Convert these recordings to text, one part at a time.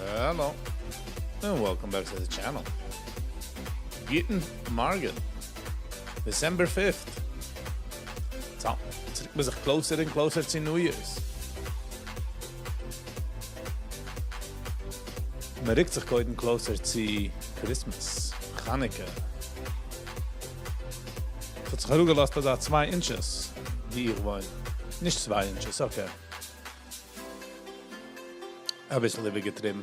Hello and welcome back to the channel. גוטן מארגן. December 5th. So, יעצט רוקט מען זיך closer און closer צו New Year's. מען רוקט זיך קודם closer צו Christmas, חנוכה. ס'האט זיך אראפגעלאזט אזא צוויי inches ווי איך וואוין. נישט צוויי inches, okay. אביסל איבערגעטריבן.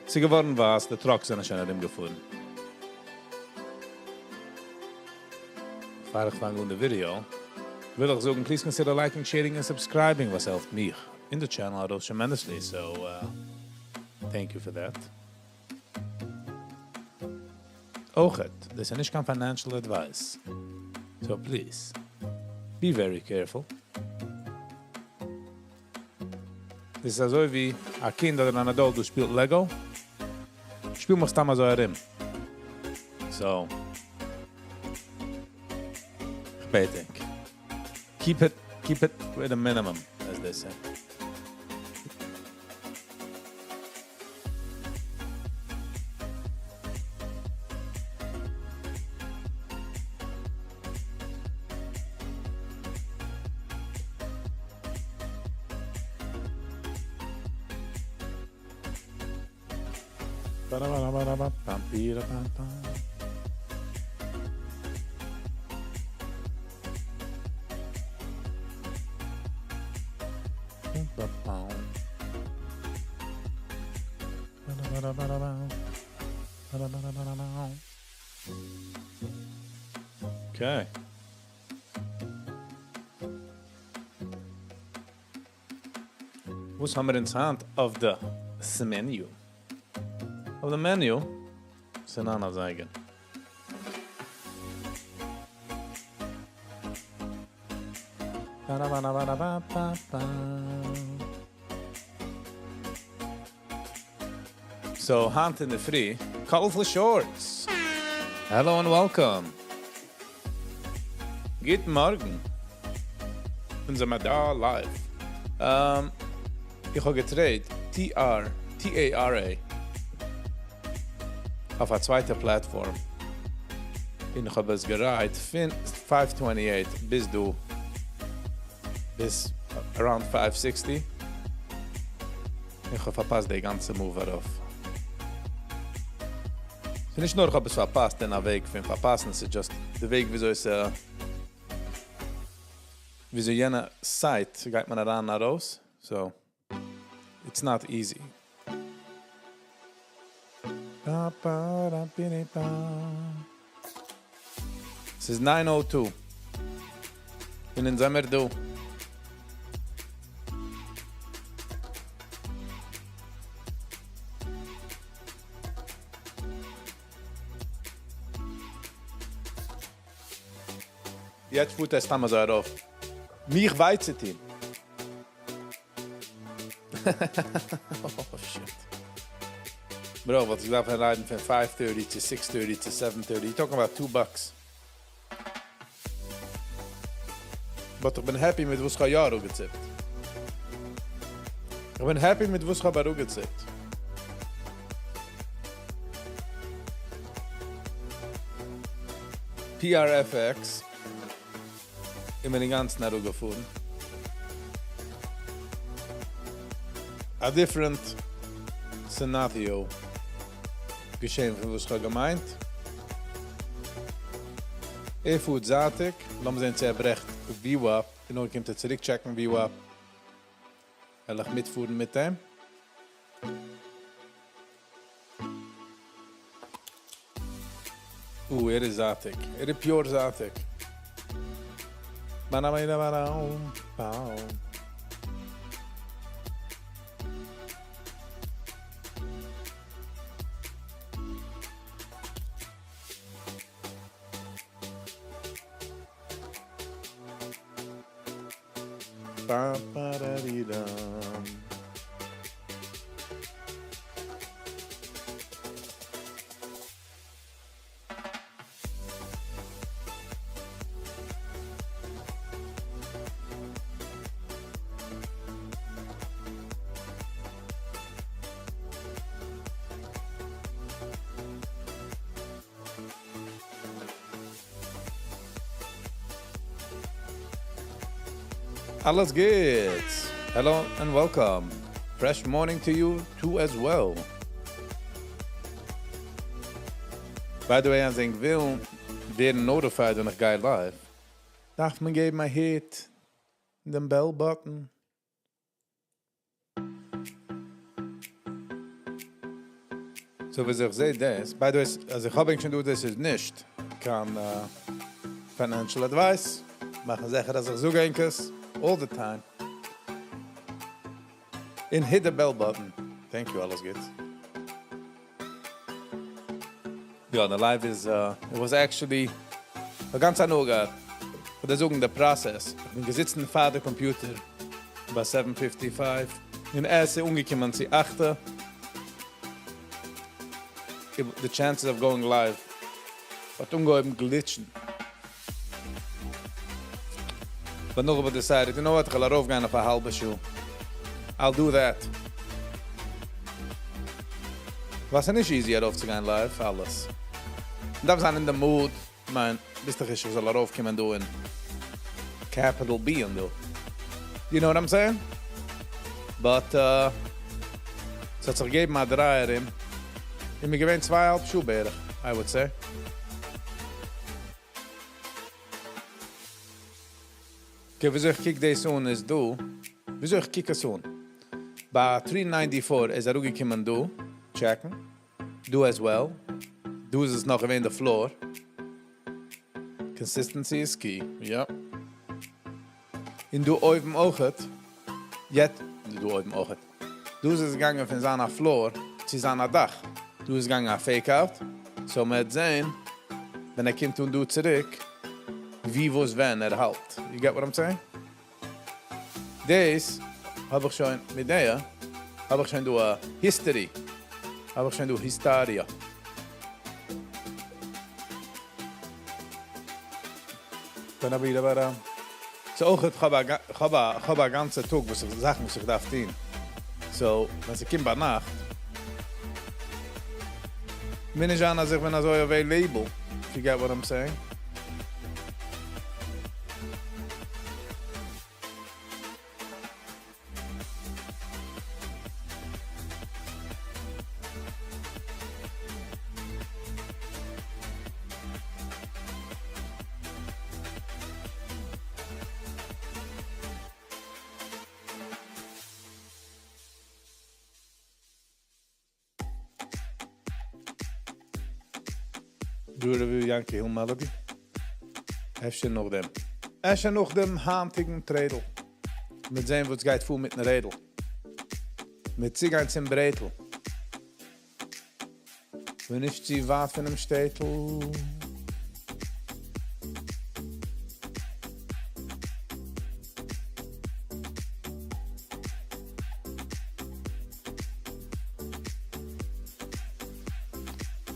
ס'איז געווארן ווייס, די trucks זענען שוין ארומגעפארן. פאר איך פאנג אן די ווידיאו, וויל איך זאגן, please consider liking, sharing און subscribing, וואס העלפט מיך און די channel ארויס tremendously, so thank you for that. אויכעט, דאס איז נישט קיין financial advice, so please, be very careful. דאס איז אזוי ווי א קינד אדער אן adult וואס שפילט Lego, שפיל מיך סתם אזוי ארום. So, איך בעט ענק, keep it, keep it with a minimum, as they say. Okay. וואס האבן מיר אונז היינט אויף די menu? אויף די menu זענען אזייגער. So, היינט אינדערפרי, colorful shorts. Hello and welcome. גוט מארגן. אונז זעמיר דא live. איך האב גע trade TR, TARA אויף א צווייטע platform. און איך האב עס גע ride פון 528 ביז דא, ביז around 560. איך האב פארפאסט די גאנצע move ארויף. ס'איז נישט נאר איך האב עס פארפאסט אין א וועג פון פארפאסן, ס'איז just די וועג וויאזוי עס וויאזוי יענע site גייט מען אריין און ארויס, so it's not easy. ס'איז 9:02 און אונז זעמיר דא. יעצט פארט ער סתם אזוי ארויף מיך וויי צו טון. Oh shit. Bro, וואלט איך געדארפט ride ן פון 5:30 צו 6:30 צו 7:30. You talking about 2 bucks. But איך בין happy מיט וואס איך האב יא אראפגעציפט. איך בין happy מיט וואס איך האב אראפגעציפט. PRFX איז מיר אינגאנצן אראפגעפארן. א different scenario געשען פון וואס איך האב געמיינט. ער פארט זייטיג, לאמיר זען צו ער ברעכט VWAP, און נאכדעם קומט ער צוריק check ן VWAP. וועל איך מיטפארן מיט אים. או, ער איז זייטיג. ער איז pure זייטיג. אלעס גוטס! Hello and welcome! Fresh morning to you too as well. By the way אז ענק ווילן ווערן notified ווען איך גיי live דארף מען געבן א hit דעם bell button. So וויאזוי איך זעה דאס, by the way אז איך האב ענק שוין דא דאס איז נישט קיין financial advice, מאכן זיכער אז איך זאג ענק עס all the time, און hit the bell button, thank you אלעס גוטס. יא די live איז it was actually כ'האב גאנץ הנאה געהאט, כ'וועל דיר זאגן די process, כ'בין געזיצן פאר די קאמפיוטער ביי seven fifty five און עס איז אנגעקומען צו אכטע, די chances of going live האט אנגעהויבן glitch ן, but נאך האב איך decided you know what כ'וועל ארויפגיין אויף א האלבע שעה, I'll do that. ווייל ס'איז נישט easy ארויפצוגיין live אלעס. מ'דארף זיין אין די mood, כ'מיין, ביסט דאך נישט איך זאל ארויפקומען דא אין capital B און דא. You know what I'm saying? But ס'האט זיך געגעבן א דריי ארום, און מ'איז געווען צוויי אהאלב שעה בערך, I would say. Okay, וויאזוי איך קוק דאס אן איז דא, וויאזוי איך קוק עס אן, ביי three ninety four איז אראפגעקומען דא, check ן, דא as well, דא איז עס נאך געווען די floor, consistency איז key, יא. און דא אויבן אויכעט, יעצט, דא אויבן אויכעט, דא איז עס געגאנגען פון זיין א floor צו זיין א דאך, דא איז געגאנגען א fake out, so מען וועט זען ווען ער קומט אן דא צוריק ווי וואס ווען ער האלט, you get what I'm saying? דאס האב איך שוין מיט דעיע האב איך שוין דא א history, האב איך שוין דא היסטאריע. ס'איז אויך איך האב א כ'האב א גאנצע טאג וואס איך זאכן וואס איך דארף טון, so ווען ס'קומט ביינאכט מוז נישט זיין אז איך בין אזוי available, if you get what I'm saying. דא review יענקי היל melody. אפשר נאכדעם. אפשר נאך דעם היינטיגן trade ל. מ'וועט זען וואס גייט פאר מיטן רעדל. מ'וועט צוגיין צום ברעטל. כ'בין נישט צו ווייט פונעם שטעטל.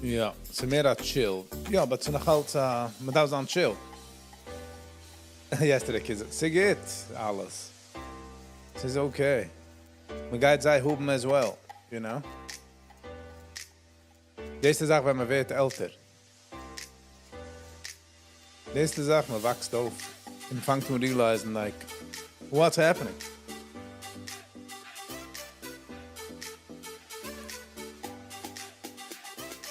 יא, ס'איז מער א chill. יא, but ס'איז נאכאלץ א, מ'דארף זיין chill. Yesterday kids, ס'גוט אלעס. ס'איז okay. מ'גייט זיי האבן as well, you know. דאס איז די זאך ווען מ'ווערט עלטער. דאס איז די זאך, מ'וואקסט אויף און מ'פאנגט אן realize ן like what's happening.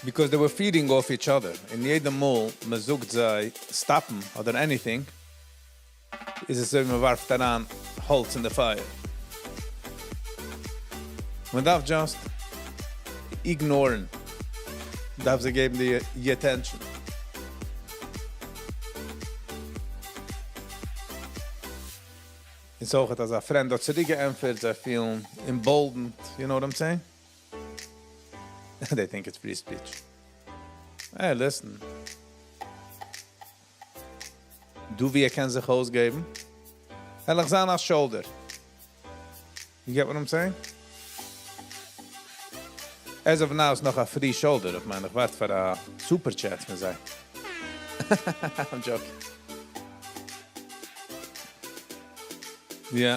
Because they were feeding off each other, און יעדע מאל מ'זאגט זיי stop ן אדער anything, איז עס אזוי ווי מ'ווארפט אריין האלץ אין די פייער. מ'דארף just ignore ן. מ'דארף זיי געבן די attention. און ס'אויכעט אז א friend האט צוריק געענטפערט, זיי פילן emboldened, you know what I'm saying? They think it's free speech. Hey listen. דא ווי ער קען זיך אויסגעבן, וועל איך זיין א shoulder. You get what I'm saying? As of now איז נאך א free shoulder, איך מיין איך ווארט פאר א super chat פון זיי. I'm joking. יא.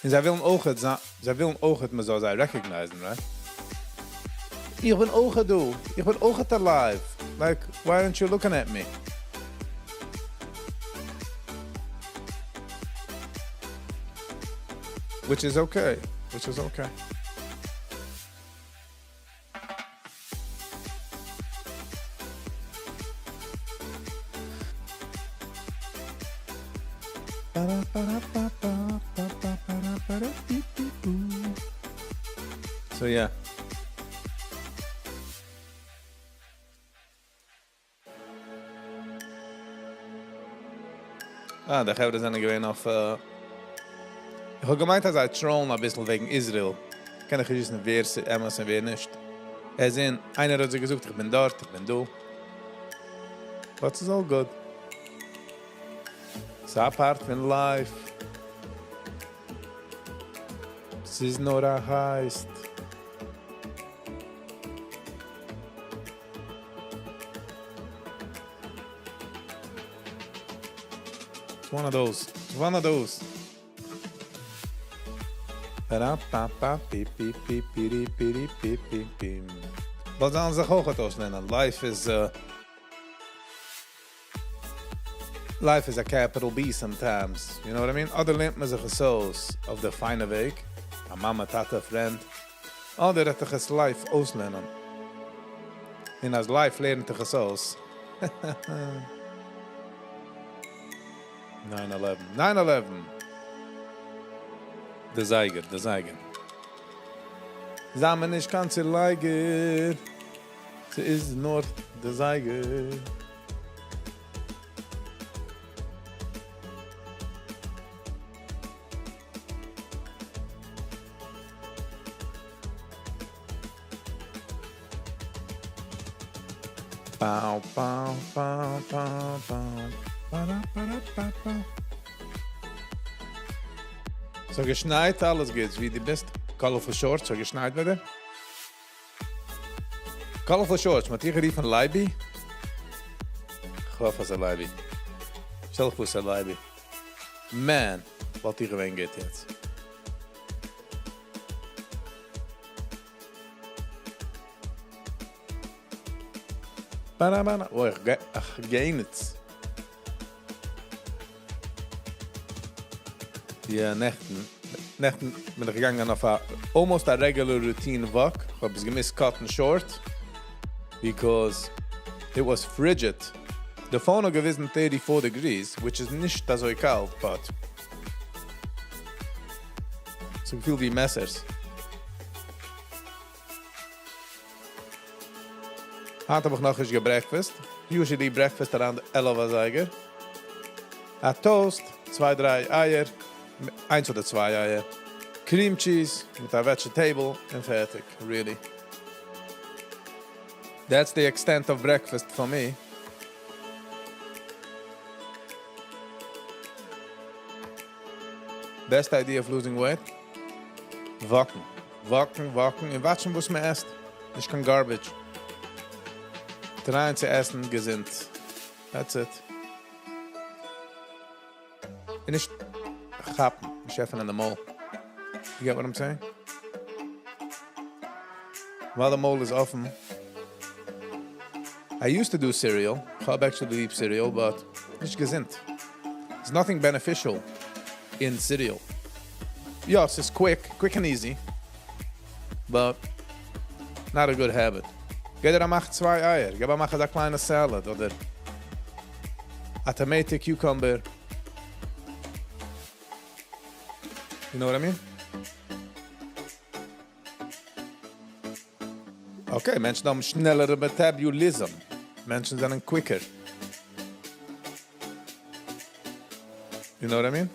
און זיי ווילן אויכעט זיין, זיי ווילן אויכעט מען זאל זיי recognize ן, right? איך בין אויכעט דא, איך בין אויכעט alive, like why aren't you looking at me? Which is okay. Which is okay. So yeah. אה, די חברה זענען געווען אויף... איך האב געמיינט אז זיי troll ן אביסל וועגן Israel. קען איך נישט וויסן ווער ס'איז אמת און ווער נישט. עס זענען, איינער האט זיי געזאגט, איך בין דארט, איך בין דא. But it's all good. ס'איז א part פון life. ס'איז נאר א heist. It's one of those. It's one of those. Ba-da-ba-ba, pi pi pi pi pi pi pi pi. וואס זאלן זיך אויך אויסלערנען? Life is a capital B sometimes. You know what I mean? אדער לערנט מען זיך עס אויס אויף די פיינע וועג. א מאמע, טאטע, friend. אדער וועט דיך עס life אויסלערנען. און אז life לערנט דיך עס אויס. 9-11. 9-11. דער זייגער, דער זייגער. זיי מיר נישט קיין צולייגער. ס'איז נאר דער זייגער. Pow, pow, pow, pow, pow. Ba-da-ba-da-ba-ba. ס'האט געשנייט, אלעס גוט. ווי דו ביסט? Colorful shorts, ס'האט געשנייט ביי דיר? Colorful shorts, מ'האט דיר גערופן לייבי? איך האף אז ער לייבי. שטעל דיך פאר ס'איז לייבי. Man, וואלט איך געווען גוט יעצט. Ba-da-ba-da. אוי, איך גיי, איך גיי נישט. יא, נעכטן, נעכטן בין איך געגאנגען אויף א almost a regular routine walk. איך האב עס געמוזט cut ן short because it was frigid. The phone האט געוויזן 34 degrees, which is נישט אזוי קאלט, but ס'האט געפילט ווי מעסערס. היינט האב איך נאך נישט גע breakfast. Usually breakfast around 11 אזייגער. א toast, צוויי דריי אייער, איינס אדער צוויי אייער, cream cheese מיט א vegetable און פערטיג, really. That's the extent of breakfast for me. Best idea of losing weight? Walk ן. Walk ן, walk ן און watch ן וואס מען עסט. נישט קיין garbage. Try ען צו עסן געזונט. That's it. און נישט כאפן, נישט עפענען די מויל. You get what I'm saying? While the מויל איז אפן. I used to do cereal. איך האב actually ליב cereal, but נישט געזונט. There's nothing beneficial in cereal. יא, ס'איז quick, quick and easy, but not a good habit. גיב דיר א מאך צוויי אייער, גיב א מאך א קליינע salad אדער א tomato cucumber. You know what I mean? Okay, מענטשן האבן שנעלערע metabolism. מענטשן זענען quicker. You know what I mean?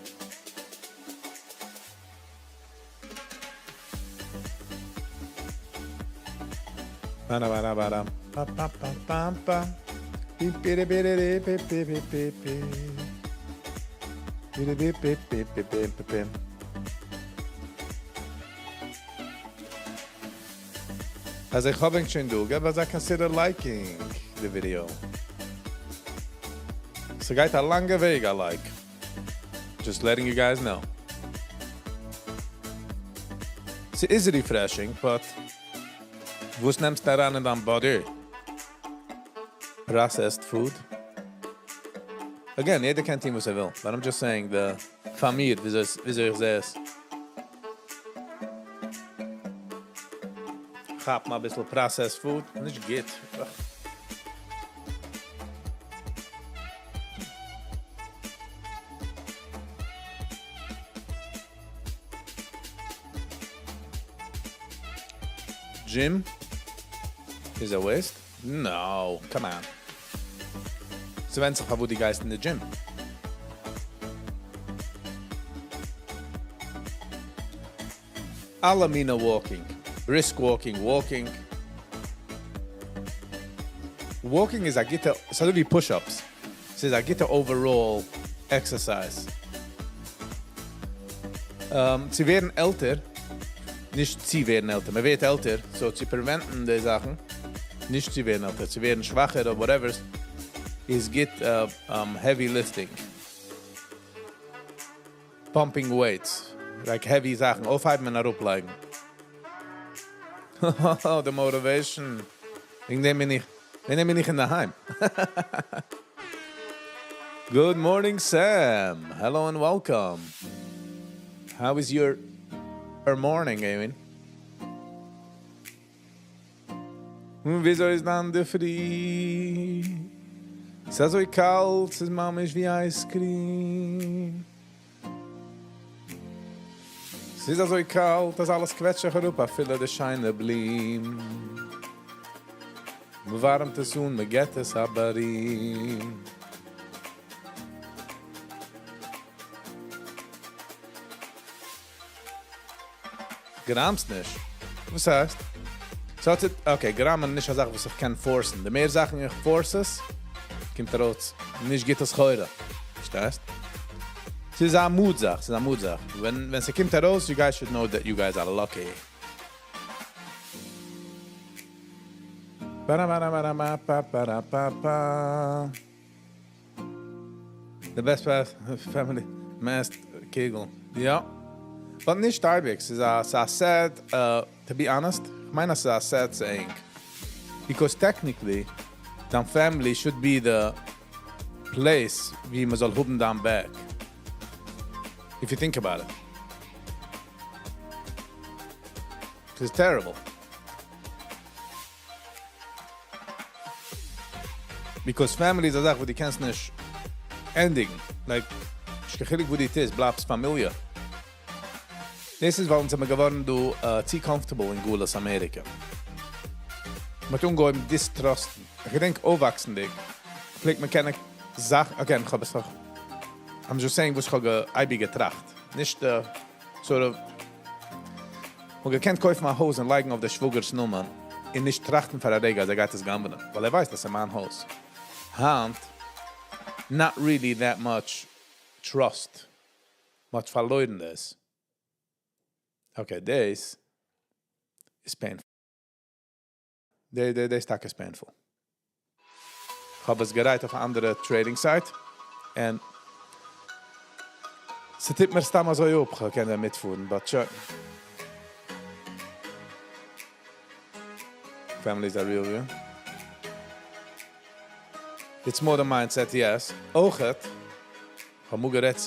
Ba-da-ba-da-ba-dam. Pa-pa-pa-pam-pam. Pi-pi-ri-pi-ri-pi-pi-pi-pi. Pi-ri-pi-pi-pi-pi-pi-pi. אז איך האב שוין דא, גיב א consider liking the video. ס'גייט א לאנגע וועג, I like. Just letting you guys know. ס'איז refreshing, but וואס נעמסטו אריין אין דיין body? Processed food. Again, יעדער קען טון וואס ער וויל. But I'm just saying, the פאר מיר, וויאזוי איך זע עס. כאפן אביסל processed food, נישט גוט. Ugh. Gym is a waste? No, come on. ס'ווענדט זיך וואו דו גייסט אין די gym. אלע מיני walking. Brisk walking, walking. Walking איז א גוטע, ס'איז ווי push-ups. ס'איז א גוטע overall exercise. צו ווערן עלטער, נישט צו ווערן עלטער, מען ווערט עלטער, so צו prevent ן די זאכן, נישט צו ווערן עלטער, צו ווערן שוואכער or whatever, איז גוט heavy lifting. Pumping weights, like heavy זאכן, אויפהייבן און אראפלייגן. The motivation. וועגן דעם בין איך, וועגן דעם בין איך אינדערהיים. Good morning, Sam. Hello and welcome. How is your morning, Amy? וויאזוי איז דיין אינדערפרי? ס'איז אזוי קאלט, ס'איז ממש ווי ice cream. ס'איז אזוי קאלט, אז אלעס קוועטשט זיך אראפ, אפילו די שיינע בלום. מ'ווארעמט עס אן, מ'גיט עס א בארים. גראמסט נישט. וואס הייסט? So, okay, גראמען נישט א זאך וואס איך קען force ן. די מער זאכן איך force עס, קומט ארויס נישט גוטע סחורה. פארשטייסט? ס'איז א mood זאך, ס'איז א mood זאך. ווען ס'קומט ארויס, you guys should know that you guys are lucky. Ba-da-ba-da-ba-da-ba-ba-da-ba-ba. The best part, family, מאסט קוגל. יא. But נישט אייביג. ס'איז א, ס'איז א sad, to be honest, איך מיין, ס'איז א sad saying. Because technically, דיין family should be the place וואו מען זאל האבן דיין back. If you think about it. It's terrible. Because family איז א זאך וואס דו קענסט נישט ענדיגן. Like, נישט קיין חילוק וואס דו טוסט, בלייבסט פאמיליע. דאס איז ווייל אונז זענען געווארן דא too comfortable אין גלות אמעריקע. מ'האט אנגעהויבן distrust ן. איך געדענק אויפוואקסנדיג, פלעגט מען קענען זאכן, again, איך האב עס נאך, I'm just saying וואס איך האב אייביג געטראכט. נישט sort of, מ'האט געקענט קויפן א הויז און לייגן אויף דער שוואגער'ס נאמען און נישט טראכטן פאר א רגע, אז ער גייט עס גנב'ענען, ווייל ער ווייסט, דאס איז מיין הויז. היינט, not really that much trust. מ'האט פארלוירן דאס. Okay, דאס איז painful. דאס טאקע איז painful. איך האב עס גערייט אויף אן אנדערע trading site און ס'טוט מיר סתם אזוי אפ, איך קען דא מיטפארן, but sure. Families are real, yeah. It's more the mindset, yes. אויכעט, איך האב אמאל גערעדט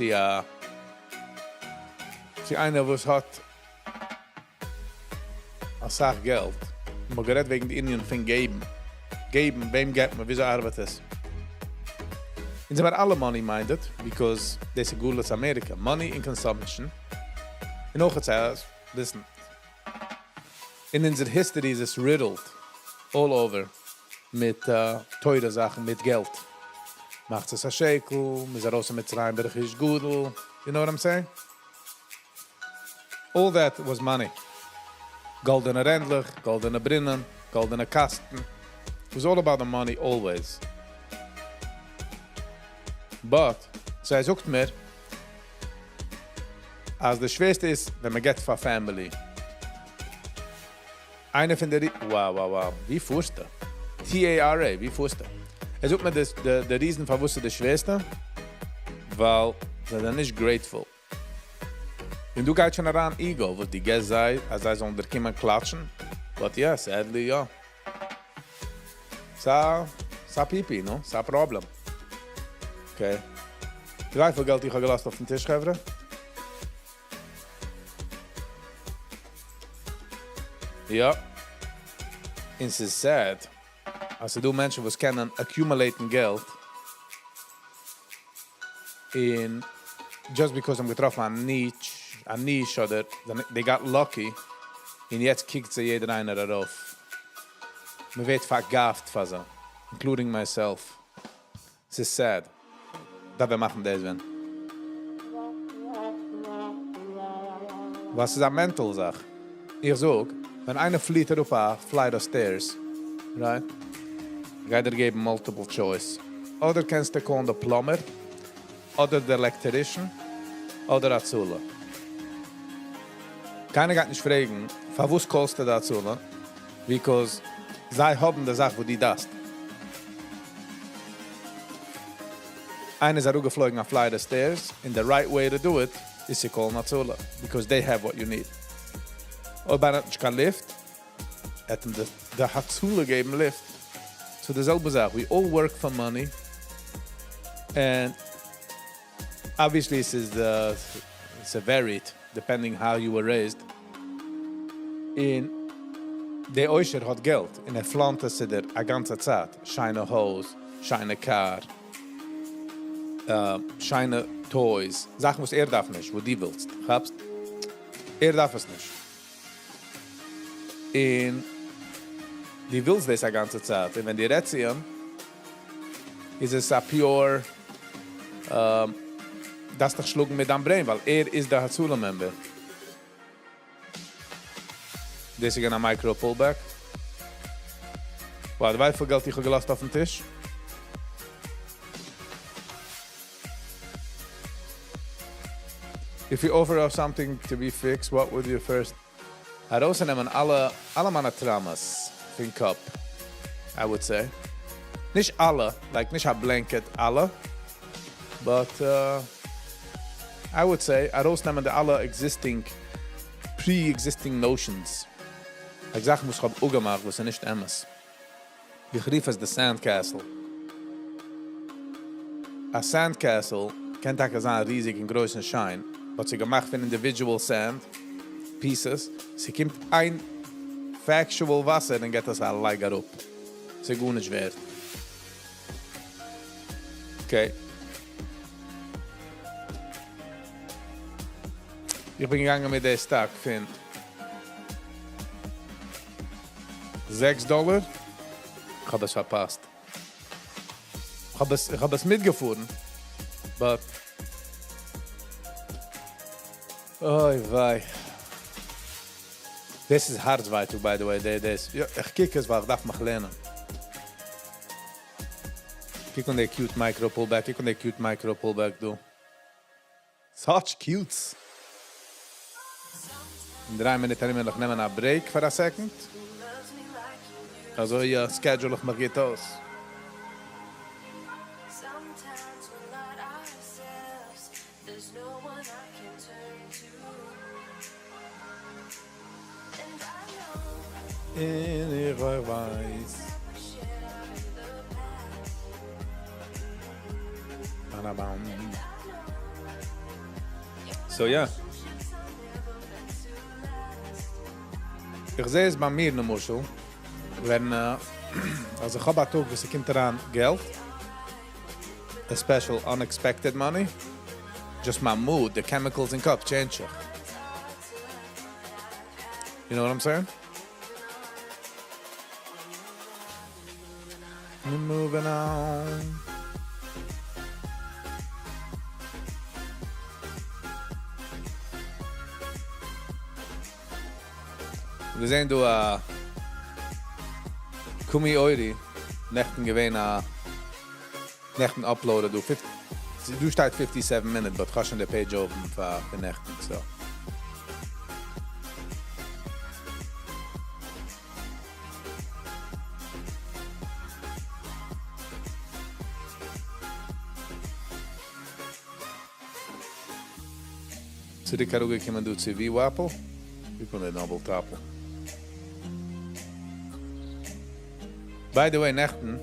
צו איינער וואס האט א סאך געלט. מ'האט גערעדט וועגן די ענין פון געבן. געבן, וועם געבט מען, וויאזוי ארבעט עס? אונז זענען אלע money minded, because דאס איז גלות אמעריקע. Money and consumption. און אויך עס, listen, אין אונזער history איז עס riddled all over מיט טייערע זאכן, מיט געלט. מחצית השקל, מ'איז ארויס אין מצרים ברכוש גדול. You know what I'm saying? All that was money. גאלדענע רענדלעך, גאלדענע ברינען, גאלדענע קאסטן. It was all about the money always. But, so ער זאגט מיר, אז די שווערסטע איז, ווען מען געבט פאר family. איינער פון די... Wow. ווי פארסטו? T-A-R-A, ווי פארסטו? ער זאגט מיר, דאס, די reason פארוואס איז די שווערסטע, ווייל זיי זענען נישט grateful. און דא גייט שוין אריין ego, וואס דו גיבסט זיי, אז זיי זאלן דיר קומען קלאטשן. But yeah, sadly, יא. ס'א פיפי, no? ס'א problem. Okay. וויפיל געלט איך האב געלאזט אויפן טיש, חברה? יא. און ס'איז sad אז ס'דא מענטשן וואס קענען accumulate ן געלט און just because זיי האבן געטראפן א niche, א niche אדער they got lucky און יעצט קוקט זיי יעדער איינער ארויף. מ'ווערט פארגאפט פאר זיי, including myself. ס'איז sad. דארף ווען מאכן דאס ווען. ווייל ס'איז א mental זאך. איך זאג, ווען איינער פליעט אראפ א flight of stairs, right? גייט דיר געבן multiple choice. אדער קענסטו call ן די plumber, אדער די electrician, אדער הצלה. קיינער גייט נישט פרעגן פארוואס call סטו די הצלה, because זיי האבן די זאך וואס דו דארפסט. איינער איז אראפגעפלויגן א flight of stairs, און די right way to do it איז צו call ן הצלה, because they have what you need. אויב איינער האט נישט קיין לופט, וועט אים די הצלה געבן לופט. So די זעלבע זאך, we all work for money, and obviously עס איז ס'וועריט depending how you were raised, און די עושר האט געלט און ער flaunt עס צו דיר א גאנצע צייט, שיינע הויז, שיינע קאר, שיינע toys, זאכן וואס ער דארף נישט, וואס דו ווילסט, כאפסט? ער דארף עס נישט. און דו ווילסט דאס א גאנצע צייט, און ווען דו רעדסט צו אים, איז עס א pure, דארפסט דיך שלאגן מיט דיין brain, ווייל ער איז די הצלה member. דאס איז געווען א micro pullback. Wow, דו ווייסט וויפיל געלט איך האב געלאזט אויפן טיש? If you offer up something to be fixed, what would you first? ארויסנעמען אלע אלע מיינע traumas פון קאפ, I would say. נישט אלע, like נישט א blanket אלע, but I would say ארויסנעמען די אלע existing, pre-existing notions. Like זאכן וואס איך האב אפגעמאכט וואס איז נישט אמת. איך רוף עס די sand castle. א sand castle קען טאקע זיין ריזיג און גרויס און שיין, but ס'איז געמאכט פון individual sand pieces, ס'קומט איין factual וואסער און געט עס א לייג אראפ. ס'איז גארנישט ווערד. Okay. איך בין געגאנגען מיט די סטאק פון 6 דאלער. איך האב עס פארפאסט. איך האב עס מיטגעפארן. But אוי וויי. דאס איז הארצווייטאג, by the way. דאס, יא, איך קוק עס, ווייל איך דארף מיך לערנען. קוק אן די cute micro pullback, קוק אן די cute micro pullback דא. Such cutes. אין 3 מינוט ארום וועל איך נעמען א break פאר א second. אזוי יא, schedule איך מיך גוט אויס. Sometimes we're not ourselves. There's no one I can turn to. And I know און איך ווייס. we shared are in the past. Ba-da-bam. And I know So yeah. relationships are never meant to last. איך זע עס ביי מיר, למשל, ווען, אז איך האב א טאג, וואס ס'קומט אריין געלט, a special unexpected money, just my mood, the chemicals אין קאפ change זיך. You know what I'm saying? We're moving on. מיר זעען דא א קומי אורי נעכטן געווען א נעכטן uploaded דא 50, דא שטייט 57 minute, but כ'האב שוין די page open פאר די נעכטן, so. צוריק אראפגעקומען דא צו VWAP. ווי קומט דער double top? By the way, נעכטן,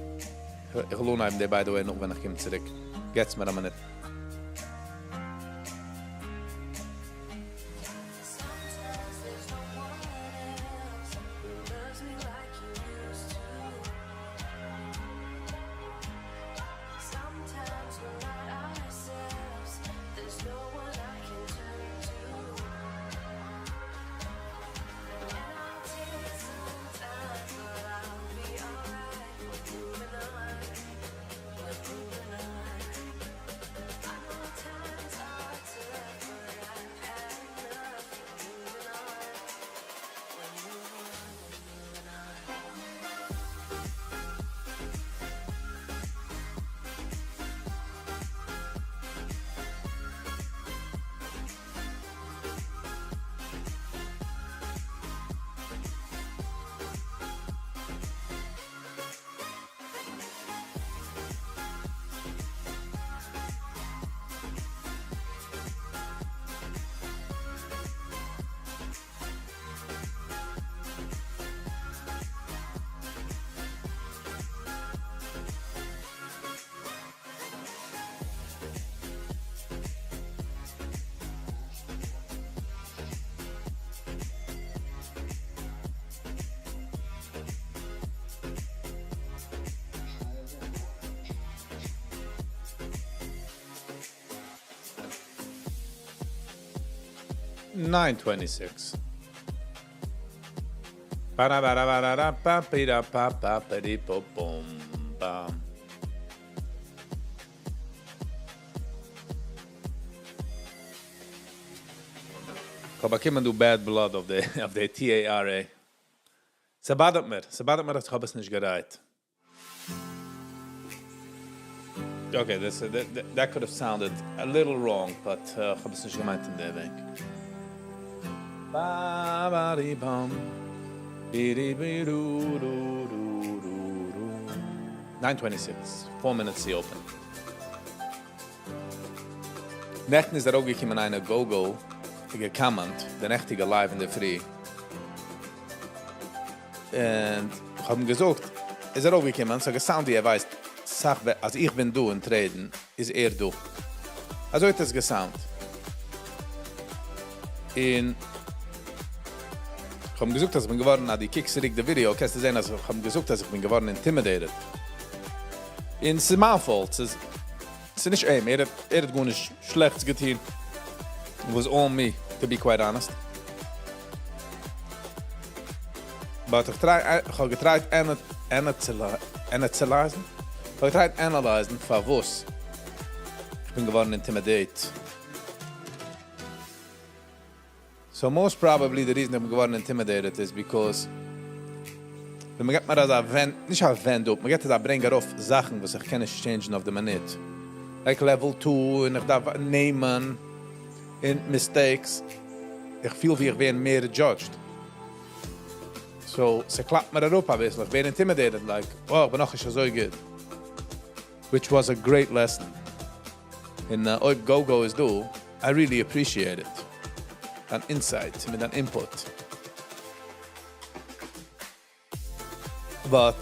איך וויל אנהייבן די by the way נאך ווען איך קום צוריק. געטס מיר א מינוט. Sometimes there's no one else who loves me like you used. Nine twenty six. Ba-da-ba-da-ba-da-ba-ba-da-ba-ba-ba-dee-bo-boom-bam. כ'האב באקומען דא bad blood אויף די אויף די TARA. ס'באדערט מיר. ס'באדערט מיר אז כ'האב עס נישט גערייט. Okay, this, that, that could have sounded a little wrong, but כ'האב עס נישט געמיינט אין די וועג. Ba ba di bum, bi di bi du du du du du. Nine twenty six, four minutes to open. נעכטן איז ארויפגעקומען איינער גוגל געקאמענט די נעכטיגע live אינדערפרי, און כ'האב אים געזאגט, איז ארויפגעקומען, ס'האט געסאונד ווי ער ווייסט סאך אז איך בין דא און טרעידן איז ער דא. אזוי האט עס געסאונד. און כ'האב אים געזאגט אז כ'בין געווארן אז דו קוקסט צוריק די ווידיאו קענסטו זען אז כ'האב אים געזאגט אז איך בין געווארן intimidated. און ס'איז מיין fault, ס'איז ס'איז נישט אים, ער האט ער האט גארנישט שלעכטס געטון, it was all me to be quite honest. But איך try, איך האב געטרייט ענעצילייזן, איך האב געטרייט ענעלייזן פארוואס איך בין געווארן intimidate. So most probably די reason איך בין געווארן intimidated איז because ווען מ'געט מיר אזא ווענד, נישט א ווענד אפ, מ'געט אזא ברענג ארויף זאכן וואס איך קען נישט טשעינדזשן אויף די מינוט, like level two און איך דארף נעמען און mistakes, איך פיל ווי איך ווער מער judged. So ס'קלאפט מיר אראפ אביסל, איך ווער intimidated like, oh איך בין נאכנישט אזוי גוט. Which was a great lesson. און אויב גאגא איז דא, I really appreciate it. דיין insight מיט דיין input. But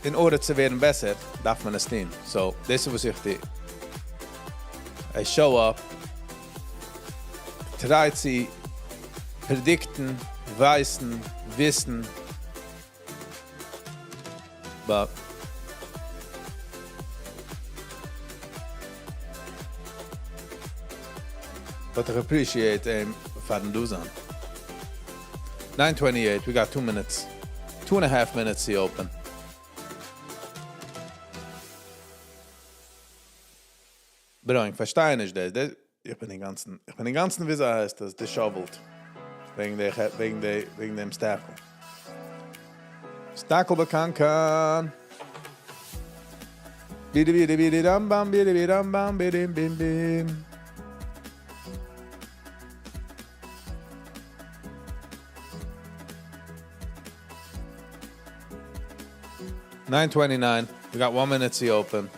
in order צו ווערן בעסער דארף מען עס טון. So דאס איז וואס איך טו. I show up, try צו פרעדיקטן, ווייסן, וויסן, but but איך appreciate אים פארן דא זיין. Nine twenty eight, we got two minutes, two and a half minutes to open. Bro, איך פארשטיי נישט דאס, דאס, איך בין אינגאנצן, איך בין אינגאנצן וויאזוי הייסט דאס, disheveled. וועגן די, וועגן די, וועגן דעם סטעקל. סטעקל בקנקן. בידי בידי בידי דאם באם בידי בידי דאם באם בידי בים בים. Nine twenty nine, we got one minute to open.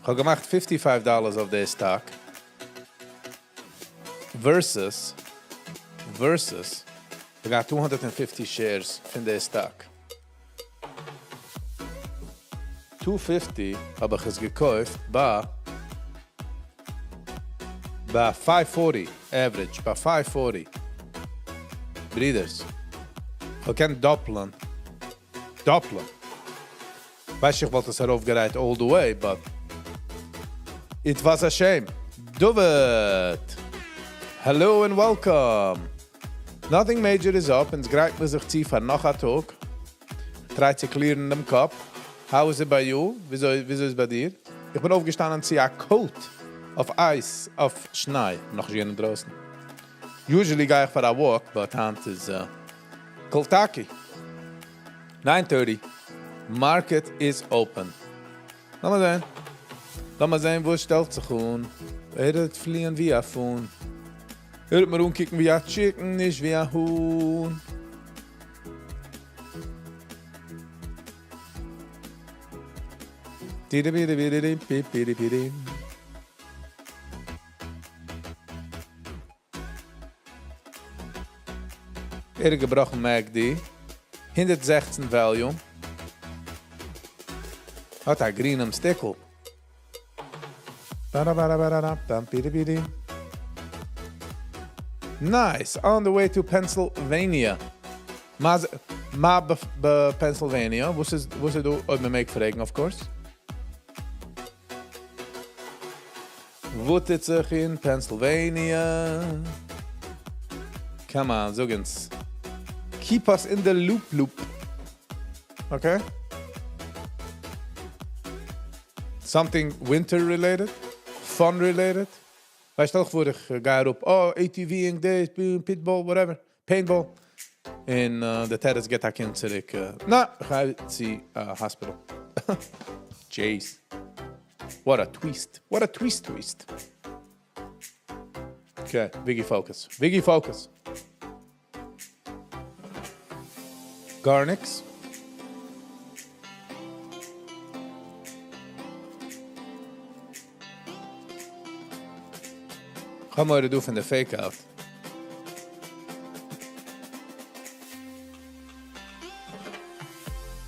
כ'האב געמאכט fifty five dollars אויף די סטאק, versus, versus, כ'האב געהאט two hundred and fifty shares פון די סטאק. Two fifty האב איך עס געקויפט ביי ביי five forty average, ביי five forty. ברידערס, כ'האב געקענט דאפלען, דאפלען. ווייס איך וואלט עס ארויפגערייט all the way, but it was a shame. דוד! Hello and welcome! Nothing major איז up, אונז גרייט מיר זיך צו פאר נאך א טאג. Try צו קליערן דעם קאפ. How is it by you? וויאזוי וויאזוי איז ביי דיר? איך בין אויפגעשטאנען צו א coat אויף אייז, אויף שניי. נאכנישט געווען אינדרויסן. Usually גיי איך פאר א walk, but היינט איז קאלטאקי. Nine thirty, market איז open. לאמיר זען. לאמיר זען וואס שטעלט זיך אן. ער וועט פליען ווי א פאן. ער וועט מיר אנקוקן ווי א chicken, נישט ווי א האן. דידיבידיבידידיפיפידיפידים. ער האט געבראכן MACD, 116 volume, האט א גרינעם שטיקל. Nice, on the way to Pennsylvania. מה בפנסילוועניע? וואס איז וואס איז דא, אויב מען מעג פרעגן of course? וואס טוט זיך אין Pennsylvania? Come on, זאג אונז. Keep us in the loop loop. Okay? Something winter related? Fun related? ווייסט דאך וואו איך גיי אראפ, oh, ATV-ing דאס, pitball, whatever, paintball. און דער תירוץ גייט א קינד צוריק, נא, איך גיי צו hospital. Jeez. What a twist. What a twist twist. Okay, Viggy focus. Viggy focus. גארניקס. כ'האב מורא דא פון די fake out.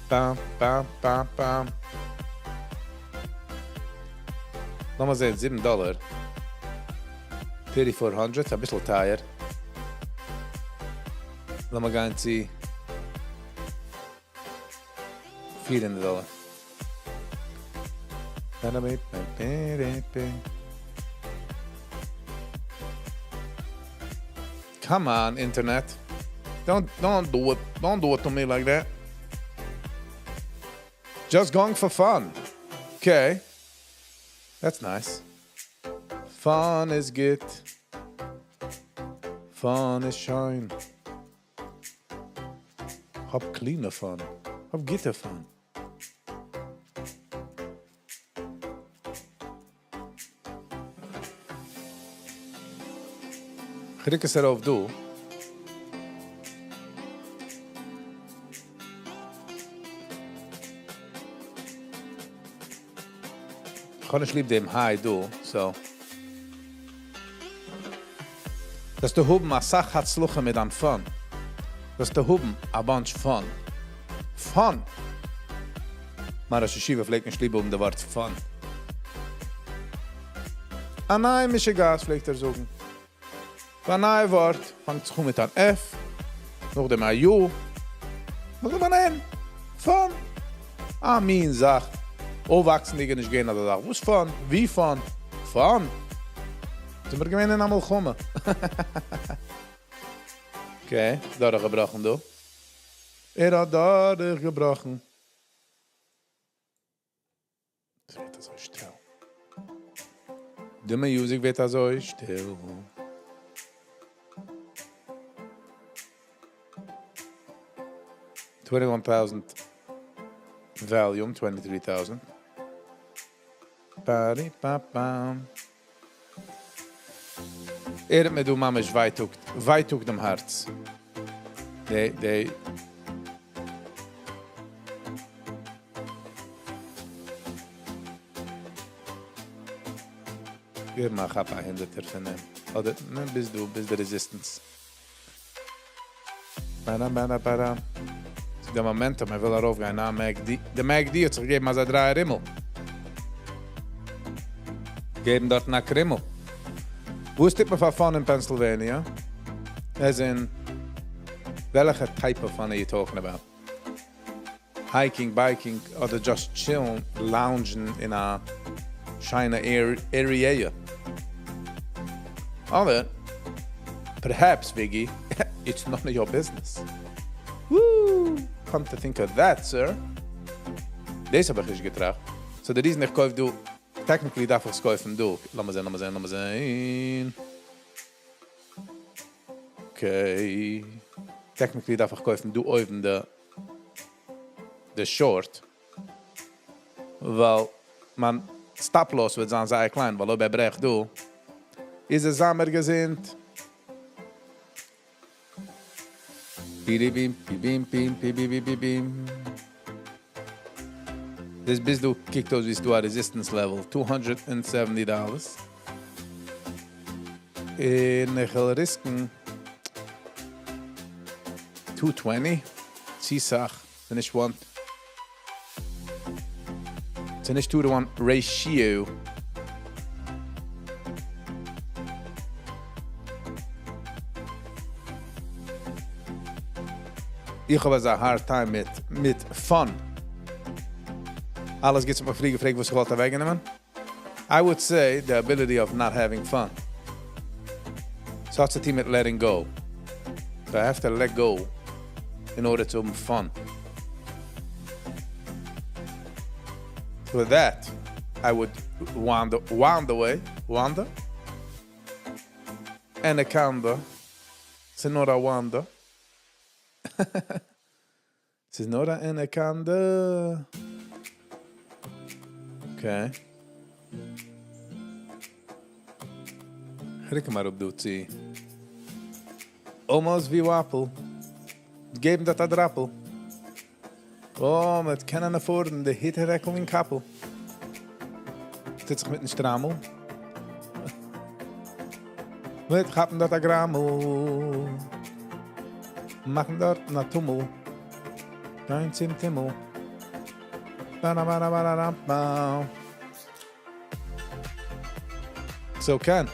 באם באם באם באם. לאמיר זען, 7 דאלאר. 3400, אביסל טייער. לאמיר גיין צו 400 דאלאר. Come on, internet. Don't don't do it. Don't do it to me like that. Just going for fun. Okay. That's nice. Fun איז גוט. Fun איז שיין. האב clean fun. האב גוטע fun. קליק עס ארויף דא. איך האב נישט ליב דעם high דא, so. זאלסטו האבן א סאך הצלחה מיט דיין fun. זאלסטו האבן א bunch fun. Fun! מיין ראש ישיבה פלעגט נישט ליב האבן די ווארט fun. א נייע משוגעת פלעגט ער זאגן. א נייע ווארט פאנגט זיך אן מיט אן F, נאכדעם א U, נאכדעם אן N. Fun. א מין זאך. אויפוואקסנדיג נישט געווען אזא זאך. וואס fun? ווי fun? Fun? זענען מיר געווען אין א מלחמה. Okay, דורכגעבראכן דא. ער האט דורכגעבראכן. עס ווערט אזוי שטיל. די music ווערט אזוי שטיל. 21,000 volume, 23,000. Party, pa, pam. ער האט מיר דא ממש ווייטאג, ווייטאג דעם הארץ. די, די, איך מאך א פאר הונדערטער פון אים. אדער, נע, ביז דא, ביז די resistance. באדאם, באדאם, באדאם. דער momentum, ער וויל ארויפגיין, נא, MACD. דער MACD האט זיך געגעבן אזא דריי רימל. געבן דארט א קרימל. וואו טוט מען פאר fun אין Pennsylvania? As in, וועלכע type of fun are you talking about? Hiking, biking, אדער just chilling, lounging in a שיינע area? אבער, perhaps, Viggy, it's none of your business. Woo! Come to think of that, sir. דאס האב איך נישט געטראכט. So, the reason איך קויף דא, technically דארף איך עס קויפן דא. לאמיר זען, לאמיר זען, לאמיר זען. Okay. Technically דארף איך קויפן דא אויבן די short. ווייל מיין stop loss וועט זיין זייער קליין, ווייל אויב ער ברעכט דא, איז עס זייער געזונט. בי בים, בי בים, בים, בי בי בי בים. דאס ביז דא קוקט אויס ווי ס'דא א resistance level, $270. און איך וויל risk ן 220. צו סאך, ס'איז נישט 1. ס'איז נישט 2 to 1 ratio. איך האב אזא hard time מיט fun. אלעס גוטס האט מיך פריער געפרעגט, וואס איך וואלט אוועקגענומען. I would say the ability of not having fun. ס'האט צו טון מיט letting go. So I have to let go in order to האבן fun. With that, I would wander, wander away, wander. Anaconda. ס'איז נאר א wonder. ס'איז נאר א anaconda. Okay. רוק אים אראפ דא צו. Almost VWAP. געבן דארט א דראפל. Oh, מ'וועט קענען afford ן די היט, רעקל און קאפל. טוט זיך מיטן שטריימל. מ'וועט כאפן דארט א גראמל. מאכן דארט א טומל. גיין צום הימל. Ba-da-ba-da-ba-da-da-ba. So Ken,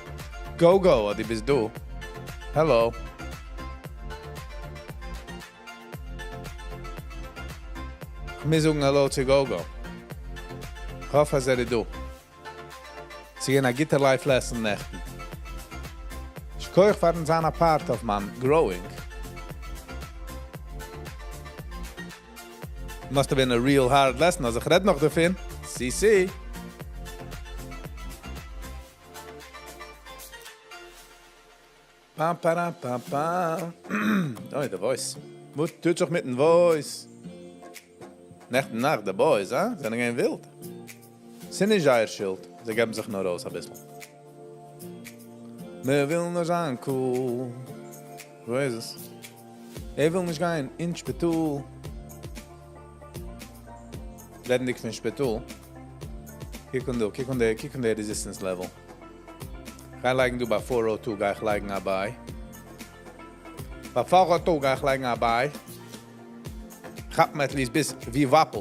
go go, דו ביסט דא. Hello. מיר זאגן hello צו Go-Go. איך האף, אז ער איז דא. ס'איז געווען א גוטע life lesson נעכטן. שכוח פארן זיין a part of מיין growing. Must have been a real hard lesson, אז איך רעד נאך דערפון. CC. Pam, pam, pam, pam. אוי, the voice. וואס טוט זיך מיטן voice? נעכטן נאכט, the boys, הא? זענען געווען ווילד. ס'איז נישט זייער שולד. זיי געבן זיך נאר אויס א ביסל. מיר ווילן נאר זיין cool. וואו איז עס? ער וויל נישט גיין אין שפיטאל. רעדנדיג פון שפיטאל. קוק אן דא, קוק אן די, קוק אן די resistance level. גיי לייגן דא ביי 402, גיי איך לייגן א buy. ביי 402 גיי איך לייגן א buy. כאפט מען at least ביז VWAP.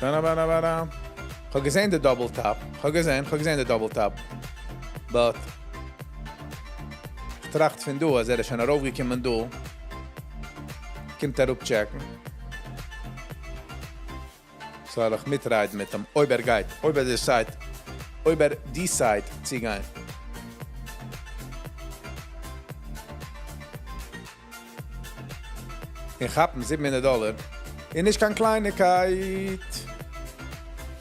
Ba-da-ba-da-ba-da. איך האב געזען די double top. איך האב געזען, איך האב געזען די double top. But איך טראכט פון דא, אז ער איז שוין ארויפגעקומען דא. קומט ער אפ check ן. זאל איך מיט ride ן מיט אים, אויב ער גייט, אויב ער decide, אויב ער decide צו גיין. און כאפן 700 דאלאר איז נישט קיין קלייניקייט.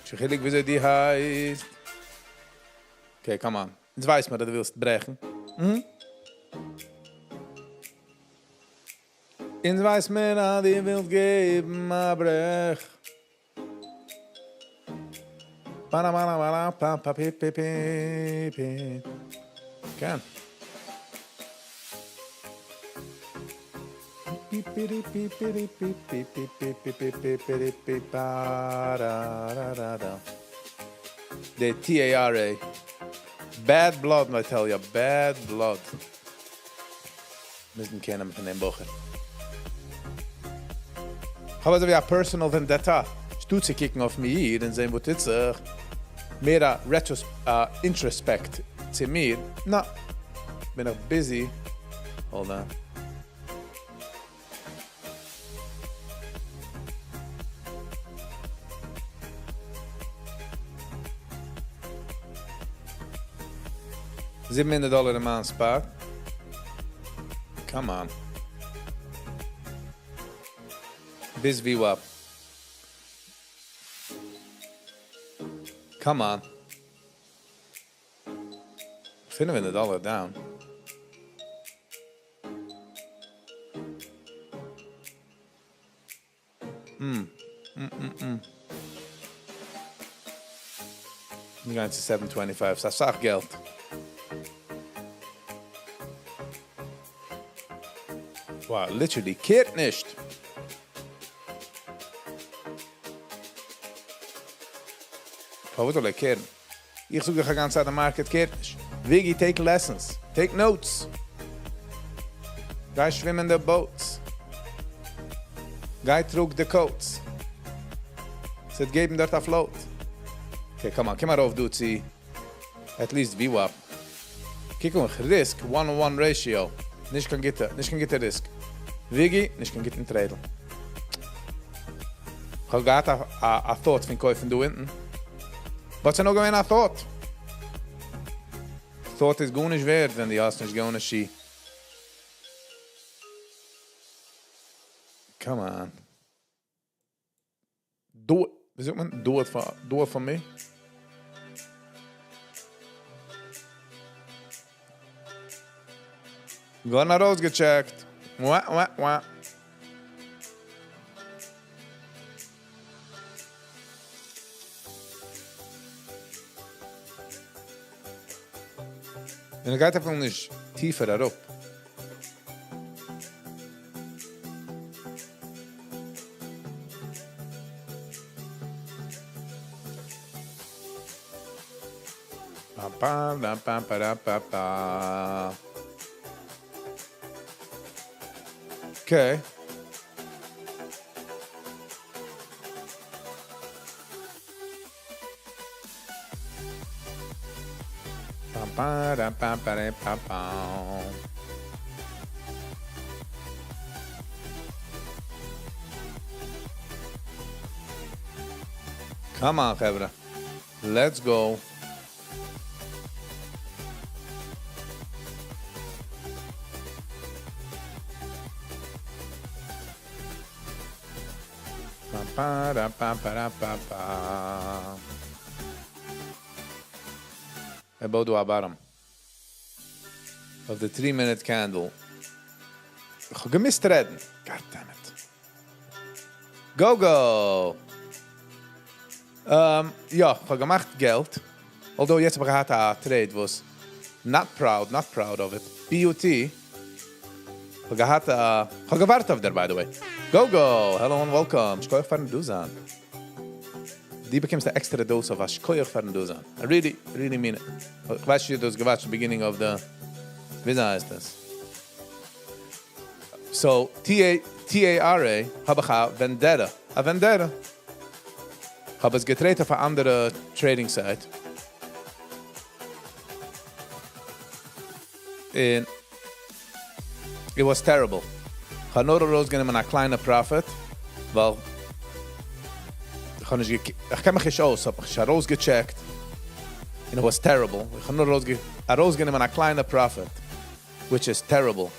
נישט חילוק וויאזוי דו הייסט. Okay, come on. יעצט ווייס מען, אז דו ווילסט ברעכן. אונז ווייס מען, אז דו ווילסט געבן א ברעך. Ba ba ba ba pa pi pi pi pi. קען. Pi pi pi pi pi pi pi pi pi pi pi pi pi pi pa da da da da. The TARA. Bad blood, I tell you, bad blood. מוזן קענען מיט דעם בחור. איך האב אזוי ווי א personal vendetta. שטאט צו קוקן אויף מיר און זען, וואס טוט זיך. מער א retros introspect צו מיר. נא, בין איך busy. Hold on. 700 דאלאר אין מיין spot. Come on. ביז VWAP. Come on. 500 דאלאר down. מיר גייען צו 725. ס'איז א סאך געלט. Wow, literally, קערט נישט. פארוואס זאל ער קערן? איך זאג דיך א גאנצע צייט, די market קערט נישט. Viggy, take lessons. Take notes. גיי שווימען די boats. גיי טראג די coats. ס'וועט געבן דארט א float. Okay, come on, קום ארויף דא צו. At least VWAP. קוק אן, risk, 1-on-1 ratio. נישט קיין גוטע, נישט קיין גוטע risk. VIGY, נישט קיין גוטן trade. איך האב געהאט א thought פון קויפן דא אונטן. But ס'איז נאר געווען א thought. Thought איז גארנישט ווערד, ווען דו האסט נישט גארנישט. Come on. Do it. ווי זאגט מען? Do it for me? גארנישט ארויסגעטשעקט. Wah, wah, wah. און ער גייט אפילו נישט טיפער אראפ. Pam, pam, pam, pam, para, pa, pa. Okay. Pam, para, pam, para, pam, pam. Come on, חברה. Let's go. Pam, para, pam, para, pa, pa. About to bottom of the 3 minute candle. איך האב געמיסט רעדן. God damn it. Go, go! יא, איך האב געמאכט געלט. Although יעצט האב איך געהאט א trade וואס not proud, not proud of it. BUT. איך האב געהאט א איך האב געווארט אויף דער, by the way. Go, go! Hello and welcome. שכוח פארן דא זיין. דו באקומסט אן extra dose of א שכוח פארן דא זיין. I really, really mean it. איך ווייס נישט, דו האסט געוואטשט the beginning of the. ווי הייסט דאס? So, TA, TARA האב איך א vendetta. א vendetta. איך האב עס געטרעידט אויף אן אנדערע trading site. And it was terrible. איך האב נאר ארויסגענומען א קליינע profit, ווייל איך האב נישט איך קען מיך נישט אויס, האב איך נישט ארויסגעטשעקט. And it was terrible. איך האב נאר ארויסגענומען א קליינע profit, which is terrible.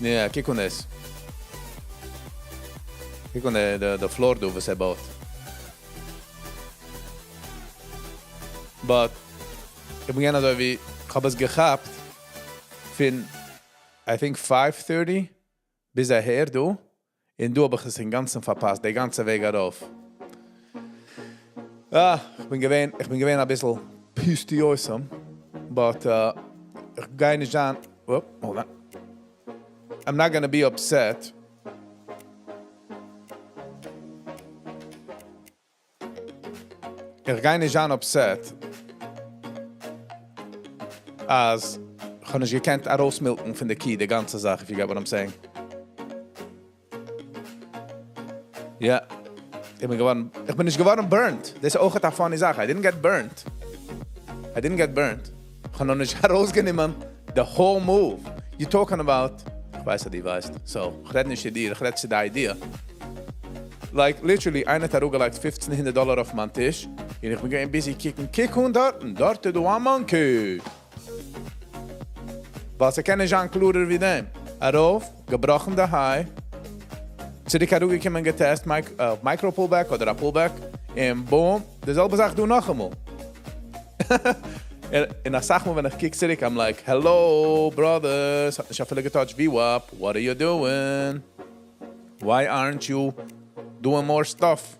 Yeah, קוק אן דאס. קוק אן the floor דא, וואס ער בויט. But איך בין געווען אזוי ווי, איך האב עס געכאפט פון, I think 5:30 ביז אהער דא. און דא האב איך עס אינגאנצן פארפאסט, דער גאנצער וועג ארויף. אה, איך בין געווען א ביסל pissed awesome, but איך גיי נישט זיין, oh, hold on. I'm not gonna be upset. איך גיי נישט זיין upset, אז איך האב נישט געקענט ארויסמילקן פון די קי, די גאנצע זאך, if you get what I'm saying. Yeah. איך בין נישט געווארן burnt. דאס איז אויך א funny זאך. I didn't get burnt. I didn't get burnt. איך האב נאך נישט ארויסגענומען the whole move. You're talking about, איך ווייס, אז דו ווייסט. So, איך רעד נישט צו דיר, איך רעד צו די idea. Like, literally, איינער האט אראפגעלייגט 1500 דאלאר אויף מיין טיש. און איך בין געווען busy קוקן, קוק אן דארט, דארט איז דא א monkey. וואס ער קען נישט זיין קלארער ווי דעם. ארויף, געבראכן די high, צוריק אראפגעקומען געטעסט, micro pullback אדער א pullback, און boom, די זעלבע זאך דא נאכאמאל. און א סאך מאל, ווען איך קוק צוריק, I'm like, hello, brothers, האט נישט אפילו געטאטשט VWAP, what are you doing? Why aren't you doing more stuff?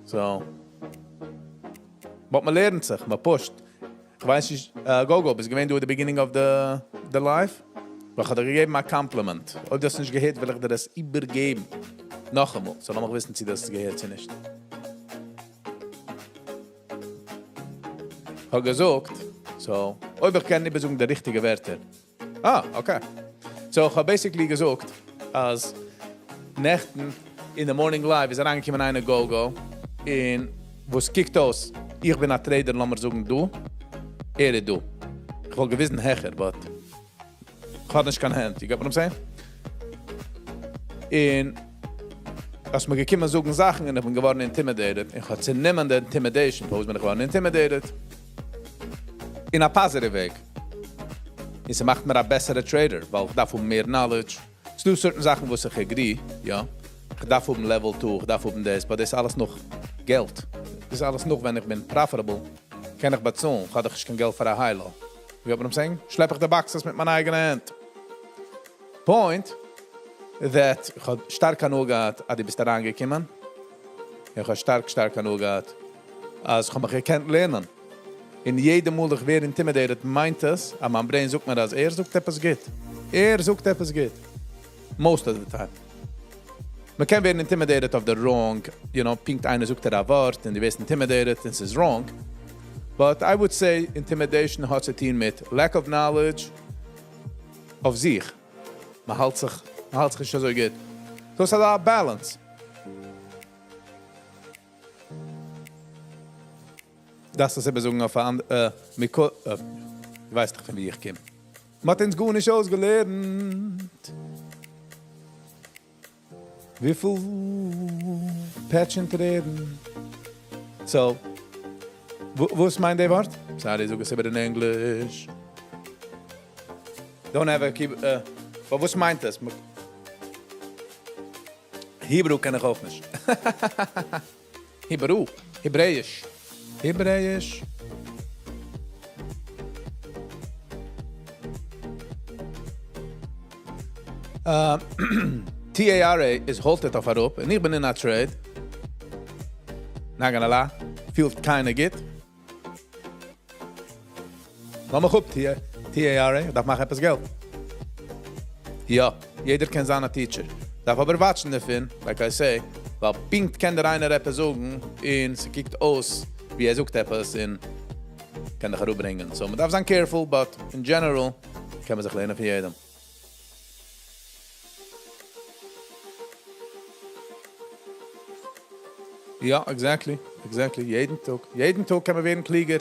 So, but מען לערנט זיך, מען פושט. איך ווייס נישט, Gogo, ביסט געווען דא at the beginning of the live? איך האב דיר געגעבן א compliment. אויב דו האסט נישט געהערט, וויל איך דיר דאס איבערגעבן. נאכאמאל, so לאמיך וויסן, צי דו האסט געהערט, צי נישט. איך האב געזאגט, so, אויב איך קען איבערזאגן די ריכטיגע ווערטער. Ah, okay. So, איך האב basically געזאגט, אז נעכטן in the morning live איז אריינגעקומען איינער Gogo אין וואס קוקט אויס, איך בין א trader, לאמיר זאגן דא, ער איז דא. איך וואלט געוויזן העכער, but איך האב נישט קיין הענט. You get what I'm saying? און אז מ'איז געקומען זאגן זאכן און איך בין געווארן intimidated, איך האב צענומען די intimidation, פארוואס בין איך געווארן intimidated? אין א positive וועג. און ס'מאכט מיר א בעסערע trader, ווייל איך דארף האבן מער knowledge. ס'דא certain זאכן וואס איך agree, יא. איך דארף האבן level 2, איך דארף האבן דאס, but דאס אלעס נאך געלט. דאס איז אלעס נאך ווען איך בין profitable, קען איך באצאלן. איך האב דאך נישט קיין געלט פאר א high-low. You get what I'm saying? שלעפ איך די boxes מיט מיינע אייגענע הענט. Point that איך האב שטארק הנאה געהאט, אז דו ביסט אריינגעקומען. איך האב שטארק, שטארק הנאה געהאט, אז איך האב מיך געקענט לערנען. און יעדע מאל איך ווער intimidated, מיינט עס, אז מיין brain זאגט מיר, אז ער זאגט עפעס גוט. ער זאגט עפעס גוט. Most of the time. מען קען ווערן intimidated of the wrong, פונקט איינער זאגט דיר א ווארט און דו ווערסט intimidated און ס'איז wrong. But I would say intimidation האט צו טון מיט lack of knowledge אויף זיך. מען האלט זיך נישט אזוי גוט. דאס איז א balance. דאס איז איבערזאגן אויף א מיקו, דו ווייסט דאך פון וואו איך קום. מ'האט אונז גארנישט אויסגעלערנט. וויפיל פעטש און טרערן. So, וואס מיינט די ווארט? Sorry, זאג עס איבער אין ענגליש. Don't have a key, but וואס מיינט דאס? Hebrew קען איך אויך נישט. Hebrew, העברעאיש. העברעאיש. TARA איז halted אויף אראפ, און איך בין אין א trade. Not gonna lie, פילט kinda גוט. לאמיך אפ, TARA, איך דארף מאכן עפעס געלט. יא, יעדער קען זיין א teacher. דארף אבער watch ן דערפון, like I say, ווייל פונקט קען דער איינער עפעס זאגן, און ס'קוקט אויס, ווי ער זאגט עפעס, און קען דיך אראפברענגען. So, מען דארף זיין careful, but in general קען מען זיך לערנען פון יעדעם. יא, exactly. יעדן טאג. יעדן טאג קען מען ווערן קליגער.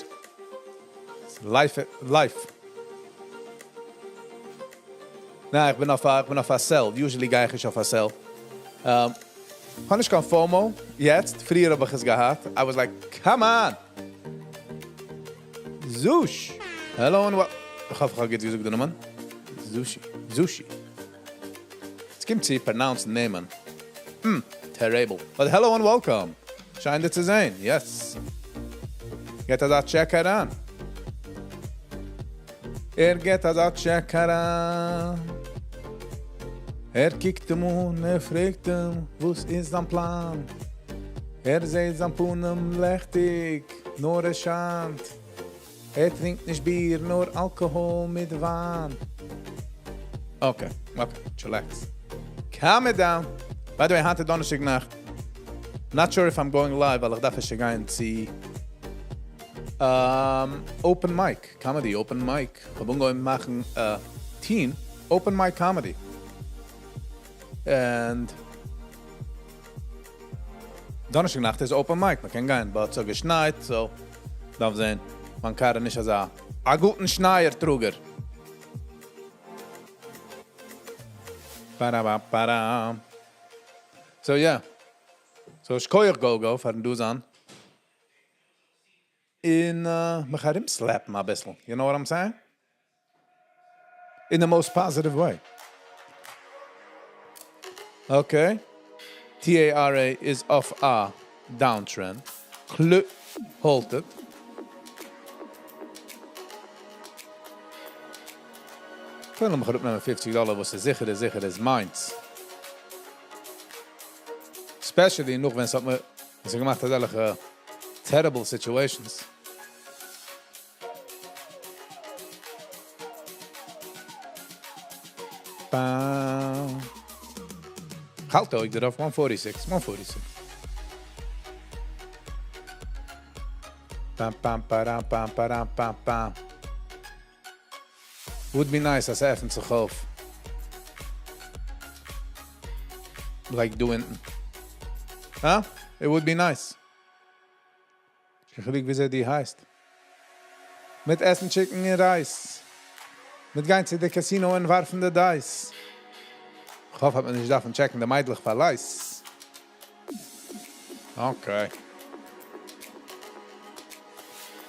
Life, life. ניין, איך בין אויף א sell. Usually גיי איך נישט אויף א sell. האב נישט קיין FOMO יעצט. פריער האב איך עס געהאט. I was like, come on! Zush! Hello and what? איך האף, איך האב גוט געזאגט די נאמען. Zushi. Zushi. עס קומט צו pronounce נעמען. Terrible. But hello and welcome. שיין דיך צו זען. Yes. געט אזא check אריין. ער געט אזא check אריין. ער קוקט אים אן, ער פרעגט אים, וואס איז זיין פלאן? ער זעט זיין פנים ליכטיג, נאר ער שיינט. ער טרינקט נישט ביר, נאר אלקאהאל מיט וויין. Okay, chillax. Calm it down. By the way, היינט איז דאנערשטאג נאכט. Not sure if I'm going live, ווייל איך דארף ערשט גיין צו open mic, comedy open mic. איך האב אנגעהויבן מאכן teen open mic comedy. And דאנערשטאג נאכט איז open mic, מען קען גיין, but ס'האט געשנייט, so דארף זען. מיין קאר איז נישט אזא א גוטן שנייער-טראגער. Para-ba-para. So yeah. So שכוח go-go פארן דא זיין. און מיך ארומשלעפן א ביסל. You know what I'm saying? In the most positive way. Okay. TARA is off a downtrend. Halted. קען מען אראפנעמען 50 דאלאר, וואס איז זיכער, איז זיכער, איז מיינס. Especially נאך ווען עס האט מיר עס האט געמאכט אזעלכע terrible situations. Bam. האלט אויך דערויף 146, 146. Pam, pam, param, pam, param, pam, pam. Would be nice אז עס עפנט זיך אויף. Like doing. Huh? It would be nice. קיין חילוק וויאזוי דו הייסט. מיט עסן chicken און rice. מיט גיין צו די casino און ווארפן די dice. כ'האף אז מען נישט דארפן check ן די מיידלעך פאר lice. Okay.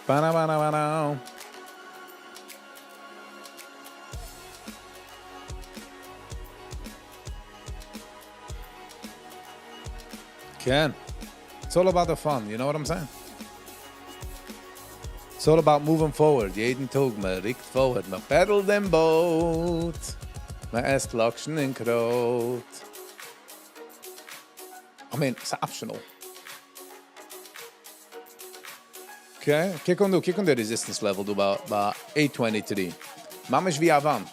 באנא באנא באנא. כן. It's all about the fun, you know what I'm saying? It's all about moving forward. יעדן טאג, מען רוקט forward, מען paddle ט דעם boat. מען עסט לאקשן און קרויט. I mean, it's optional. Okay, קוק אן דא, קוק אן די resistance level דא ביי 823. ממש ווי א וואנט.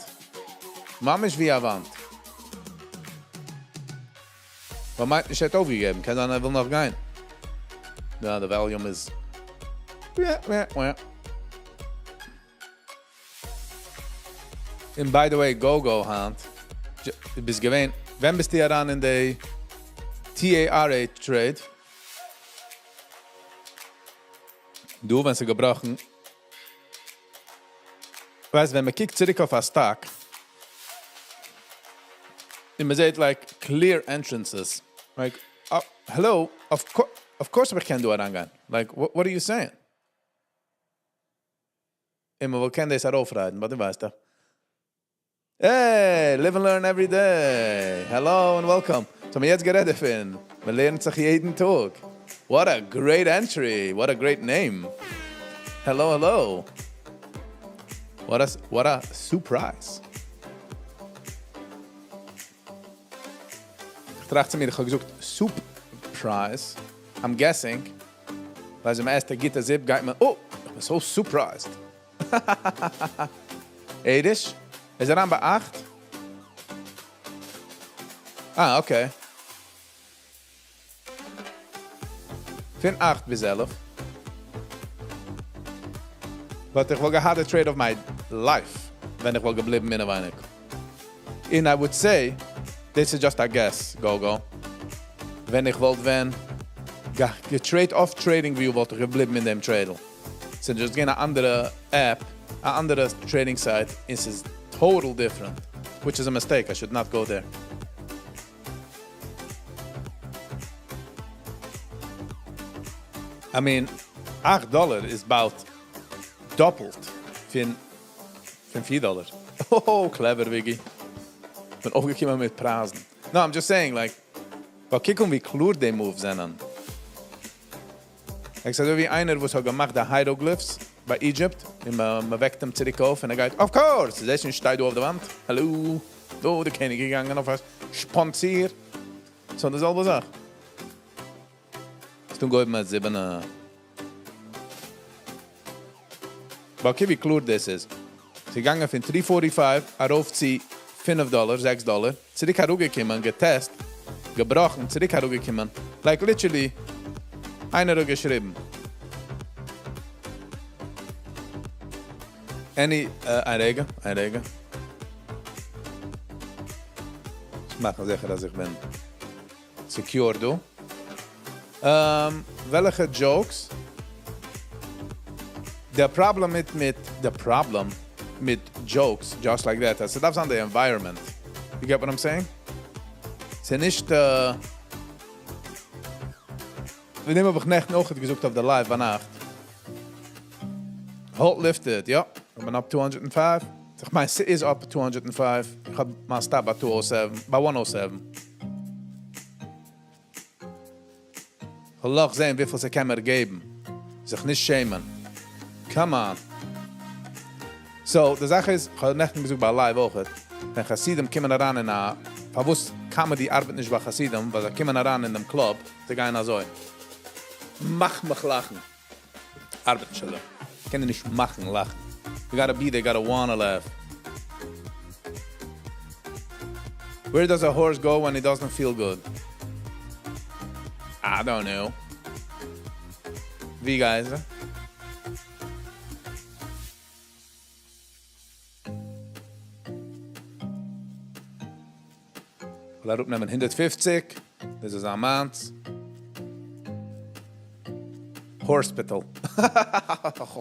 ממש ווי א וואנט. מען מיינט נישט, ער האט אויפגעגעבן, קען זיין, ער וויל נאך גיין. יא, די volume איז. Yeah. And by the way, go-go היינט. דו ביסט געווען, ווען ביסטו אריין אין די TARA trade? דא, ווען ס'איז געבראכן. ווייסט, ווען מען קוקט צוריק אויף א stock, און מען זעט like clear entrances. Like, hello, of course איך קען דא אריינגיין. Like, what are you saying? און מען קען דאס ארויפרייטן, but דו ווייסט דאך. Hey, live and learn every day. Hello and welcome. So, מיר יעצט גערעדט פון, מען לערנט זיך יעדן טאג. What a great entry. What a great name. Hello, hello. What a surprise. איך טראכט צו מיר, איך האב געזאגט surprise. I'm guessing, ווייל אז מען עסט א גוטע זופ, גייט מען, oh, איך בין so surprised. עדיש? איז ער אן ביי 8? Ah, okay. פון 8 ביז 11. But איך וואלט געהאט the trade of my life, ווען איך וואלט געבליבן אינעווייניג. And I would say, this is just a guess, go-go. ווען איך וואלט ווען גע trade אויף TradingView, וואלט איך געבליבן אין דעם trade. ס'איז just גיין א אנדערע app, א אנדערע trading site, it is total different, which is a mistake. I should not go there. I mean, 8 דאלאר איז about דאפלט פון 4 דאלאר. Oh, clever, Wiggy. בין אויפגעקומען מיט פרייזן. No, I'm just saying, like, ווייל קוק אן ווי קלאר די moves זענען. איך זאג ווי איינער וואס האט געמאכט די hieroglyphs ביי Egypt, און מען וועקט אים צוריק אויף און ער גייט, of course, דאס שטייט דא אויף די וואנט. Hello. דא, דער קעניג געגאנגען אויף א שפאציר. So, די זעלבע זאך. עס טון גוט מיט זיבן. אבער okay, ווי קלאר דאס איז. זיי געגאנגען פון 345 ארויף צו 5 דאלאר, 6 דאלאר, צוריק אראפגעקומען, גע test, געבראכן, צוריק אראפגעקומען. Like literally, איינער האט געשריבן. Any, א רגע, א רגע. איך מאך זיכער, אז איך בין secure דא. וועלכע jokes? דער problem מיט, the problem מיט jokes, just like that, אז ס'דארף זיין the environment. You get what I'm saying? ס'איז נישט, מיר נעמען האב איך נעכטן אויך געזאגט אויף די live ביינאכט. Halt lifted, יא. איך בין up 205. איך מיין, ס'איז up 205. איך האב מיין stop ביי 207, ביי 107. איך וויל נאך זען, וויפיל ס'קען מיר געבן. זיך נישט שעמען. Come on. So, די זאך איז, איך האב נעכטן געזאגט ביי live אויך, ווען חסידים קומען אריין אין א, פארוואס comedy ארבעט נישט ביי חסידים, ווייל זיי קומען אריין אין דעם club, זיי גייען אזוי. מאך מיך לאכן. ארבעט נישט אזוי. קען נישט מאכן לאכן. You gotta be there, you gotta wanna laugh. Where does a horse go when he doesn't feel good? I don't know. ווי גייט ער? וויל אראפנעמען 150. דאס איז א מאנס. Hospital.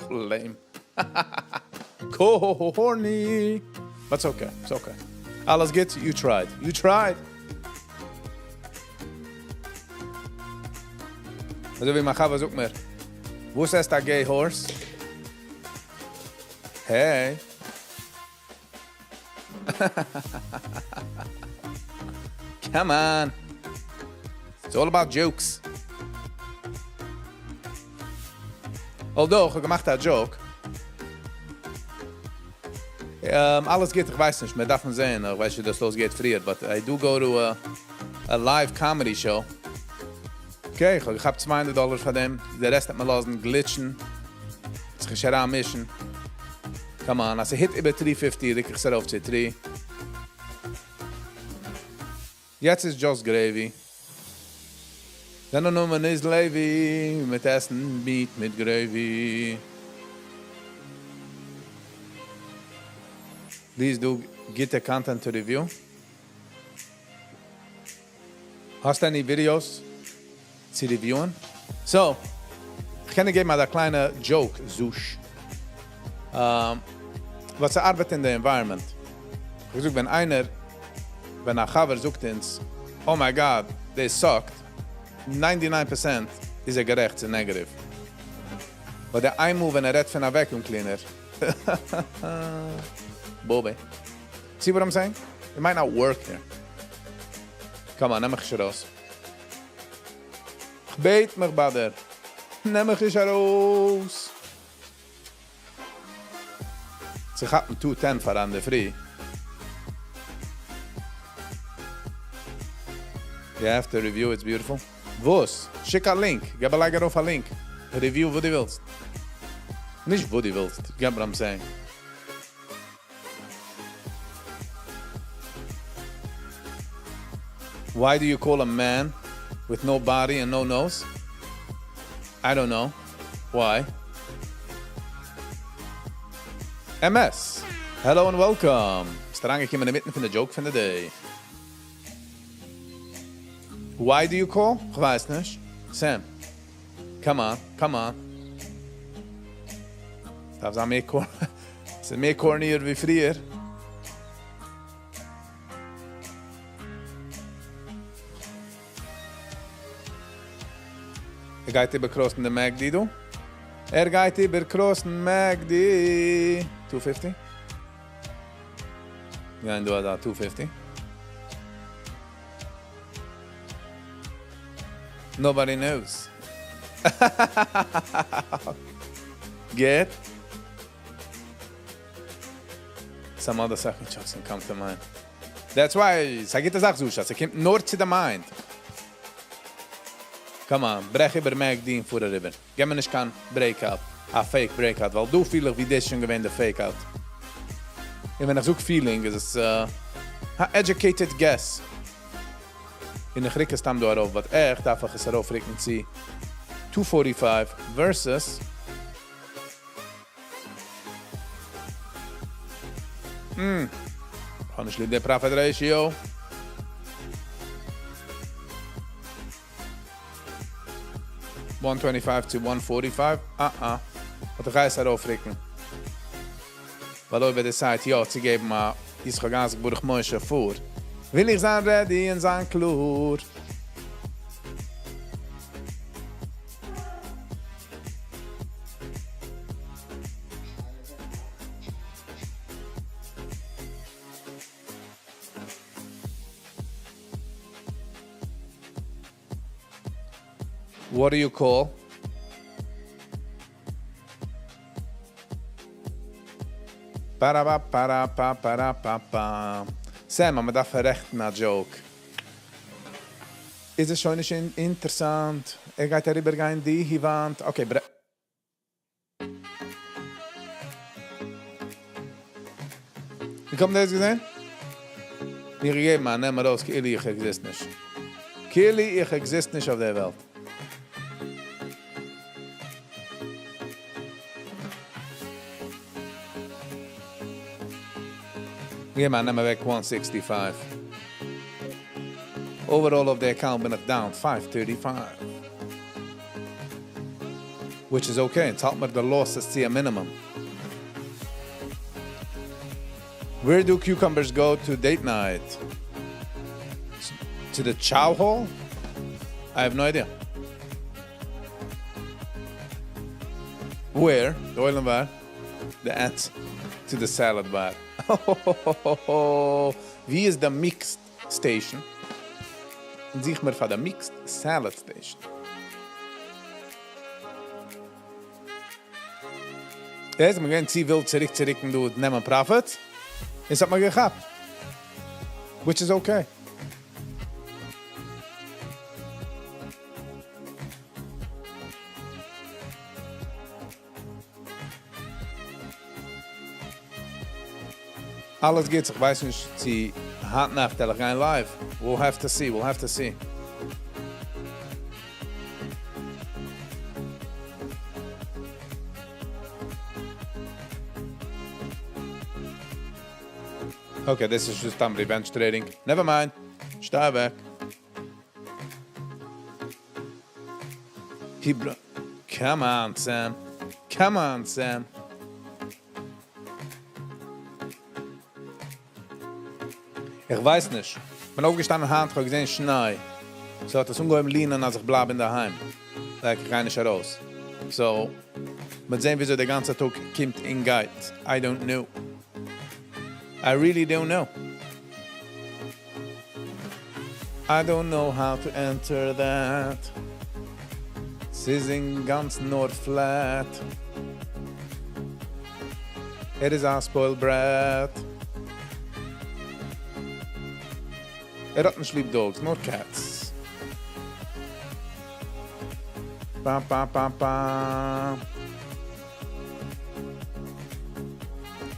Lame. Corny. But it's okay. It's okay. אלעס גוט, you tried. You tried. אזוי ווי מיין חבר זאגט מיר, וואס עסט א gay horse? Hey. Come on. It's all about jokes. Although, איך האב געמאכט א joke. אלעס גוט, איך ווייס נישט, מיר דארפן זען, איך ווייס נישט ווי דאס לויז גייט פריער, but I do go to a live comedy show. Okay, איך האב געכאפט 200 דאלער פאר דעם, די rest האט מען לאזן glitch ן, זיך נישט אריינמישן. Come on, אז ס'hit איבער 350, רוק איך עס ארויף צו 3. יעצט איז just gravy. זיין נאמען איז לוי, מיט עסן meat מיט gravy. Please do גוטע content to review. האסט any videos צו review ען? So, איך קען דיר געבן א קליינע joke, זוש. וואס ס'ארבעט אין די environment. איך זאג, ווען איינער, ווען א חבר זאגט אונז, oh my God, דאס suck ט, 99% איז ער גערעכט, ס'איז negative. אבער דער איינמאל, ווען ער רעדט פון א vacuum cleaner, Bobby. See what I'm saying? It might not work here. Come on, נעם מיך נישט ארויס. איך בעט מיך ביי דיר. נעם מיך נישט ארויס. זיי כאפן 210 פאר אינדערפרי. You have to review, it's beautiful. וואס? שיק א link. געב א לייג ארויף א link. Review וואס דו ווילסט. נישט וואס דו ווילסט. Get what I'm saying. Why do you call a man with no body and no nose? I don't know. Why? MS. Hello and welcome. ביסט אריינגעקומען אינמיטן פון די joke פון די day. Why do you call? איך ווייס נישט. Sam. Come on, come on. דארף זיין מער corny. ס'איז מער corny ער ווי פריער. ער גייט איבער cross ן די MACD דא. ער גייט איבער cross ן MACD. 250. גייען דא דא 250. Nobody knows. Get? Some other sucking jokes can come to mind. That's why, ס'איז א גוטע זאך, זושא, ס'קומט נאר צו די mind. Come on, ברעך איבער MACD און פאר אריבער. גיב מיר נישט קיין breakout, א fake breakout, ווייל דא פיל איך ווי דאס שוין געווען די fake out. און ווען איך זאג feeling, איז עס א educated guess. און איך רוק עס סתם דא ארויף, but איך דארף איך עס ארויפרוקן צו 245 versus איך האב נישט ליב די profit ratio. 125 to 145. אה אה. But איך גיי עס ארויפרוקן. ווייל אויב ער decide יא צו געבן א יצחק אייזיק ברוך משה פאר, וויל איך זיין ready און זיין קלאר. What do you call? Para para pa para pa pa. Sam, מען דארף פאררעכטן א joke. איז עס שוין נישט אינטערעסאנט? ער גייט אריבערגיין די וואנט. Okay, bre ווי קומט דאס געזען? מיר געגעבן א נעם ארויס, כאילו איך exist נישט. כאילו איך exist נישט אויף דער וועלט. געב א נעם אוועק 165. Overall of the account בין איך down 535. Which is okay, אונז האלט מיר די losses צו א minimum. Where do cucumbers go to date night? To the chow hall? I have no idea. Where? די עולם וואר? The ants to the salad bar. ווי איז די mixed station? זוך מיר פאר די mixed salad station. דאס איז מיר געווען צו ווילד צוריק צוריקן דא נעמען profit. עס האט מיר געכאפט. Which is okay. אלעס גוט, איך ווייס נישט צו היינט נאכט וועל איך גיין live. We'll have to see, we'll have to see. Okay, דאס איז just סתם revenge trading. Never mind. שטיי אוועק. Hebrew. Come on, Sam. Come on, Sam. איך ווייס נישט. בין אויפגעשטאנען היינט, איך האב געזען שניי. So האט עס אנגעהויבן לינען, אז איך בלייב אינדערהיים. Like, איך גיי נישט ארויס. So, מיר זען, וויאזוי דער גאנצער טאג קומט און גייט. I don't know. I really don't know. I don't know how to enter that. ס'איז אינגאנצן נאר flat. ער איז א spoiled brat. ער האט נישט ליב dogs, נאר cats. Ba, ba, ba, ba.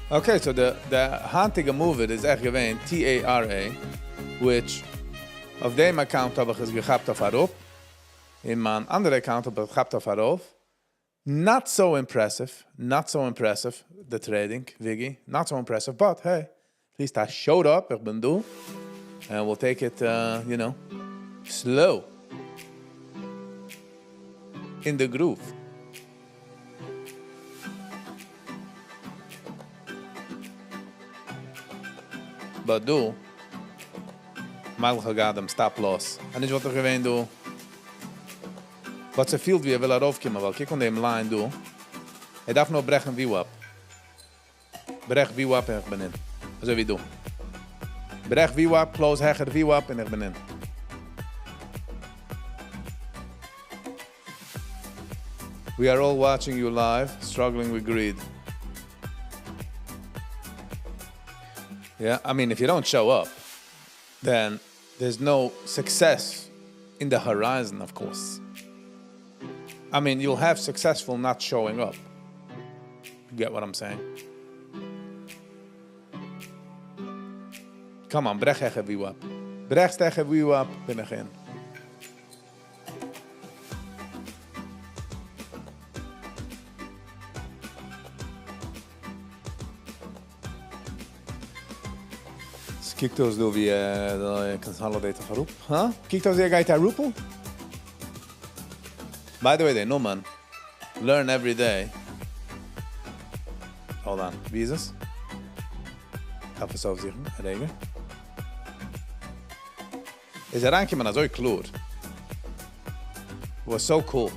Okay, so די היינטיגע move איז עכט געווען TARA, which אויף דעם account האב איך עס געכאפט אויף אראפ. אין מיין אנדערע account האב איך געכאפט אויף ארויף. Not so impressive, not so impressive, the trading, Viggy. Not so impressive, but hey, at least I showed up, איך בין דא. And we'll take it slow. In the groove. But דא, מילא געהאט דעם stop loss. און נישט וואלט איך געווען דא. But ס'פילט ווי ער וויל ארויפקומען, ווייל קוק אן דעם line דא. ער דארף נאר ברעכן VWAP. ברעך VWAP און איך בין אין. אזוי ווי דא. ברעך VWAP, close העכער VWAP און איך בין אין. We are all watching you live, struggling with greed. Yeah, I mean, if you don't show up, then there's no success in the horizon, of course. I mean, you'll have successful not showing up. You get what I'm saying? Come on, ברעך העכער VWAP. ברעכסט העכער VWAP, בין איך אין. עס קוקט אויס דא ווי ער consolidate אויף אראפ. Huh? קוקט אויס ווי ער גייט אראפ? By the way, דער נאמען, learn every day. Hold on, ווי איז עס? דארף עס אויפזוכן, א רגע. איז אריינגעקומען אזוי קלאר. Was so cool.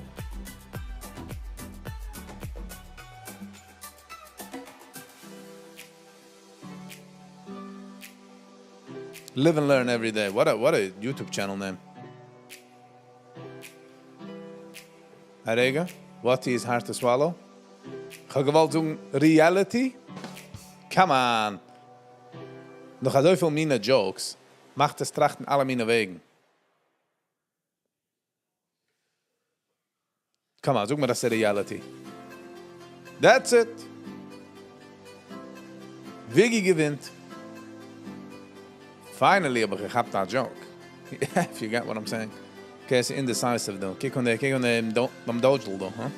Live and learn every day. What a YouTube channel name. א רגע, what is hard to swallow? איך האב געוואלט זאגן reality? Come on. נאך אזויפיל מינע jokes, מאכט עס טראכטן אלע מינע וועגן. Come on, זאג מיר דאס איז reality. That's it. Viggy געווינט. Finally האב איך געכאפט א joke. If you get what I'm saying. Okay, ס'איז indecisive דא. קוק אן דער, קוק אן דעם, דעם Doge דא, huh?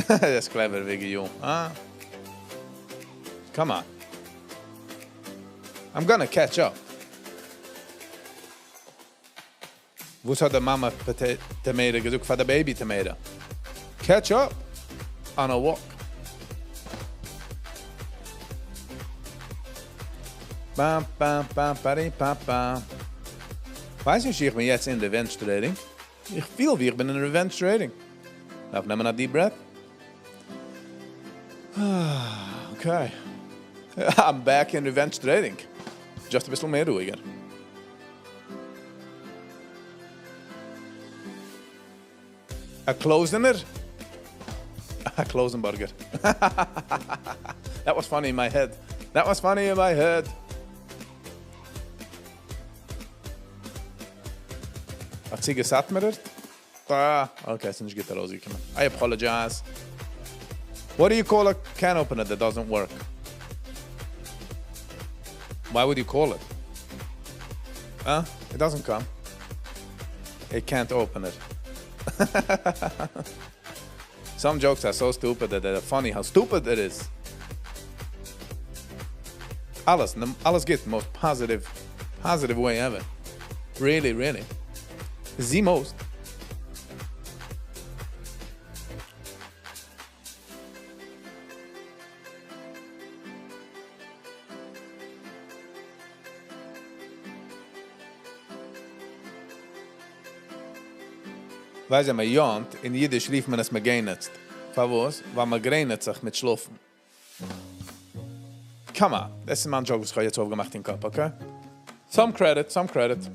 That's clever, Viggy, you. Huh? Come on. I'm gonna catch up. וואס האט די מאמע tomato געזאגט פאר די baby tomato? Catch up on a walk. Ba ba ba ba ba ba. ווייס נישט, איך בין יעצט אין revenge trading. איך פיל ווי איך בין אין revenge trading. דארף נעמען א deep breath. Okay. I'm back in revenge trading. Just א ביסל מער רואיגער. א קלויזענער? א קלויזענבורגער. That was funny in my head. That was funny in my head. האט זי געסאטמערט? Ah, okay, ס'איז נישט גוט ארויסגעקומען. I apologize. What do you call a can opener that doesn't work? Why would you call it? Huh? It doesn't come. It can't open it. Some jokes are so stupid that they're funny how stupid it is. אלעס, אלעס גוט, most positive, positive way ever. Really, really. The most. ווייסט, מען yawn ט, אין אידיש רופט מען עס מ'גענעצט. פארוואס? ווייל מען גרענעצט זיך מיט שלאפן. Come on, דאס איז מיין joke, וואס איך האב יעצט אויפגעמאכט אין קאפ, okay? Some credit, some credit.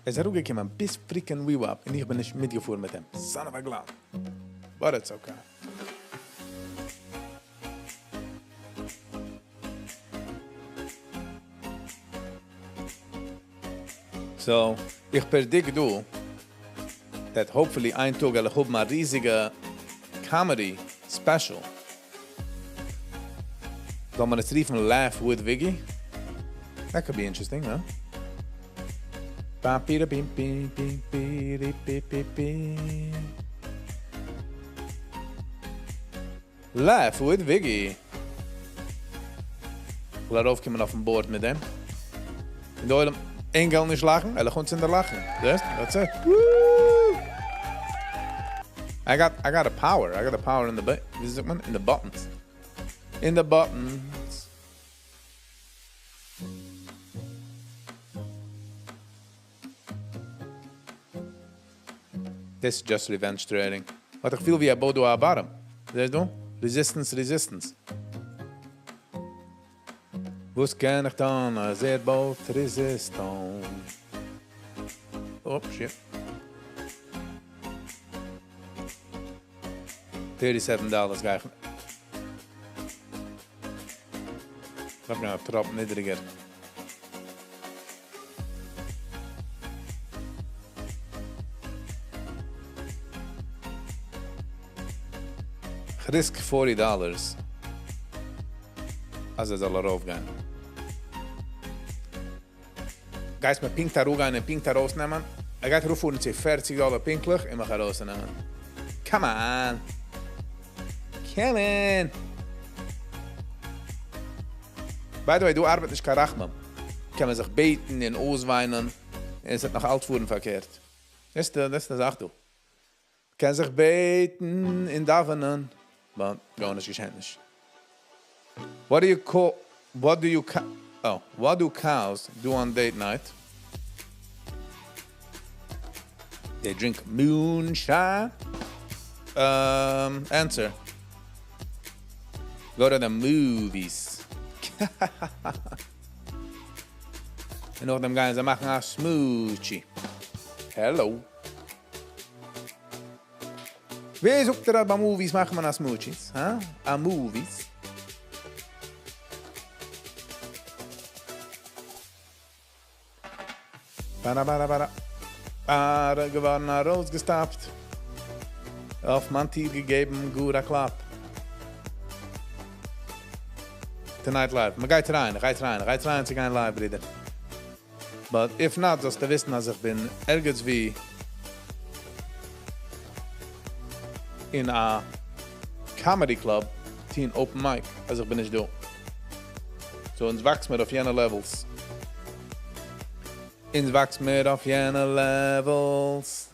ער איז אראפגעקומען ביז freaking VWAP און איך בין נישט מיטגעפארן מיט אים. Son of a clown. But it's okay. So, איך predict דא, that hopefully איין טאג וועל איך האבן א ריזיגע comedy special. זאל מען עס רופן Laugh with Viggy? That could be interesting, huh? Ba bi da bim bim bim bi di bi bi bi. Laugh with Viggy. וועל ארויפקומען אויפן board מיט דעם. און דער עולם ענק נישט לאכן, אלע אונז אין דער לאכן. That's it. Woo! I got a power. I got a power in the ווי זאגט מען? In the buttons. In the buttons. This is just revenge trading. But איך פיל ווי ער בויט דא א bottom. זעסט דו? Resistance, resistance. וואס קען איך טון? אז ער בויט resistance. Oh, shit. $37 גיי איך. איך האב א טראפ נידריגער. איך risk $40. אז ער זאל ארויפגיין. גייסט מיר פונקט אראפגיין און פונקט ארויסנעמען? ער גייט ארויפפארן צו 40 דאלאר פונקטליך און מיך ארויסנעמען. Come on. Come on. By the way, דא ארבעט נישט קיין רחמים. קען מען זיך בעטן און אויסוויינען. עס וועט נאך אלץ פארן פארקערט. דאס איז די זאך דא. קען זיך בעטן און דאווענען. But גארנישט געשעט נישט. What do you call, what do you, oh, what do cows do on date night? They drink moonshine. Answer. Go to the movies. און נאכדעם גייען זיי מאכן א smoochie. Hello. ווער זאגט דיר, ביי movies מאכט מען א smoochies? Huh? א movies? Bara, bara, bara. Bara געווארן ארויסגעסטאפט. אויף מיין טיר געגעבן, גוט א קלאפ. Tonight live. מען גייט אריין, גייט אריין, גייט אריין צו גיין live, ברודער. But if not, זאלסטו וויסן, אז איך בין ערגעץ וואו אין א comedy club, טון open mic, אז איך בין נישט דא. So, אונז וואקסן מיר אויף יענע levels. אונז וואקס מיר אויף יענע levels.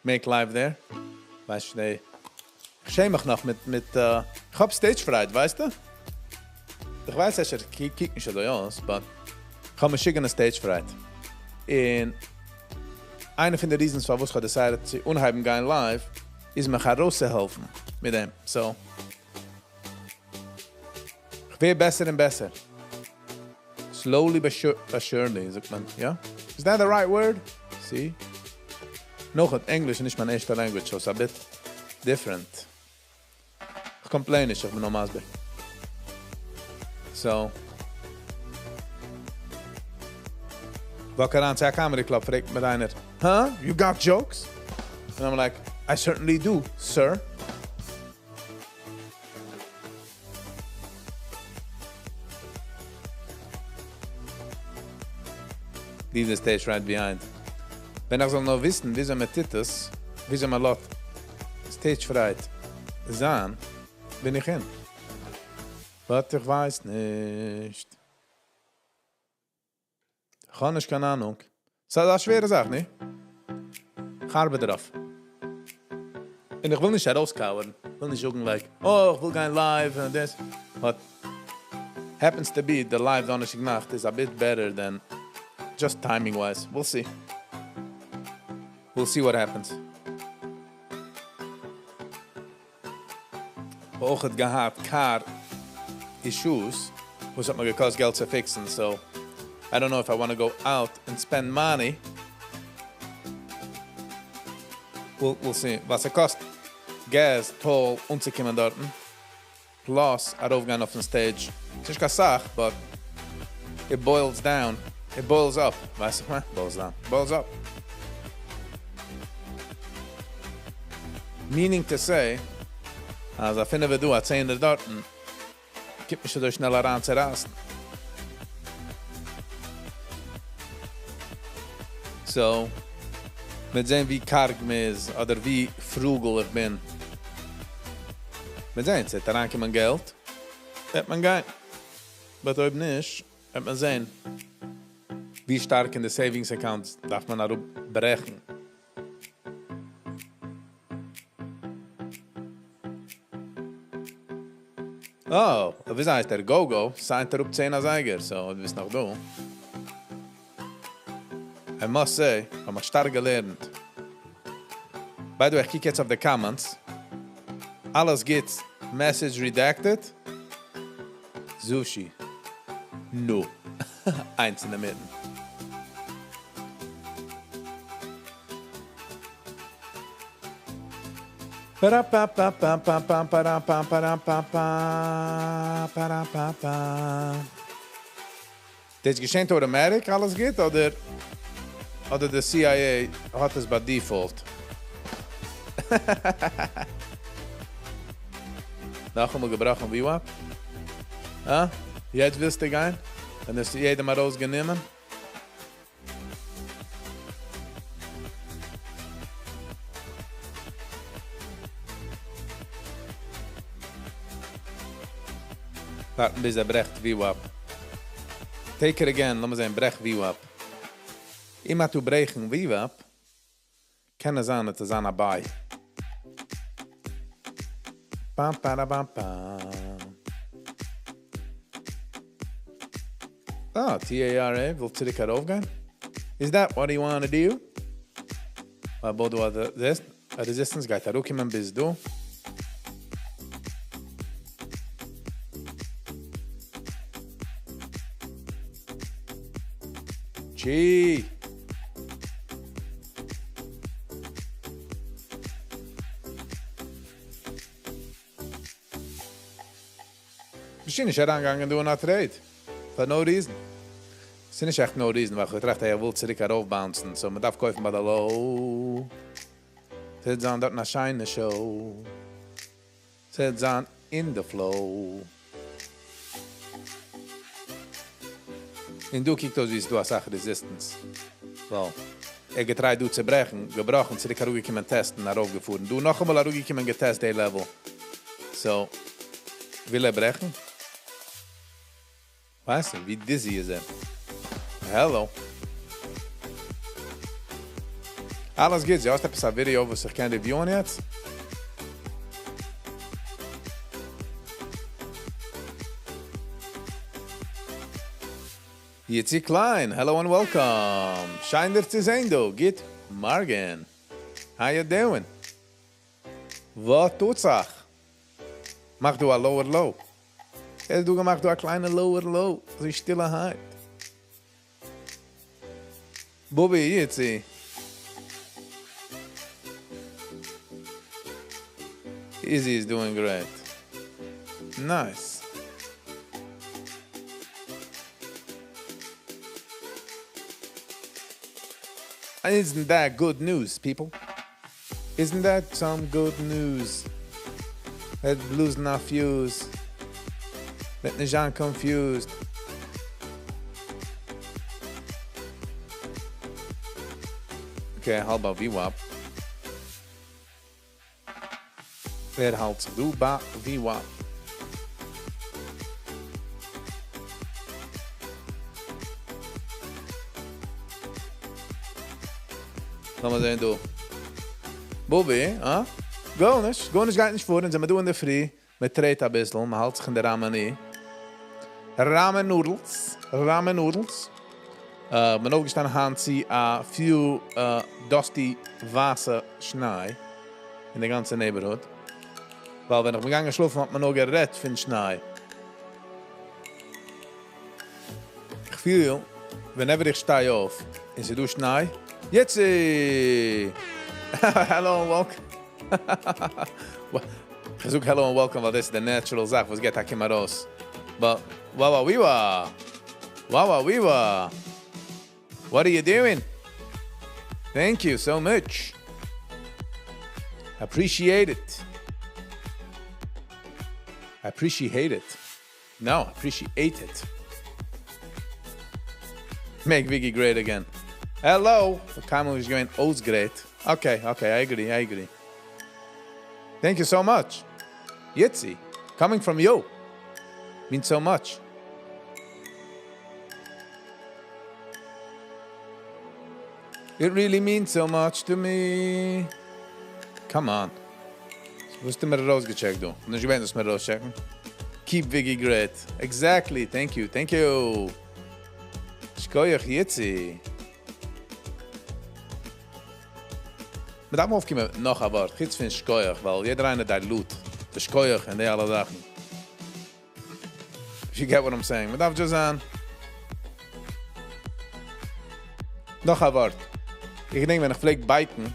Make live there. ווייסט נישט, איך שעם מיך נאך מיט, מיט, איך האב stage fright, ווייסטו? איך ווייס אפשר קוקט נישט אזוי אויס, but איך האב משוגענע stage fright. און איינע פון די reasons פארוואס איך האב decided צו אנהייבן גיין live, איז מיך ארויסצוהעלפן מיט דעם. So, איך ווער בעסער און בעסער. Slowly but surely, זאגט מען, יא? Is that the right word? See? נאך English איז נישט מיין ערשטע language, so it's a bit different. איך complain נישט, איך בין נאר מסביר. So, walk אריין צו א comedy club, פרעגט מיר איינער, "Huh? You got jokes?" And I'm like, "I certainly do, sir." Leave the stage right behind. ווען איך זאל נאר וויסן, וויאזוי מען טוט עס, וויאזוי מען לאזט stage fright זיין, בין איך אין. But איך ווייס נישט. איך האב נישט קיין אהנונג. ס'איז א שווערע זאך, נע? איך ארבעט דערויף. און איך וויל נישט ארויסקאווערן. איך וויל נישט זאגן, like, oh, איך וויל גיין live and this. But happens to be, the live דאנערשטאג נאכט is a bit better than just timing wise. We'll see. We'll see what happens. אויך האט געהאט car issues, וואס האט מיר געקאסט געלט צו fix ן, so I don't know if I want to go out and spend money. We'll see. וואס עס קאסט gas, toll, אנצוקומען דארטן. Plus, ארויפגיין אויפן stage. ס'איז נישט קיין סאך, but it boils down. It boils up. ווייסט איך מיין? Boils down. Boils up. Meaning to say, אז אפילו ווען דו א צענער דארטן, קומט נישט אזוי שנעל אריין צו רייסן. So, מ'וועט זען ווי קארג מ'איז, אדער ווי frugal איך בין. מ'וועט זען, ס'וועט אריינקומען געלט, וועט מען גיין. But אויב נישט, וועט מען זען, ווי שטארק אין די savings accounts דארף מען אראפברעכן. Oh, ווי הייסט דער Gogo? Signed ער אפ 10 אזייגער, so דו ביסט נאך דא. I must say, האב מיך שטארק געלערנט. By the way, איך קוק יעצט אויף די comments. אלעס גוט. Message redacted. Sushi. No. איינס אין דער מיטן. Ba-da-ba-ba-ba-ba-ba, ba-da-ba-ba-da-ba-ba, ba-da-ba-ba. דאס געשעט automatic, אלעס גוט, אדער, אדער די CIA האט עס by default? נאכאמאל געבראכן VWAP? אה? יעצט ווילסטו גיין? ווען איז יעדער ארויסגענומען? ווארטן ביז ער ברעכט VWAP. Take it again, לאמיר זען, ברעך VWAP. אימער צו ברעכן VWAP, קען עס זיין, אז עס איז א buy. Pam, para, pam, pam. Ah, TARA וויל צוריק ארויפגיין. Is that what you want to do? אבער דא this resistance גייט אראפקומען ביז דא. Gee. ביסט נישט אריינגעגאנגען דא אין א trade. For no reason. ס'איז נישט עכט no reason, ווייל איך טראכט, ער וויל צוריק ארויף bounce ן, so מען דארף קויפן ביי די low. ס'וועט זיין דארט א שיינע show. ס'וועט זיין in the flow. און דא קוקט אויס ווי ס'איז דא א סאך resistance. Well, ער גע try ט דא צו ברעכן, געבראכן, צוריק אראפגעקומען test ן, ארויפגעפארן. דא נאכאמאל אראפגעקומען גע test די level. So, וויל ער ברעכן? ווייסט ווי dizzy איז ער? Hello. אלעס גוט, דו האסט עפעס א ווידעא וואס איך קען review ען יעצט? יצי קליין, hello and welcome! שיין דיר צו זען דא, גוט מארגן! How you doing? וואס טוט זיך? מאך דא א lower low. ער האט דא געמאכט דא א קליינע lower low, אזוי שטילערהייט. בובי, יצי. Izzy is doing great. Nice. Isn't that good news, people? Isn't that some good news? That losing our fuse. מ'וועט נישט זיין confused. Okay, האלב ביי VWAP. ווער האלט זיך דא ביי VWAP? לאמיר זען דא. בובי, אה? גארנישט, גארנישט גייט נישט פאר, אונז זעמיר דא אינדערפרי, מען trade ט אביסל, מען האלט זיך אין די ramen. Ramen noodles, ramen noodles. בין אויפגעשטאנען היינט צו א few dusty ווייסע שניי אין די גאנצע neighborhood. ווייל ווען איך בין געגאנגען שלאפן האט מען נאר גערעדט פון שניי. איך פיל, whenever איך שטיי אויף און ס'איז דא שניי, יצי! Hello and welcome. איך זאג hello and welcome ווייל דאס איז די natural זאך וואס גייט א קום ארויס. But, וואו וואו וואו וואו. What are you doing? Thank you so much. Appreciate it. Appreciate it. No, appreciate it. Make Viggy great again. Hello. The time is going oh great. Okay, I agree, I agree. Thank you so much. Yitzi, coming from you means so much. It really means so much to me. Come on. וואס האסטו מיר ארויסגע check ט דא? נישט געווען דאס מיר ארויסcheck ן. Keep Viggy great. Exactly. Thank you. Thank you. שכוח יצי. מען דארף אויפקומען נאך א ווארט. חוץ פון שכוח, ווייל יעדער איינער dilute. די שכוח און די אלע זאכן. If you get what I'm saying. מען דארף just זיין. נאך א ווארט. איך געדענק ווען איך פלעג bike ן, און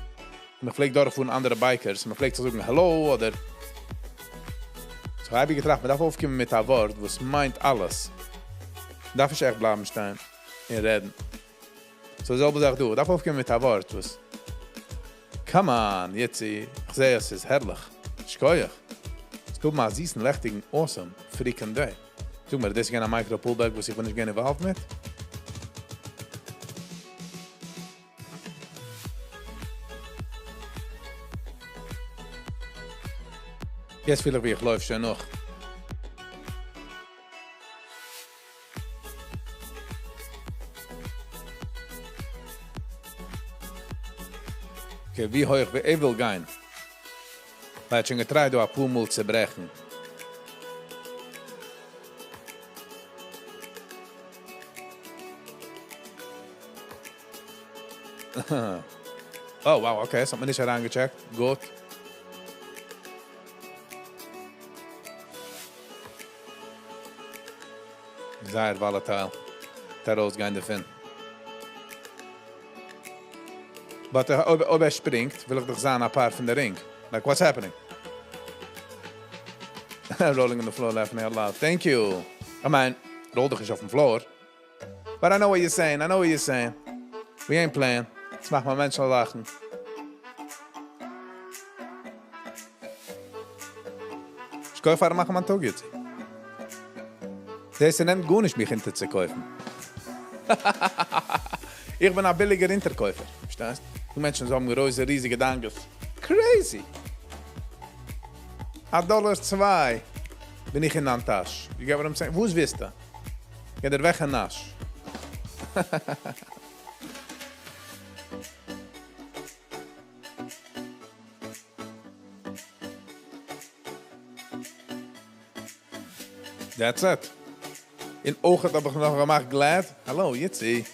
איך פלעג דורכפארן אנדערע bikers, מען פלעגט צו זאגן hello אדער so האב איך געטראכט, מען דארף אויפקומען מיט א ווארט, וואס מיינט אלעס. דארף נישט עכט בלייבן שטיין און רעדן. So די זעלבע זאך דא, דארף אויפקומען מיט א ווארט, וואס Come on, יצי, איך זע עס איז הערליך. שכוח. עס קומט מיר א זיסן, לעכטיגן, awesome, freaking day. זאג מיר, דאס איז געווען א micro pullback, וואס איך בין נישט געווען involved מיט? יעצט פיל איך ווי איך לויף שוין נאך. Okay, ווי הויך ווי ער וויל גיין. ווייל ער האט שוין גע try ט דא א פאר מאל צו ברעכן. Oh, wow, okay, דאס האט מען נישט אריינגע check ט. גוט. זייער volatile. ארויסגיין דערפון. But אויב ער שפרינגט, וויל איך דאך זיין א part פון די רינג. Like, what's happening? Rolling on the floor, laughing out loud. Thank you. I mean, רול דיך נישט אויפן floor. But I know what you're saying. I know what you're saying. We ain't playing. דאס מאכט מען מענטשן לאכן. איך קויף מאכן מיין טאג יעצט. דאס נעמט גארנישט מיך אונטערצוקויפן. איך בין א ביליגער אונטערקויפער. פארשטייסט? די מענטשן האבן גרויסע, ריזיגע דאגות. Crazy. א דאלער צוויי בין איך אין דיין טאש. You get what I'm saying? וואס ווילסטו? גיב דיר וועך א נאש. That's it. און אויך האב איך נאך געמאכט glad. Hello, Yitzi.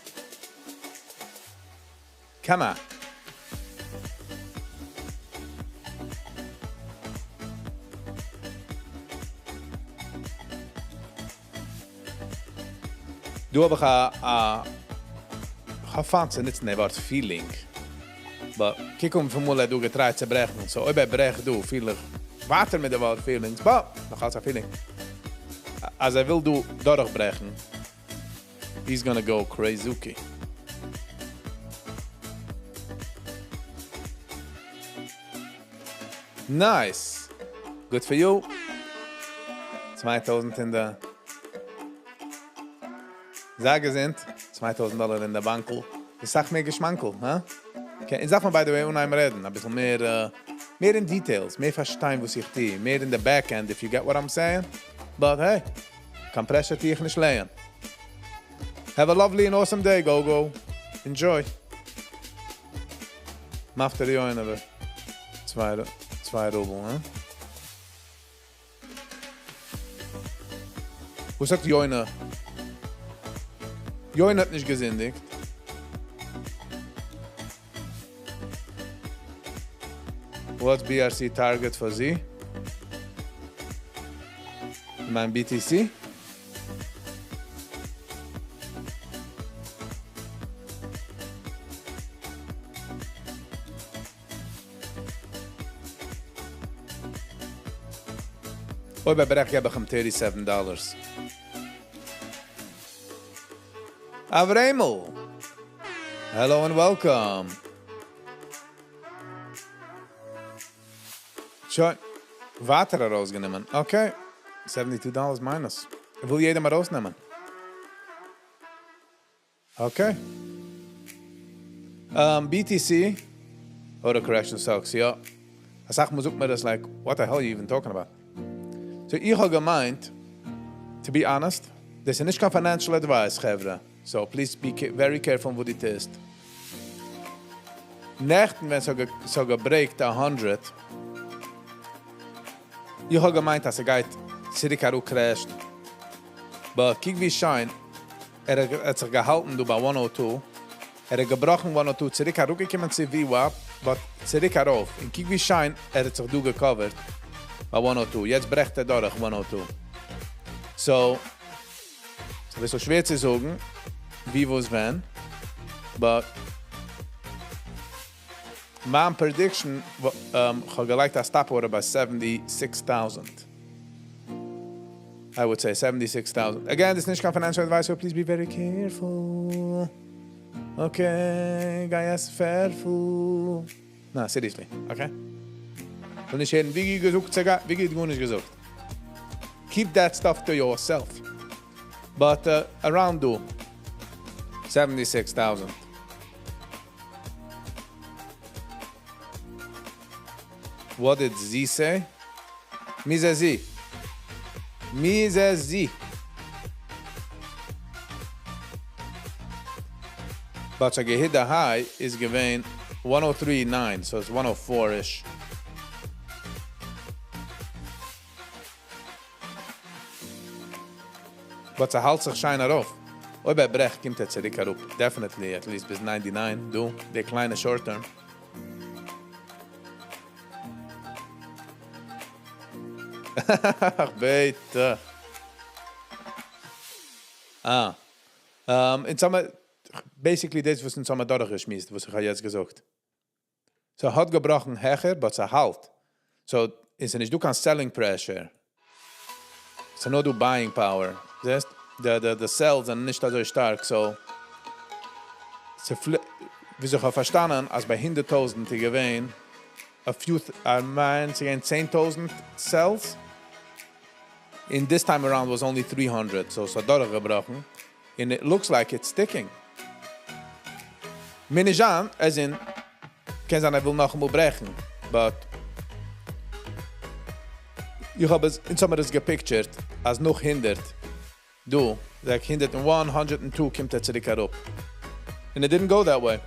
Come on. דא האב איך א א כ'האב פיינט צו נוצן די ווארט feeling. But קוק אן וויפיל מאל ער האט דא געטרייט צו ברעכן. So אויב ער ברעכט דא, פיל איך ווייטער מיט די ווארט feelings. But נאך אלץ א feeling. אז ער וויל דא דורכברעכן, he's gonna go crazy. Nice. Good for you. 2000 אין די... זיי געזונט. 2000 דאלאר אין די באנקל. איך זאג מער געשמאנקל, הא? Okay, איך זאג מאל, by the way, אן רעדן, א ביסל מער, מער אין details, מער פארשטיין, וואס איך טו, מער אין the back end, if you get what I'm saying. But hey, קיין pressure טו איך נישט לייגן. Have a lovely and awesome day, go go. Enjoy. מאכט ער יא אבער 2 רובל, הא? וואס זאגט יונה? יונה האט נישט געזינדיגט. What's BRC target for Z? מיין BTC? אויב ער ברעכט, געב איך אים $37. Avremel! Hello and welcome. שוין, ווייטער ארויסגענומען. Okay, $72 minus. וויל יעדער ארויסנעמען. Okay. BTC, auto correction stocks, יא. א סאך מאל זאגט מען דאס like, what the hell are you even talking about? So איך האב געמיינט, to be honest, דאס איז נישט קיין financial advice, חברה. So please be very careful וואס דו טוסט. נעכטן, ווען ס'האט געברעיקט 100, איך האב געמיינט, אז ער גייט צוריק אראפ crashed. But קוק ווי שיין, ער האט זיך געהאלטן דא ביי 102. ער האט געבראכן 102, צוריק אראפגעקומען צו VWAP, but צוריק ארויף. און קוק ווי שיין, ער האט זיך דא געקאווערט ביי 102. יעצט ברעכט ער דורך 102. So, ס'איז אזוי שווער צו זאגן, ווי, וואס, ווען. But, מיין prediction, איך האב געלייגט א stop order ביי 76,000. I would say 76,000. Again, this is נישט קיין financial advice, so please be very careful. Okay, guys, careful. No, seriously, okay? ווען איך הער, ווי געזאגט, ווי גארנישט געזאגט. Keep that stuff to yourself. But around דא, 76,000. What did Z say? מי זה Z? מי זה Z? But hit the high איז געווען 103.9, so it's 104-ish. But ס'האלט זיך שיין ארויף. אויב ער ברעכט, קומט ער צוריק אראפ. Definitely, at least ביז 99. דא, די קליינע short term. אך, ביטע. Ah. אונז האבן basically דאס, וואס אונז האבן דורכגעשמועסט, וואס איך האב יעצט געזאגט. So האט געבראכן העכער, but ס'האלט. So איז נישט דא קיין selling pressure. ס'נאר דא buying power. זעסט? The sells זענען נישט אזוי שטארק, so ווי איך האב פארשטאנען, אז ביי 100.000 איז געווען a few, I מיין, ס'געווען 10.000 sells. In this time around was only 300, so ס'האט דורכגעבראכן. And it looks like it's sticking. מוז נישט זיין, as in, קען זיין, ער וויל נאכאמאל ברעכן, but איך האב עס, אונז האבן מיר עס געפיקטשערט, אז נאך 100. דא, like 101, 102 קומט ער צוריק אראפ. And it didn't go that way.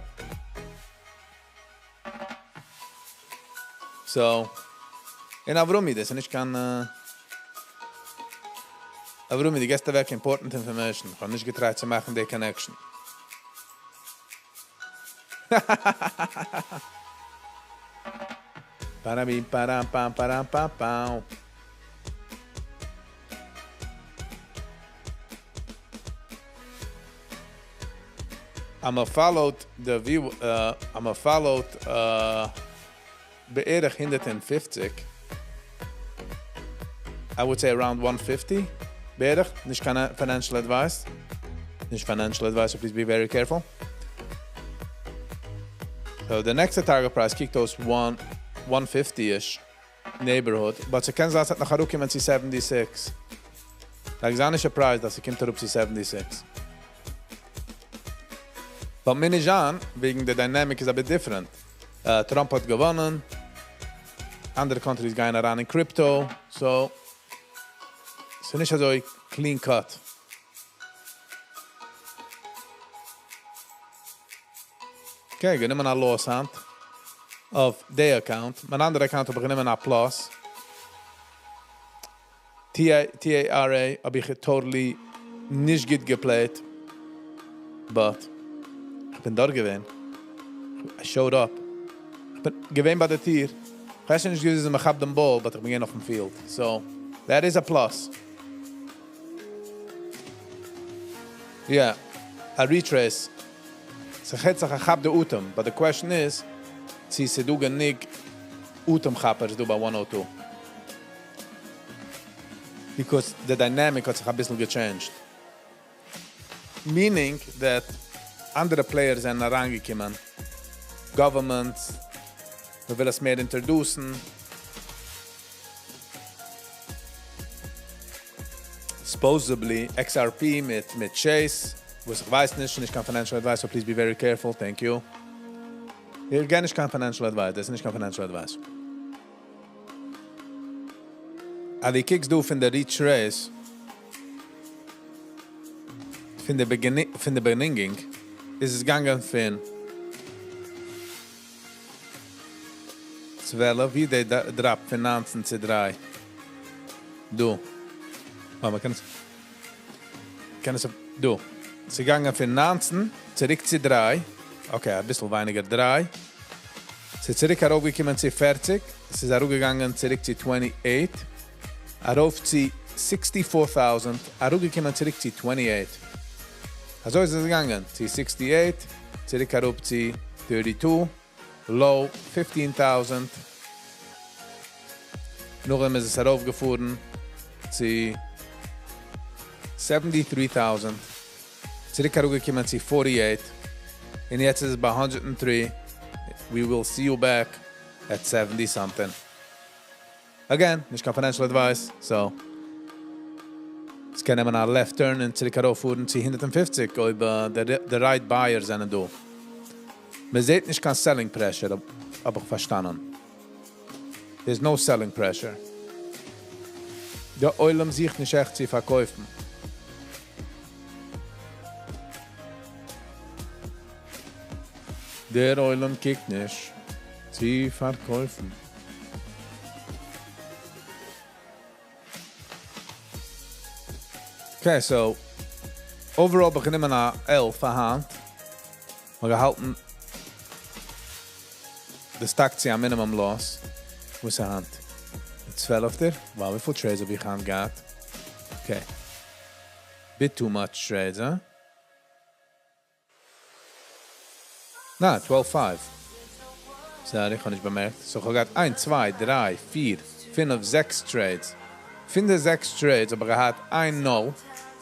So, און אברומי, דאס איז נישט קיין... אברומי, דו גיבסט אוועק important information. איך האב נישט גע try ט צו מאכן די connection. Parabim, param, pam, param, pam, pam. I'm a followed the view, I'm a followed בערך 150. I would say around 150. בערך, נישט קיין financial advice. נישט financial advice, so please be very careful. So the next target price קוקט אויס 1 150-ish neighborhood, but ס'קען זיין אז ס'וועט נאך אראפקומען צו 76. Like, זיי נישט surprised אז ס'קומט אראפ צו 76. But מיר נישט אן, וועגן די dynamic is a bit different. Trump האט געוואונען, אנדערע countries גייען אריין אין crypto, so ס'איז נישט אזוי clean cut. Okay, גענומען א loss היינט אויף די account. מיין אנדערע account האב איך גענומען א plus. TARA האב איך totally נישט גוט גע play ט. But איך בין דארט געווען. I showed up. איך בין געווען ביי די טיר. איך ווייס נישט ווי איך כאפ דעם ball, but איך בין געווען אויפן field. So, that is a plus. Yeah, a retrace. ס'געט זיך א כאפ די אטעם, but the question is, צי ס'דא גענוג אטעם כאפערס דא ביי 102. Because the dynamic האט זיך א ביסל גע change ט. Meaning that אנדערע players זענען אריינגעקומען. Governments, מ'וויל עס מער introduce ן. Supposedly XRP מיט Chase, וואס איך ווייס נישט, נישט קיין financial advice, so please be very careful, thank you. איך גיב נישט קיין financial advice, דאס איז נישט קיין financial advice. אבער דו קוקסט דא פון די retrace, פון די beginning, פון די beginning, איז עס געגאנגען פון 12, ווי די drop פון 19 צו 3. דא. ווארט, מ'קען עס, דא. ס'איז געגאנגען פון 19 צוריק צו 3. Okay, א ביסל ווייניגער 3. ס'איז צוריק ארויפגעקומען צו 40. ס'איז אראפגעגאנגען צוריק צו 28. ארויף צו 64,000. אראפגעקומען צוריק צו 28. אזוי איז עס געגאנגען. צו 68. צוריק ארויף צו 32. Low 15,000. נאכדעם איז עס ארויפגעפארן צו 73,000. צוריק אראפגעקומען צו 48. און יעצט איז עס ביי 103. We will see you back at 70 something. Again, נישט קיין financial advice, so עס קען נעמען א left turn און צוריק ארויפפארן צו 150, אויב די right buyers זענען דא. מען זעט נישט קיין selling pressure, האב איך פארשטאנען. There's no selling pressure. דער עולם זוכט נישט עכט צו פארקויפן. דער עולם קוקט נישט צו פארקויפן. Okay, so overall האב איך גענומען א L פאר היינט. מיר געהאלטן די stock צו א minimum loss. וואס איז היינט? 12. Wow, וויפיל trades האב איך היינט געהאט? Okay. Bit too much trades, huh? נא, 12-5. Sorry, איך האב נישט באמערקט. So, איך האב געהאט 1, 2, 3, 4, 5, 6 trades. פון די 6 trades האב איך געהאט 1-0.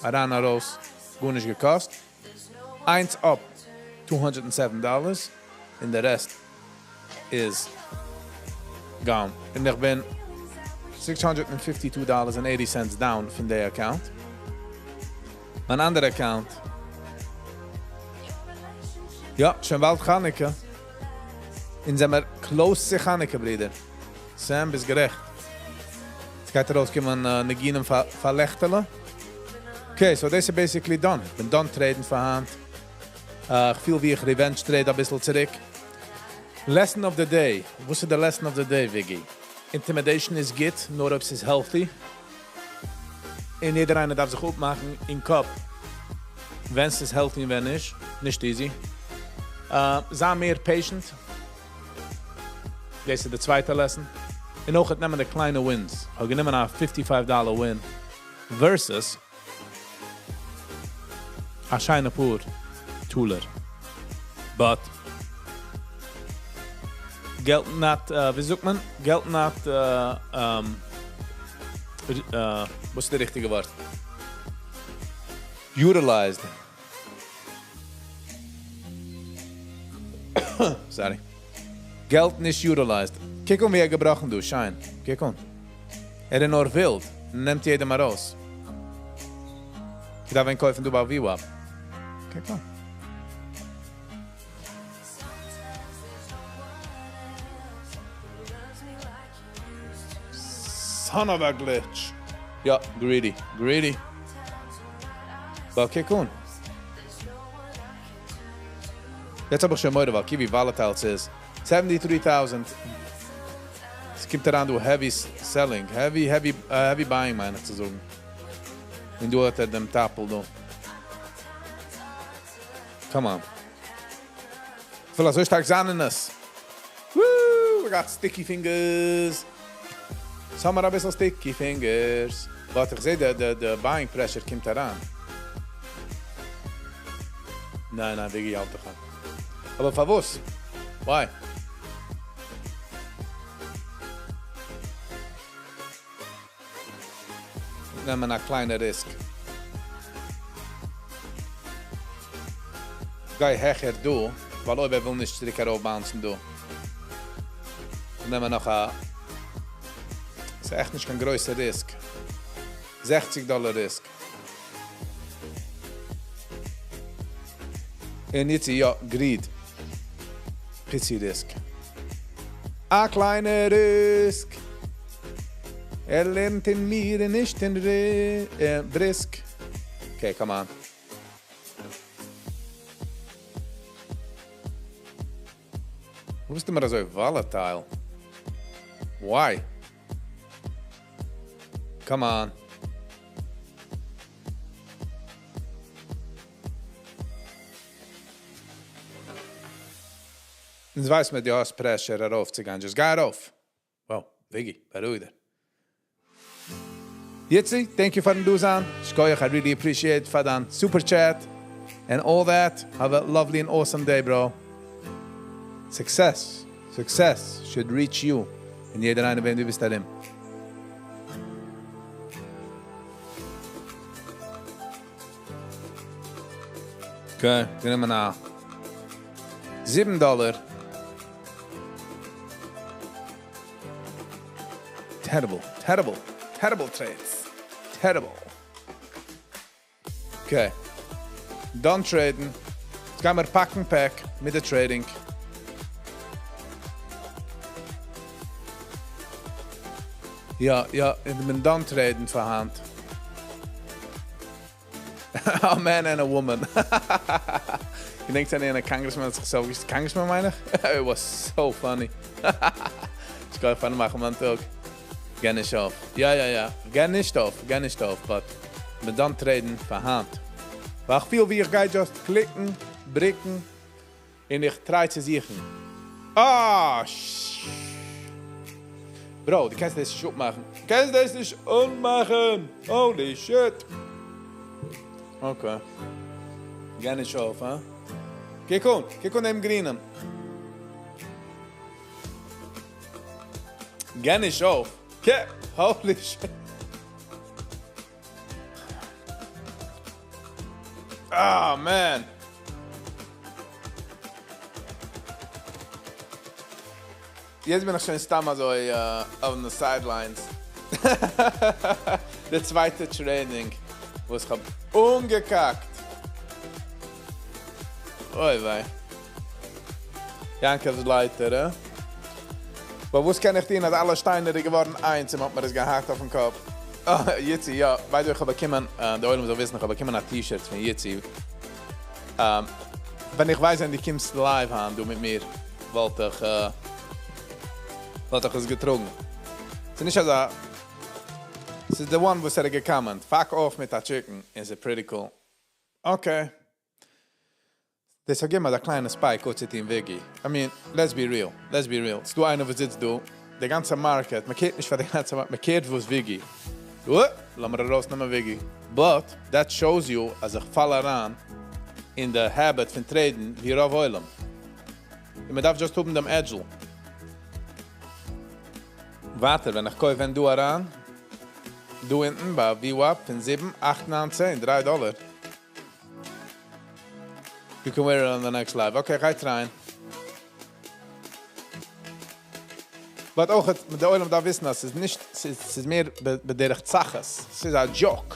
אריין ארויס, גארנישט געקאסט. 1 up, $207. און די rest is gone. און איך בין $652.80 down פון די account. מיין אנדערע account. יא, שוין באלד חנוכה. אונז זעמיר close צו חנוכה, ברידער. Sam, ביסט גערעכט. עס גייט ארויסקומען ניגונים פאר לעכטעלע. Okay, so דאס איז basically done. איך בין done trade ן פאר היינט. איך פיל ווי איך revenge trade אביסל צוריק. Lesson of the day. וואס איז די lesson of the day, Viggy? Intimidation איז גוט, נאר אויב ס'איז healthy. און יעדער איינער דארף זיך אפמאכן אין קאפ ווען ס'איז healthy און ווען נישט. נישט easy. זיי מער patient. דאס איז די צווייטע lesson. און אויך נעמען די קליינע wins. איך האב גענומען א 55 dollar win versus א שיינע פאר טאלער. But געלט not, ווי זאגט מען? געלט not, וואס איז די ריכטיגע ווארט? Utilized. Sorry. געלט נישט utilized. קוק אן ווי ער געבראכן דא, שיין. קוק אן. ער איז נאר ווילד. נעמט יעדעם ארויס. איך דארף איין קויפן דא ביי VWAP. קוק אן. Sometimes there's no one else who loves me like you used to. Son of a glitch. יא, greedy, greedy. Sometimes we're not Well, קוק אן. ourselves. There's no one I can turn to. יעצט האב איך שוין מורא, ווייל קוק ווי volatile ס'איז. 73,000. עס קומט אריין דא heavy selling, heavy, heavy, heavy buying, מיין איך צו זאגן. און דא האט ער דעם טאפל דא. Come on. איך וויל אזוי שטארק זיין אין עס. Woo! We got sticky fingers. ס'האמיר אביסל sticky fingers. ווארט, איך זע, די buying pressure קומט אריין. ניין, ניין, Viggy, האלט דיך אן. אבער פארוואס? Why? נעמען א קליינע risk. גיי העכער דא, ווייל אויב ער וויל נישט צוריק ארויף bounce ן דא. נעמען נאך א. ס'איז עכט נישט קיין גרויסע risk. 60 dollar risk. און יעצט יא, greed. פיצי risk. א קליינע risk. ער לערנט אין מיר און נישט אין בריסק. Okay, come on. וואו ביסטו מיר אזוי volatile? Why? Come on. יעצט ווייס מען, דו האסט pressure ארויפצוגיין. Just גיי ארויף. Wow, Viggy, בארואיג דיך. Yitzi, thank you פארן דא זיין. שכוח, I really appreciate פאר דיין super chat and all that. Have a lovely and awesome day, bro. Success, success should reach you. און יעדער איינער, וועם דו ביסט ארום. Okay, גענומען א 7 dollar. Terrible, terrible, terrible trades. Terrible. Okay. Done trading. יעצט גייען מיר פאקן פעק מיט די trading. יא, יא, איך בין done trading פאר היינט. A man and a woman. געדענקסט איינער congressman האט זיך self congressman מיין איך? It was so funny. איך גיי פארן מאכן מיין טאג. גיי נישט אויף. יא, יא, יא. גיי נישט אויף, גיי נישט אויף, but מיר done trading פאר היינט. ווייל איך פיל ווי איך גיי just click ן, בריקן, און איך try צו זוכן. Ah, Bro, דו קענסט דאס נישט אפמאכן. קענסט דאס נישט אנמאכן. Holy shit. Okay. גיי נישט אויף, הא? קוק אן, קוק אן דעם גרינעם. גיי נישט אויף. Okay. Holy shit. Oh, man. יעצט בין איך שוין סתם אזוי on the sidelines. די צווייטע trading, וואס איך האב אנגעקאקט. אוי וויי. יעקב'ס לייטער, אה? אבער וואס קען איך טון, אז אלע שטיינער געווארן איינס און מ'האט מיר עס געהאקט אויפן קאפ. אה, יצי, יא, by the way, איך האב באקומען, די עולם זאל וויסן, איך האב באקומען א T-shirt פון יצי. ווען איך ווייס ווען דו קומסט live היינט דא מיט מיר, וואלט איך, וואלט איך עס געטראגן. ס'איז נישט אזא, ס'איז the one וואס ער האט גע comment, fuck off מיט א chicken, און ס'איז pretty cool. Okay. דאס האט געגעבן אזא קליינע spike אויפצוטון וויגי. I mean, let's be real, let's be real. ס'דא איינער וואס זיצט דא, די גאנצע market, מען care ט נישט פאר די גאנצע market, מען care ט וואס וויגי. לאמיר ארויסנעמען וויגי. But, that shows you אז איך פאל אריין אין די habit פון trade ן ווי רוב עולם. און מען דארף just האבן דעם edge ל. ווייטער, ווען איך קויף ווען דא אריין, דא אונטן ביי VWAP פון 7, 8, 9, 10, 3 דאלער. You can wear it on the next live. Okay, גיי try ען. But אויך, די עולם דארף וויסן, אז ס'איז נישט, ס'איז מער בדרך צחות. ס'איז א joke.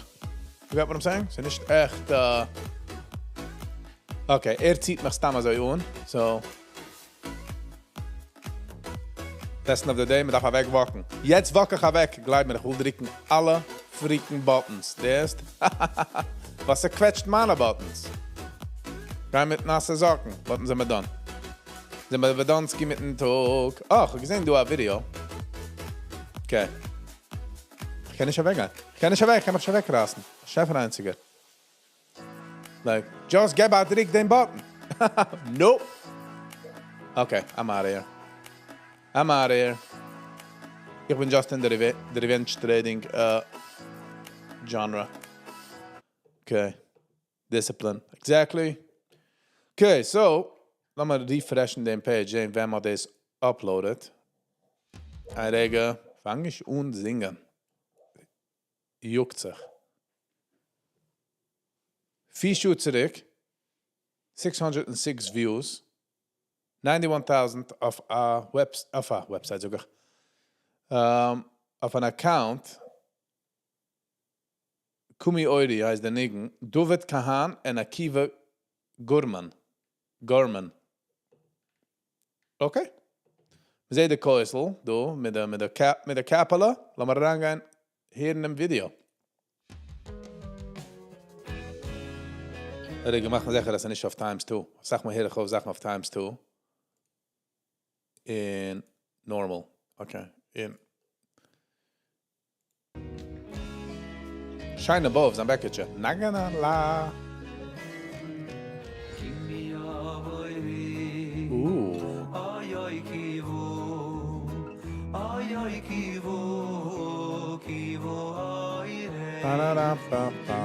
You get what I'm saying? ס'איז נישט עכט, okay, ער ציט מיך סתם אזוי אן. So, Lesson of the day, מען דארף אוועק walk ן. יעצט walk איך אוועק, גלייב מיר, איך וויל דריקן אלע freaking buttons. דערסט? וואס ער קוועטשט מיינע buttons. גיי מיט נאסע זאקן. Buttons זעמיר done. זעמיר done מיטן טאג. אה, איך האב געזען דא א video. Okay. איך קען נישט אוועקגיין. איך קען נישט אוועק, איך קען מיך נישט אוועקרייסן. שעפער איינציגער. Like, just געב א דריק דעם button. Nope. Okay, I'm out of here. I'm out of here. איך בין just in the revenge trading genre. Okay. Discipline. Exactly. Okay, so, לאמיר refresh ן דעם page, זען ווען מ'האט דאס uploaded. א רגע, פאנג איך אן זינגען. יוקט זיך. 4 שעה צוריק, 606 views, 91,000 אויף א website, זאג איך. אויף אן account, Kumi Oiri הייסט דער ניגון, David Kahan און Akiva Gurman. Gurman. Okay. מ'זעט די קויסל, דא, מיט די cap, מיט די קעפעלע. לאמיר אריינגיין הערן דעם ווידעא. רגע, מאך מיר זיכער, אז ער נישט אויף times 2. זאג מאל, הער איך אויף זאכן אויף times 2. In normal. Okay. In. שיינע bow אויף זיין בעקיטשע. Not gonna lie. Ba-da-da-ba-ba.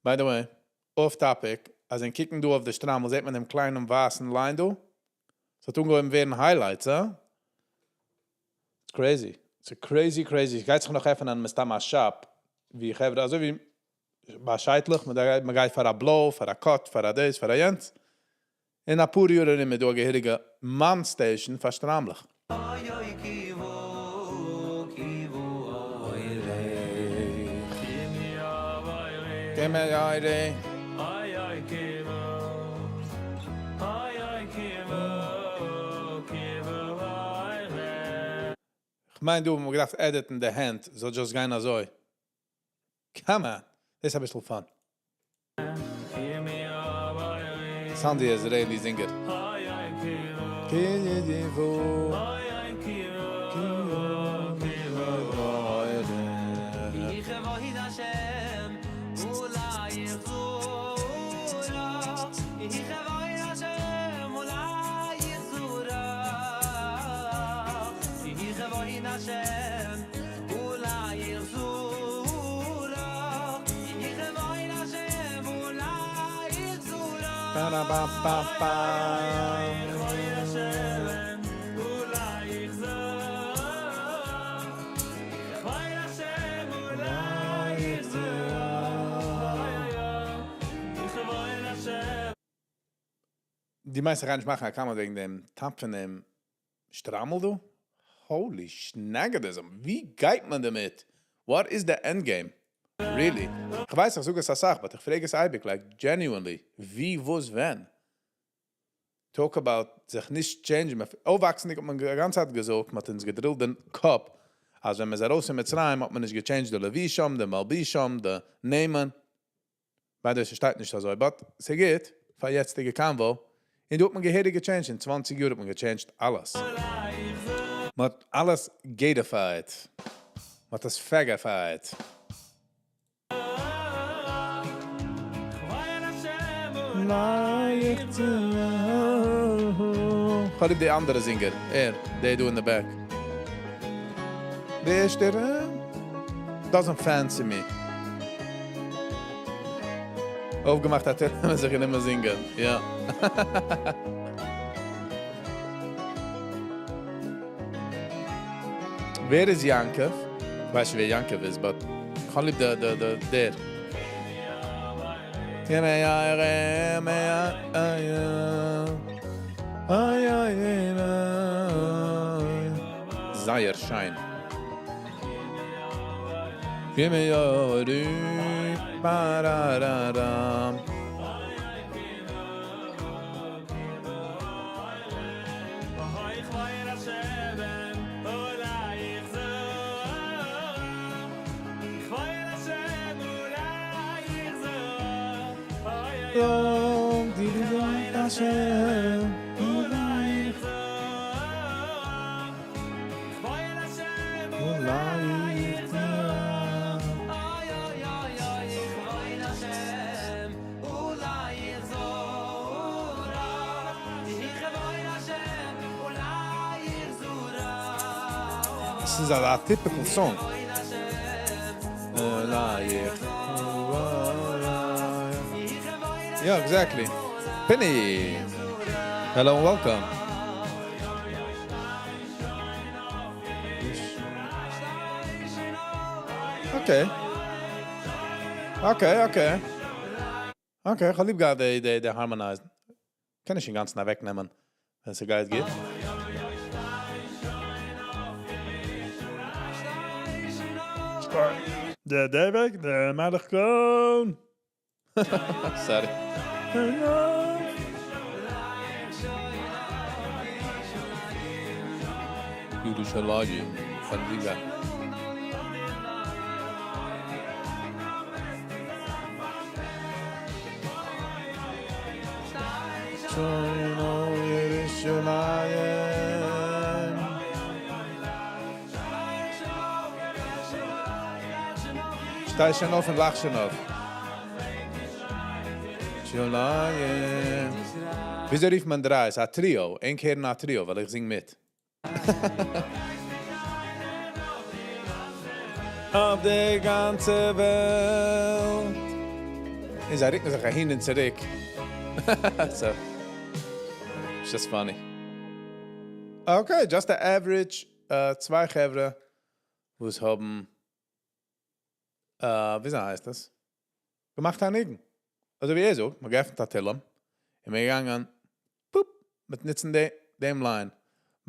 By the way, off topic, אז אין קוקן דא אויף די שטריימל, זעט מען דעם קליינעם ווייסן line דא? ס'האט אנגעהויבן ווערן highlights, huh? It's crazy. It's a crazy, crazy. גייט זיך נאך עפענען מסתם א shop, ווי איך האב, אזוי ווי ביי שייטלעך, מען גייט פאר א blow, פאר א cut, פאר א דאס, פאר א יענץ. אין א פאר יאר ארום איז דא א געהעריגע מאן station פאר שטריימלעך. איך מיין דא, מ'האט געדארפט edit ן די הענט, זאל just גיין אזוי. Come on, דאס איז א ביסל fun. Sandy Israeli singer. Ba-da-ba-ba-ba. די מיינסט איך גיי נישט מאכן א comment וועגן דעם top פון דעם שטריימל דא? Holy schnagadism, ווי גייט מען דערמיט? What is the end game? Really? איך ווייס איך זאג עס אסאך, but איך פרעג עס אייביג, like genuinely, ווי, וואס, ווען? Talk about זיך נישט change ן, אויפוואקסנדיג האט מען די גאנצע צייט געזאגט, מען האט אונז געדרילט דעם קאפ, אז ווען מען איז ארויס פון מצרים האט מען נישט גע change ט די לבושים, די מלבושים, די נעמען. By the way, ס'שטייט נישט אזוי, but ס'גוט פאר יעצטיגע convo, און דא האט מען געהעריג גע change ט, אין 20 יאר האט מען גע change ט אלעס. מען האט אלעס געיטיפייט, מען האט עס פעגעפייט. כ'האב ליב די אנדערע זינגער, ער, דער דא אין די back. די ערשטער doesn't fancy me. אויפגעמאכט א טיר און זיך גענומען זינגען, יא. ווער איז יעקב? כ'ווייס נישט ווער יעקב איז, but כ'האב ליב די די די דער. זייער שיין. עס איז א typical song. יא, exactly. Penny! Hello and welcome. Okay. Okay, okay. Okay, איך האב ליב געהאט די די די harmonize. קען נישט אינגאנצן אוועקנעמען ווען ס'גייט גוט. דער דבק, דער מלך גאון. Sorry. ירושלים, חגיגה. ירושלים. שטיי שוין אויף און לאך שוין אויף. ירושלים. וויאזוי רופט מען דריי? ס'איז א trio. ענק הערן א trio ווייל איך זינג מיט. אויף די גאנצע וועלט. און זיי רוקן זיך אהין און צוריק. So, it's just funny. Okay, just a average צוויי חברה וואס האבן, וויאזוי הייסט עס? געמאכט א ניגון. אזוי ווי ער זאגט, מ'האט געעפנט א תהלים, און מ'איז געגאנגען, פופ, מיט נוצן די, דעם line.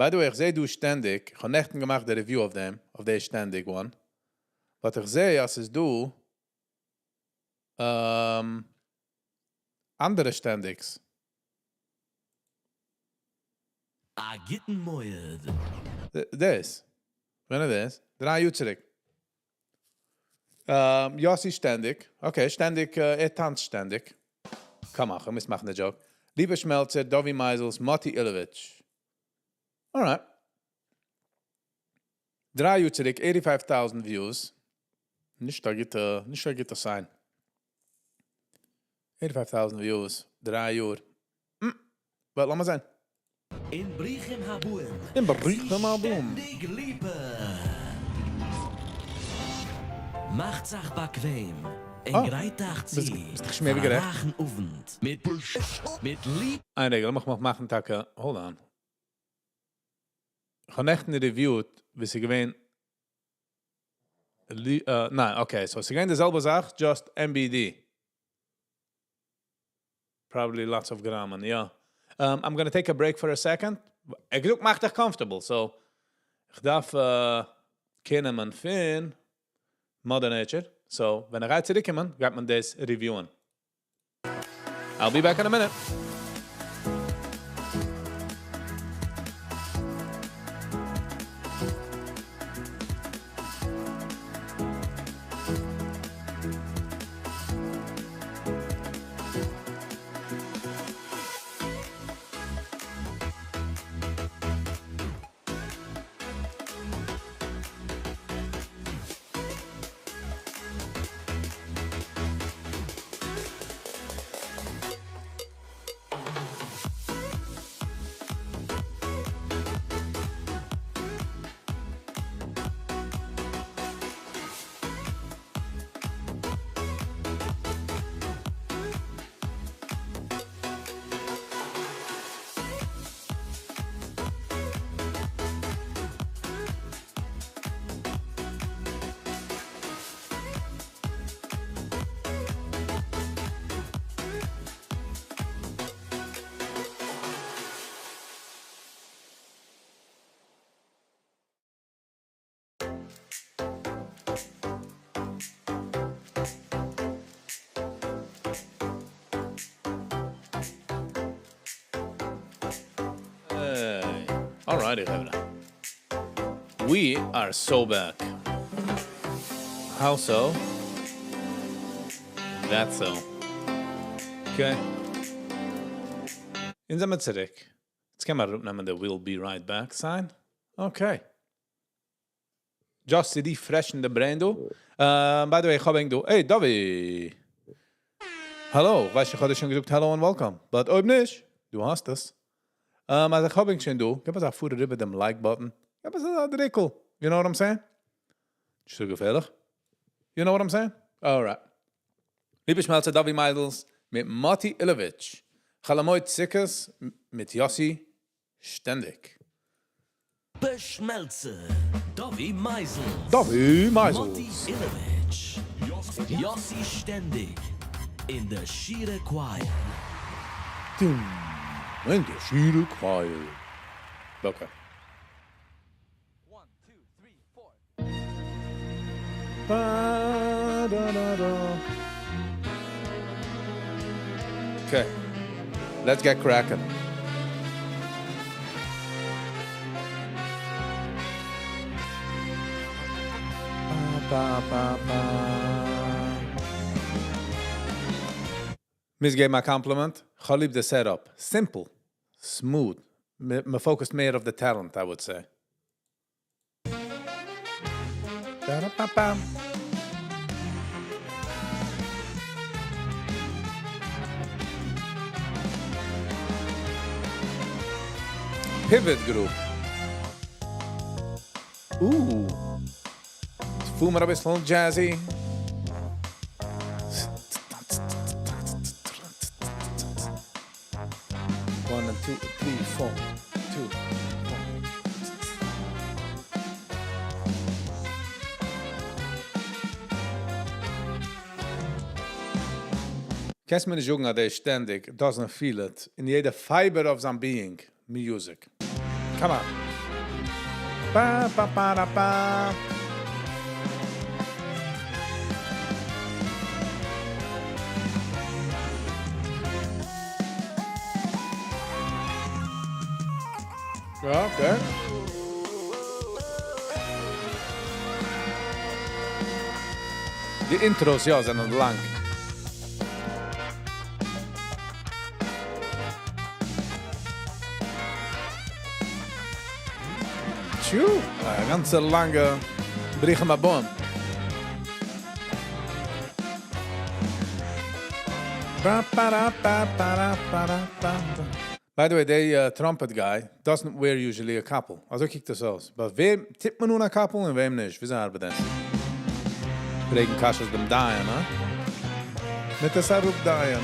By the way, איך זע דא שטענדיג, איך האב נעכטן געמאכט די review אויף דעם, אויף די שטענדיג one, but איך זע אז ס'איז דא אנדערע שטענדיגס. א גוטן מועד. דאס? ווען איז דאס? 3 יאר צוריק. יאסי שטענדיג. Okay, שטענדיג, ער טאנצט שטענדיג. Come on, איך מוז מאכן די joke. ליבע שמעלצער, דובי מייזעלס, מאטי אילאוויטש. Alright. 3 יאר צוריק, 85,000 views. נישט א גוטע, נישט א גוטע sign. 85,000 views, 3 יאר. Well, לאמיר זען. אין ברוכים הבאים. אין ברוכים הבאים. שטענדיג ליפא. מאכט זיך באקוועם. און גרייט אייך צו. ביסט דאך שוין מער ווי גערעכט. פאר א רייכן אוונט. מיט ליפ. איין רגע, לאמיך מאכן טאקע, hold on. איך האב נעכטן reviewed, ווי ס'איז געווען, ניין, okay, so ס'איז געווען די זעלבע זאך, just MBD. Probably lots of גראמען, יא. I'm gonna take a break for a second. ער געזאגט, מאך דיך comfortable, so איך דארף קענען פון Mother Nature. So, ווען ער גייט צוריקקומען, גייט מען דאס review ען. I'll be back in a minute. Alrighty חברה. We are so back. How so? That's so. Okay. אונז זעמיר צוריק. יעצט קען מען אראפנעמען די we'll be right back sign. Okay. Just צו refreshen די brain דא. By the way, איך האב ענק דא. Hey, Davi! Hello, ווייס איך האב דיר שוין געזאגט hello and welcome. But אויב נישט, דו האסט עס. אז איך האב ענק שוין דא, גיב אונז א פאר אריבער דעם like button. גיב אונז א דריקל. You know what I'm saying? נישט צו געפערליך. You know what I'm saying? Alright. ליפא שמעלצער, Davi Meisels מיט Moti Ilevich. חול המועד סוכות מיט Yossi Ständig. שמעלצער, Davi Meisels. Davi Meisels. Moti Ilevich. Yossi Ständig. In the Shira Choir. Dum. In the Shira Choir. Okay. One, two, three, four. Ba, da, da, da. Okay. Let's get cracking. Ba, ba, ba, ba. מוז געבן א compliment. כ'האב ליב די setup. Simple. Smooth. מען focused מער אויף the talent, I would say. Ba-da-ba-bam. Pivot Group. פילן מיר א ביסל jazzy. One and two, three, four, two, four. קענסט מיר נישט זאגן, אז דער שטענדיג doesn't feel it אין יעדע fiber of זיין being, music. Come on. Ba, ba, ba, da, ba. Ja, okay. די intros, יא, זענען לאנג. טשו, א גאנצע לאנגע ברוכים הבאים. Ba, ba, da, ba, ba, da, ba, da, ba, ba. By the way, the trumpet guy doesn't wear usually a קאפל. אזוי קוקט דאס אויס. But וועם טוט מען אן א קאפל און וועם נישט? וויאזוי ארבעט דאס? פרעגן קשיות דעם דיין, הא? מיט דער סארופ דיין.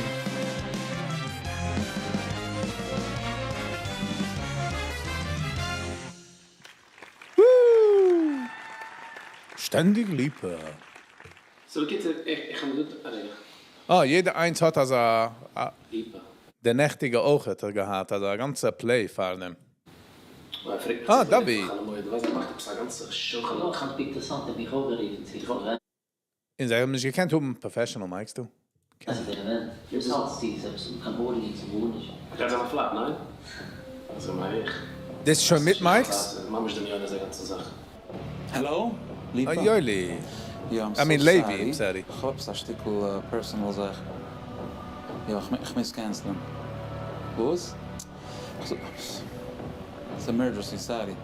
Woo! שטענדיג ליפא. So, בקיצור, איך האב גוט, אזוי, אה, יעדער איינס האט אזא, א, ליפא. דער נעכטיגע אויך האט ער געהאט, אזא גאנצע play פאר דעם. ווייל ער פרעגט מיך אה, צו Davi. חול המועד, ווייסט, ער מאכט עפעס א גאנצע show. איך האב אינטערעסאנט, מיך אויך גערופן, צו פאר און זיי האבן נישט געקענט האבן professional mics, דו. אזוי דער event. דאס האלט זי, זעלבסט קיין audience און גארנישט. גייט זיין א flop, ניין? אזוי מיין איך. דאס איז שוין מיט mics? ממש דמיון איז די גאנצע זאך. Hello? ליפא? אה, Yoeli. Yeah, I'm I mean, so Levi, sorry. I'm sorry. איך האב א שטיקל personal זאך. יא, איך מוז cancel ען. וואס? It's emergency, sorry.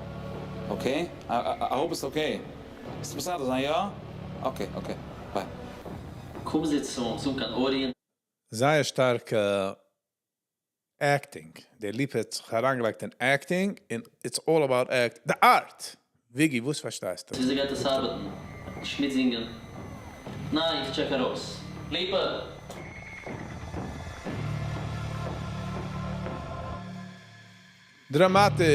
Okay? I hope it's okay. איז בסדר זיין, יא? Okay, bye. קומזיץ צום קיין audience. זייער שטארק acting. דער ליפא האט זיך אריינגעלייגט אין acting and it's all about act. The art! Viggy, וואס פארשטייסטו? וויאזוי גייט דאס ארבעטן? נישט מיטזינגען. ניין, איך check ארויס. ליפא! דראמאטיש!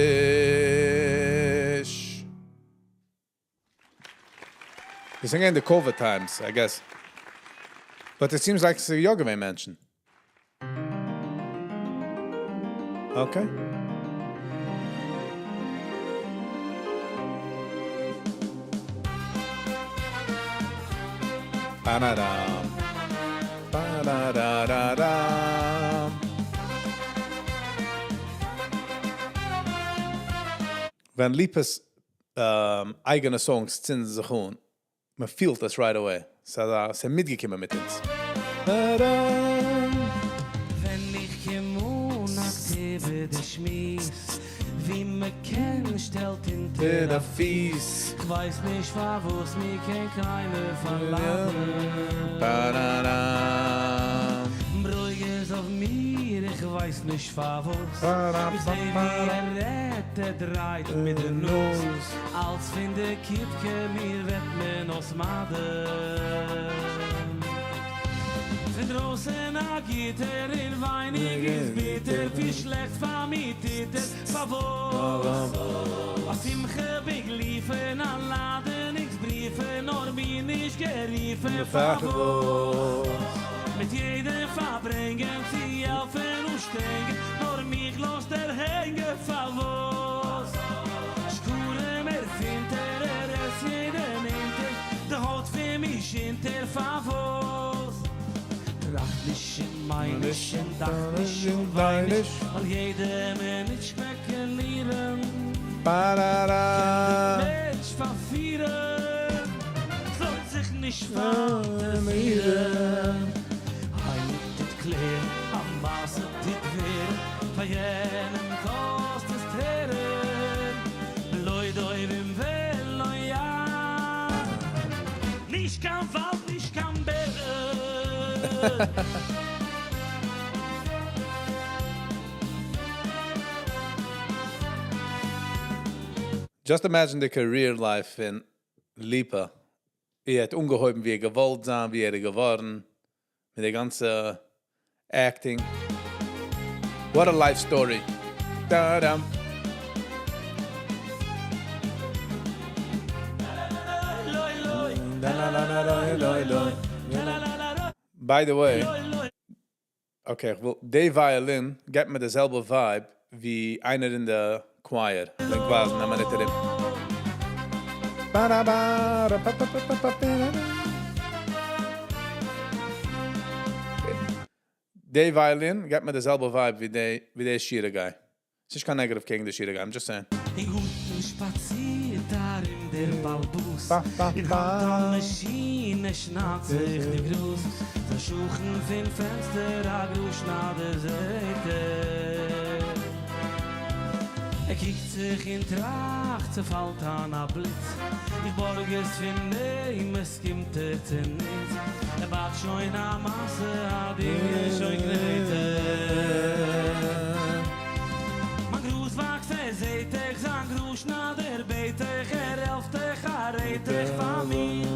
דאס זענען די COVID times, I guess. But it seems like ס'איז יא געווען מענטשן. Okay. Ba-da-dam. Ba-da-da-da-dam. ווען ליפא'ס אייגענע songs צינדן זיך אן, מען פילט עס right away. ס'איז מיטגעקומען מיט אונז. ווען איך קום אן אקטיוו די שמועס, ווי מען קען שטעלט אונטער א פיס. כ'ווייס נישט פארוואס מיר קען קיינער פארלאזן. ברוגז אויף מיר, איך ווייס נישט פארוואס. איך זע ווי ער רעדט, ער דרייט מיט די נאז. אלץ פון די קיפקע מיר וועט מען אויסמיידן. פון דרויסן א גוטער, אינווייניג איז ביטער, פיל שלעכט פאר מיר טוט ער, פארוואס? א שמחה באגליפן, איינלאדענונגס בריוון, נאר מיר נישט גערופן, פארוואס? מיט יעדן פארברענגען, צו העלפן און שטרענגען, נאר מיך לאזט ער הענגען, פארוואס? שקרים ערפינדט ער, ער עסט יעדן אונטער, די הויט פון מיר שינדט ער, פארוואס? טראכט נישט און מיין נישט און דאכט נישט און וויין נישט, ווייל יעדע מינוט שפעקולירן קען דער מענטש פארפירן, ס'לוינט זיך נישט פאנטאזירן. איינער טוט קלערן, א מעשה טוט ווערן, פאר יענעם קאסט עס טרערן, לא דובים ולא יער, נישט קיין וואלד נישט קיין בערן. Just imagine the career life פון ליפא. ער האט אנגעהויבן ווי ער געוואלט זיין, ווי ער איז געווארן, מיט די גאנצע acting. What a life story. Da-dam. By the way, okay, איך וויל, די violin געבט מיר די זעלבע vibe ווי איינער אין די choir. לייק ווייזן, א מינוט ארום. Ba-da-ba-da, pa-pa-pa-pa-pa-pa-da. די violin געבט מיר די זעלבע vibe ווי די שירה guy. ס'איז נישט קיין negative קעגן די שירה guy, I'm just saying. אין גארטן שפאצירט ארום דער בעל הבית. Ba, ba, אין ba. האנט א מאשין, ער שניידט זיך די גראז. זיין שכן פון פענסטער א גראז שניידער זעט ער. ער קוקט זיך און טראכט, ס'פאלט אן א בליץ. איך בארג עס פון אים, עס קומט ער צוניץ. ער בייט שוין א מעשה, א דינג איז שוין גרייט. מיין גראז וואקסט, ער זעט איך, זיין גראז שניידער בעט איך, ער העלפט איך, ער רעט איך פאר מיר.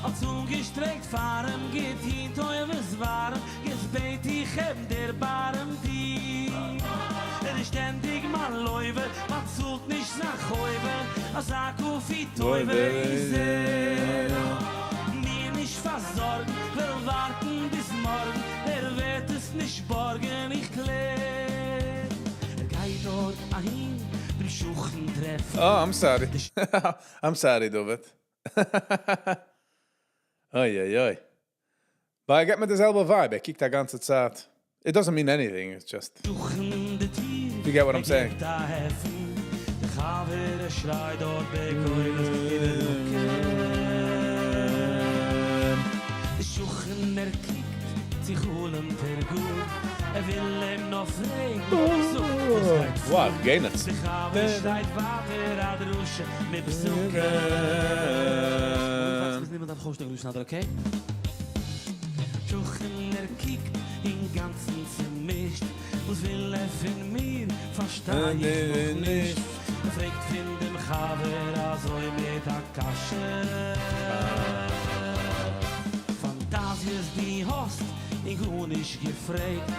האט צוגעשטרעקט פאר אים, גיט אים טובות ווארעם, יעצט בעט איך אים דערבארעם דיר. ער איז שטענדיג מיין לוה, באצאלט נישט זיין חובה, אזא כפוי טובה איז ער. מיר נישט פארזארגן, וויל ווארטן ביז מארגן, ער וועט עס נישט בארגן, איך קלער. ער גייט דארט אהין, דעם שכן טרעפן. Oh, I'm sorry. I'm sorry, David. Oy, oy, oy. But ער געבט מיר די זעלבע vibe. ער קוקט די גאנצע צייט. It doesn't mean anything, it's just. שכן די טיר. You get what I'm saying. ער גיט א עפן. דער חבר ער שרייט דארט בקולות איבער רוקן. דער שכן ער קוקט, זיך חלומט ער גוט. ער וויל אים נאך פרעגן, זאגט, וואס גייט פאר? Wow, גענעץ. דער חבר שרייט ווייטער א דרשה מיט פסוקים. Okay? שכן ער קוקט אין גאנצן צעמישט. וואס וויל ער פון מיר? פארשטיי איך נאך נישט. ער פרעגט פון דעם חבר אזוי מיט א קשיא. פאנטאזיעס דו האסט אים גארנישט געפרעגט,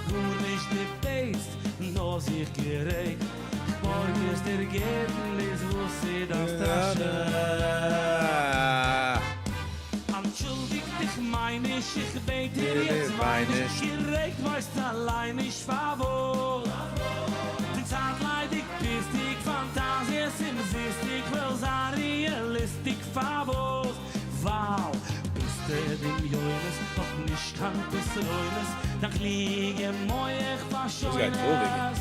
גארנישט געבעטן, נאר זיך גערעגט. בארג עס דיר געבן איז וואס זי דארף סטראשען. אנטשולדיגט, איך מיין נישט, איך בעט דיר יעצט וויין נישט. גערעגט ווייסט אליין נישט פארוואס. די צייט ליידיג ביסט איך פאנטאזיעס אומזיסט, איך וויל זיין realistic פארוואס. ווייל ביסט דמיונות, נאך נישט קיין פתרונות, דיין קלוגע מוח גייט פארשוינעס.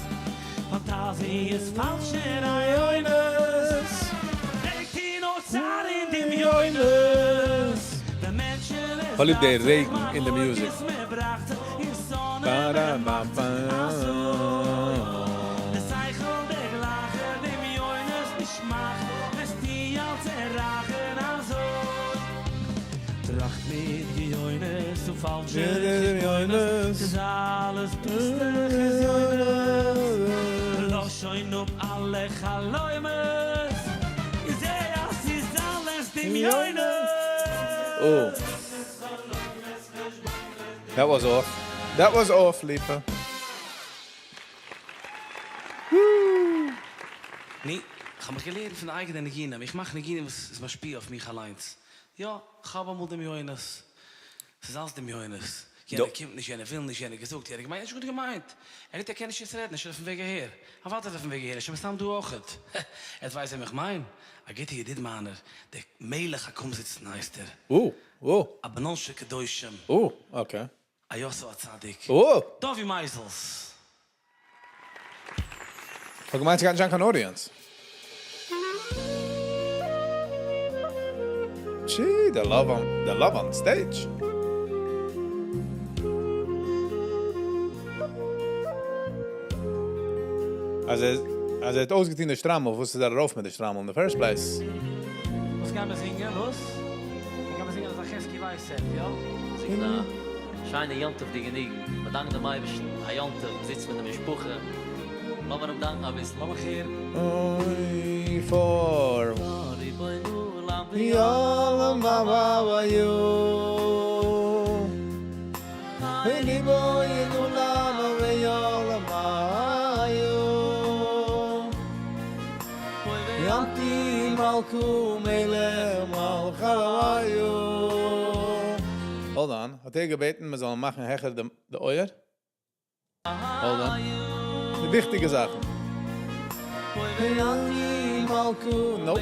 פאנטאזיעס פאלשע רעיונות פרעגט איר נאר צאר אין דמיונות די מענטשן עס כ'האב ליב די דאכט זיך רעגן אין די music. מחלוקת מען בראכט איר שונא מען מאכט אזוי די שכל דער גלייכער דמיונות נישט מאכט וועסטו אלץ עררייכן אזוי טראכט מיט גאונות און פאלשע חשבונות ס'איז אלעס פוסטע חזיונות לאז שוין אפ אלע חלומות און זע אז ס'איז אלעס דמיונות. Oh. That was off. That was off, Lipa. Woo! ני, כ'האב מיך געלערנט פון די אייגענע ניגונים, איך מאך ניגונים וואס איז משפיע אויף מיך אליינס. יא, כ'האב אמאל דמיונות. ס'איז אלס דמיונות. יענער קומט נישט, יענער וויל נישט, יענער געזאגט, יענער געמיינט, נישט גוט געמיינט. ער רעדט ער קען נישט יעצט רעדן, ער איז שוין אויפן וועג אהער. אוודאי איז ער אויפן וועג אהער, ער איז שוין מסתם דא אויכעט. הע, עטס ווייסט וועם איך מיין? א גוטע ידיד מיינער, דער מלך הקומזיצן הייסט ער. א בנן של קדושים. Okay. א יוסף הצדיק. דובי מייזעלס. כ'האב געמיינט ס'גייט נישט זיין קיין audience. Gee, the love on the love on stage. אז ער אז ער האט אויסגעטון די שטריימל, וואס איז ער ארויף מיט די שטריימל in the first place? וואס גייען מיר זינגען? וואס? גייען מיר זינגען אזא חזקי ווייס set, יא? זינגט א שיינע יום טוב'דיגע ניגון, מ'דאנקט דעם אייבערשטן, א יום טוב, מ'זיצט מיט די משפחה, לאמיר אים דאנקן אביסל. לאמיך הערן. אוי פאר Hold on, האט ער געבעטן מען זאל מאכן העכער די אויער? Hold on. די וויכטיגע זאכן. Nope.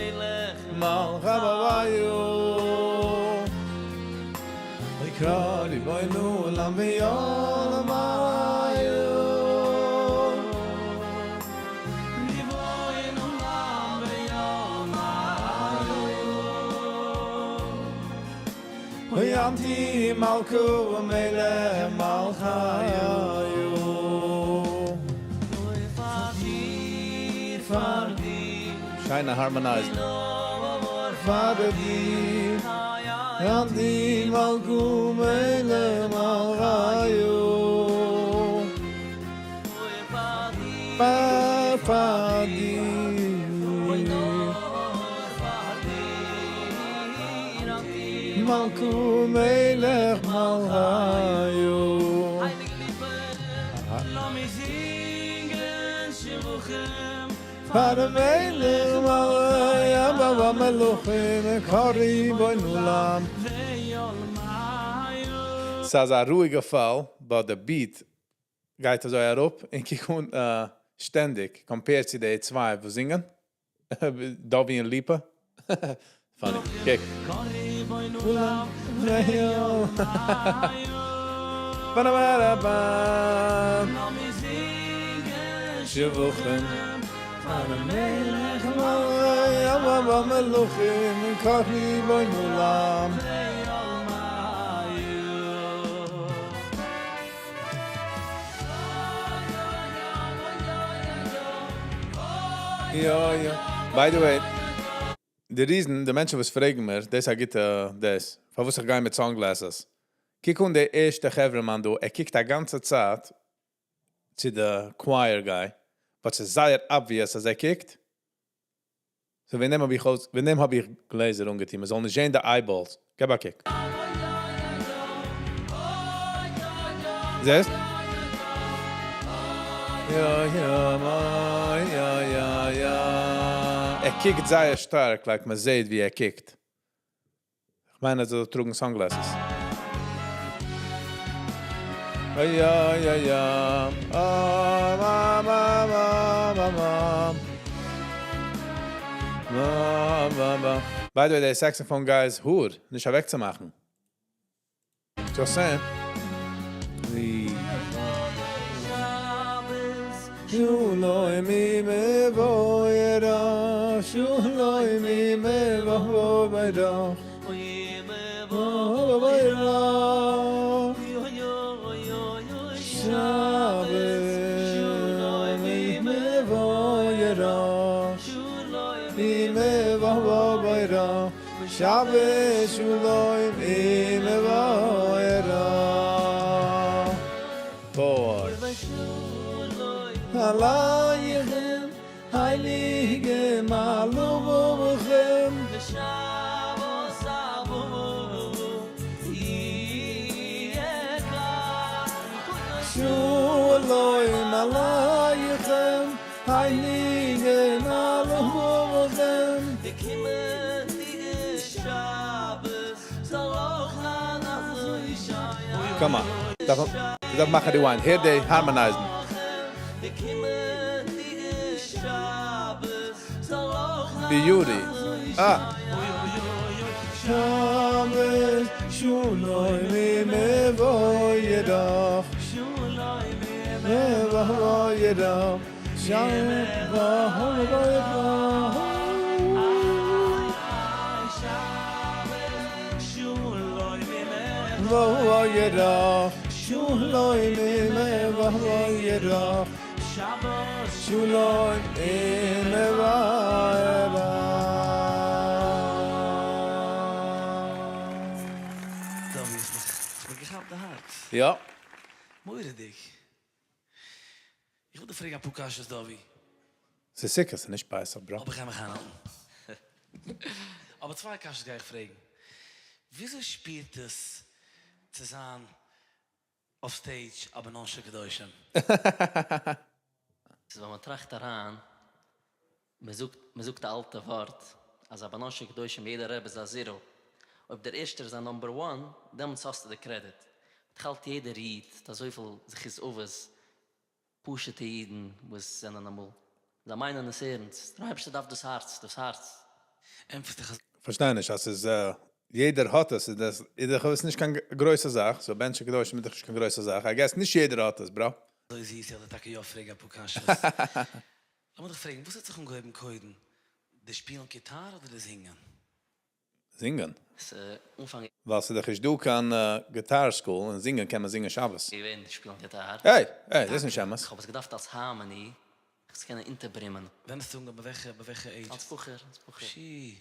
שיינע harmonize ן. פאר דיר אנטי מלכו מלך מלכיו פאר פאר דיר מלכו מלך מלכיו. לאמיר זינגען שבחים פאר דעם מלך מלכי המלכים קה רבון עולם. ס'איז א רואיגע פאל, but די beat גייט אזוי אראפ און קוק אן שטענדיג, compared צו די צוויי וואס זינגען, דובי און ליפא. Funny. קוק. קה רבון עולם לאמיר זינגען שבחים פאר דעם מלך מלכי המלכים קה רבון עולם. יא יא. By the way, די reason, די מענטשן וואס פרעגן מיר, דאס איז א גוטע דאס, פארוואס איך גיי מיט sunglasses. קוק אן די ערשטע חברה-מאן דא, ער קוקט א גאנצע צייט צו די choir guy, וואס איז זייער obvious אז ער קוקט. So וועגן דעם האב איך אויס, וועגן דעם האב איך גלעזער אנגעטון, מען זאל נישט זען די eyeballs. געב א קוק. זעסט? יא יא מא יא יא יא. ער קוקט זייער שטארק, like מען זעט ווי ער קוקט. איך מיין, ער זאל טראגן sunglasses. יא יא יא. Ah, ma ma ma ma ma. Ma ma ma. By the way, דער saxophone guy איז האר, נישט אוועקצומאכן. Just saying. The שלומי מבוירה, שלומי מבוירה, מבוירה. שבת שלומי מבוירה, מבוירה, שבת שלומי מבוירה. Four. עליכם, הייליגע מלוכים. שלום עליכם, הייליגע מלוכים. Come on. דארף דארף מאכן rewind. Here they harmonizing. Beauty. Ah. שבת שלום מבוירה מבוירה שבת מבוירה. מבוירה שלום מבוירה שלום מבוירה. דוד, האסט מיר געכאפט די הארץ. יא. מורא'דיג. איך וויל דיר פרעגן אפאר קשיות, דוד. ס'איז זיכער ס'איז נישט פסח, bro. אבער איך גיי מיך איינהאלטן. אבער צוויי קשיות גיי איך פרעגן. וויאזוי שפירט עס צו זיין אויף stage א בנן של קדושים? ס'איז ווען מען טראכט אריין, מען זאגט מען זאגט א אלטע ווארט אז א בנן של קדושים יעדע רבי איז א zero, אויב דער ערשטער איז א number one דעמאלטס האסטו די credit. איך האלט יעדער איד האט אזויפיל זכות אבות, פשוטע אידן וואס זענען אמאל, זיי מיינען עס ערנסט, דער אייבערשטער דארף דאס הארץ, דאס הארץ. ענטפערסט דיך אז. פארשטיי נישט אז ס'איז יעדער האט עס, איז דאס איז דאך עס נישט קיין גרויסע זאך, so בן של קדושים איז דאך נישט קיין גרויסע זאך, I guess נישט יעדער האט עס, bro. אזוי זיס, איך וועל דיר טאקע יא פרעגן אפאר קשיות. לאמיר דיך פרעגן, וואס האט זיך אנגעהויבן קודם, די שפילן גיטאר אדער די זינגען? זינגען. אנפאנג. ווייל ס'איז דאך נישט דא קיין guitar school, און זינגען קען מען זינגען שבת. געווען שפילן גיטאר. העי! העי! דאס איז נישט אמת. כ'האב עס געדארפט אלס harmony, איך זאל קענען אונטערברומען. ווען האסטו אנגעהויבן? ביי וועלכע ביי וועלכע עידזש? אלס בחור, אלס בחור. פשי.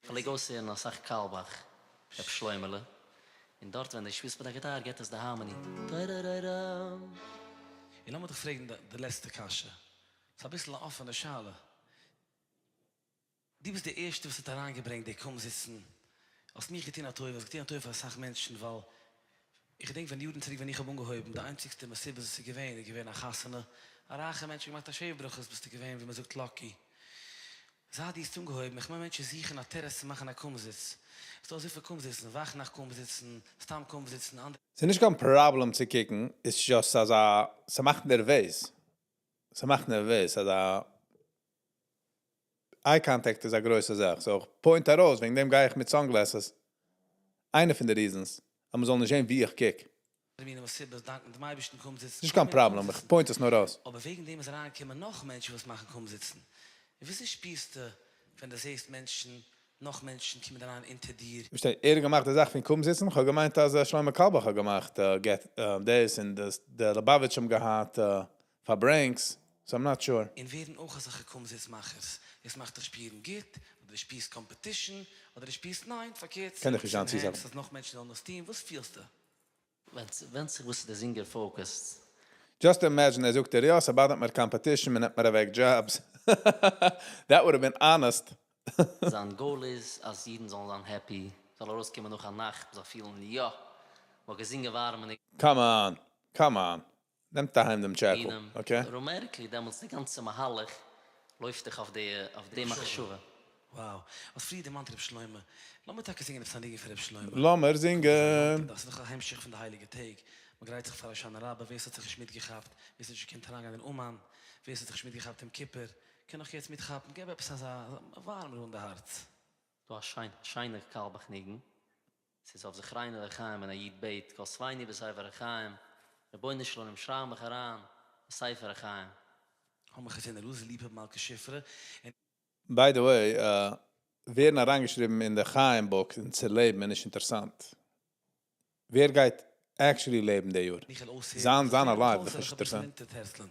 כ'פלעג אויסהערן אסאך קארלבאך, ר' שלוימעלע, און דארט ווען דו שפילסט מיט א גיטאר געט עס די harmony. טאראראראם. און לאמיר דיך פרעגן די לעצטע קשיא. ס'איז אביסל א אפענע שאלה. דו ביסט די ערשטע וואס האט אריינגעברענגט די קומזיצן, האסט מיך געטון א טובה, האסט געטון א טובה פאר אסאך מענטשן, ווייל איך געדענק ווען יארן צוריק ווען איך האב אנגעהויבן, די איינציגסטע מסיבה וואס איז געווען איז געווען א חתונה, א רייכע מענטש האט געמאכט א שבע ברכות ביסטו געווען ווי מען זאגט lucky. זייט דו האסט אנגעהויבן, איך מיין מענטשן זוכן א תירוץ צו מאכן א קומזיץ, ס'דא אזויפיל קומזיצן, וואכנאכט קומזיצן, סתם קומזיצן, אנדערע. ס'איז נישט קיין פראבלעם צו קוקן, it's just אז א ס'מאכט נערוועז, ס'מאכט נערוועז אז א eye contact איז א גרויסע זאך, so איך point ארויס, וועגן דעם גיי איך מיט sunglasses, איינע פון די reasons, אז מ'זאל נישט זען ווי איך קוק. מיני מסיבות, דאנקן דעם אייבערשטן קומזיצן, נישט קיין פראבלעם, איך point עס נאר אויס. אבער וועגן דעם איז אריינגעקומען נאך מענטשן וואס מאכן קומזיצן. און וויאזוי שפירסטו ווען דו זעסט מענטשן, נאך מענטשן קומען אריין אונטער דיר? פארשטיי, ער האט געמאכט די זאך פון קומזיצן? כ'האב געמיינט אז שלמה קאלבאך האט געמאכט געט דאס און די ליובאוויטש האבן געהאט פארברענגס, so I'm not sure. און ווערן אויך אזעלכע קומזיץ מאכערס, דאס מאכט דיך שפירן גוט, אדער דו שפירסט competition, אדער דו שפירסט ניין, פארקערט, קען דיך נישט זיין צו זאגן. אז נאך מענטשן זאלן דאס טון, וואס פילסטו? ווענדט זיך וואס איז די זינגער focused. Just imagine ער זאגט דיר יא, ס'באדערט מיר competition, מ'נעמט מיר אוועק jobs. That would have been honest. זיין goal איז אז אידן זאלן זיין happy, זאל ארויסקומען נאך א נאכט, מ'זאל פילן יא, מ'האט געזינגען ווארעמע ניגונים. Come on, come on. נעמט אהיים דעם טשעקל, okay? Automatically דעמאלטס די גאנצע מהלך לויפט דיך אויף די אויף די מחשבה. Wow. האסט פריער דערמאנט ר' שלמה. לאמיר טאקע זינגען עפעס א ניגון פון ר' שלמה. לאמיר זינגען. דאס איז דאך א המשך פון די הייליגע טעג. מ'גרייט זיך פאר הושענא רבה, ווער ס'האט זיך נישט מיטגעכאפט, ווער ס'האט נישט געקענט אריינגיין אין אומאן, ווער ס'האט זיך נישט מיטגעכאפט יום כיפור, קען נאך יעצט מיטכאפן. געב עפעס אזא ווארעם אן די הארץ. דא א שיין שיינער קארלבאך ניגון. ס'איז אויף זכרינו לחיים ווען א איד בעט, כתבנו בספר החיים, רבונו של עולם שרייב מיך אריין בספר החיים. האמיר געזען אלעזר ליפא מלכה שפרה און. By the way, ווערן אריינגעשריבן אין די חיים book און צו לעבן איז נישט אינטערסאנט. ווער גייט actually לעבן די יאר? איך וועל אויסהערן זיין זיך זיין לערנען alive אויס איז דאך נישט וועל איך אביסל אינטערסאנט. אונטערטערסלען.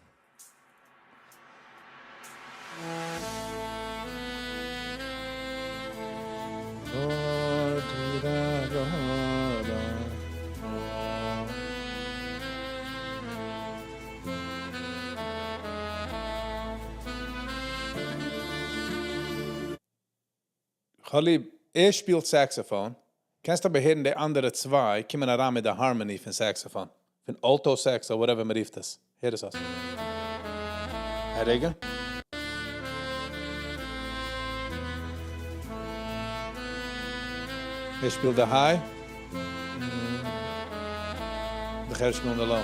כ'האב ליב, ער שפילט saxophone, קענסט אבער הערן די אנדערע צוויי קומען אריין מיט די harmony פון saxophone, פון alto sax אדער whatever מ'רופט עס, הער עס אויס. א רגע. ער שפילט די high, די חברה שפילן די low.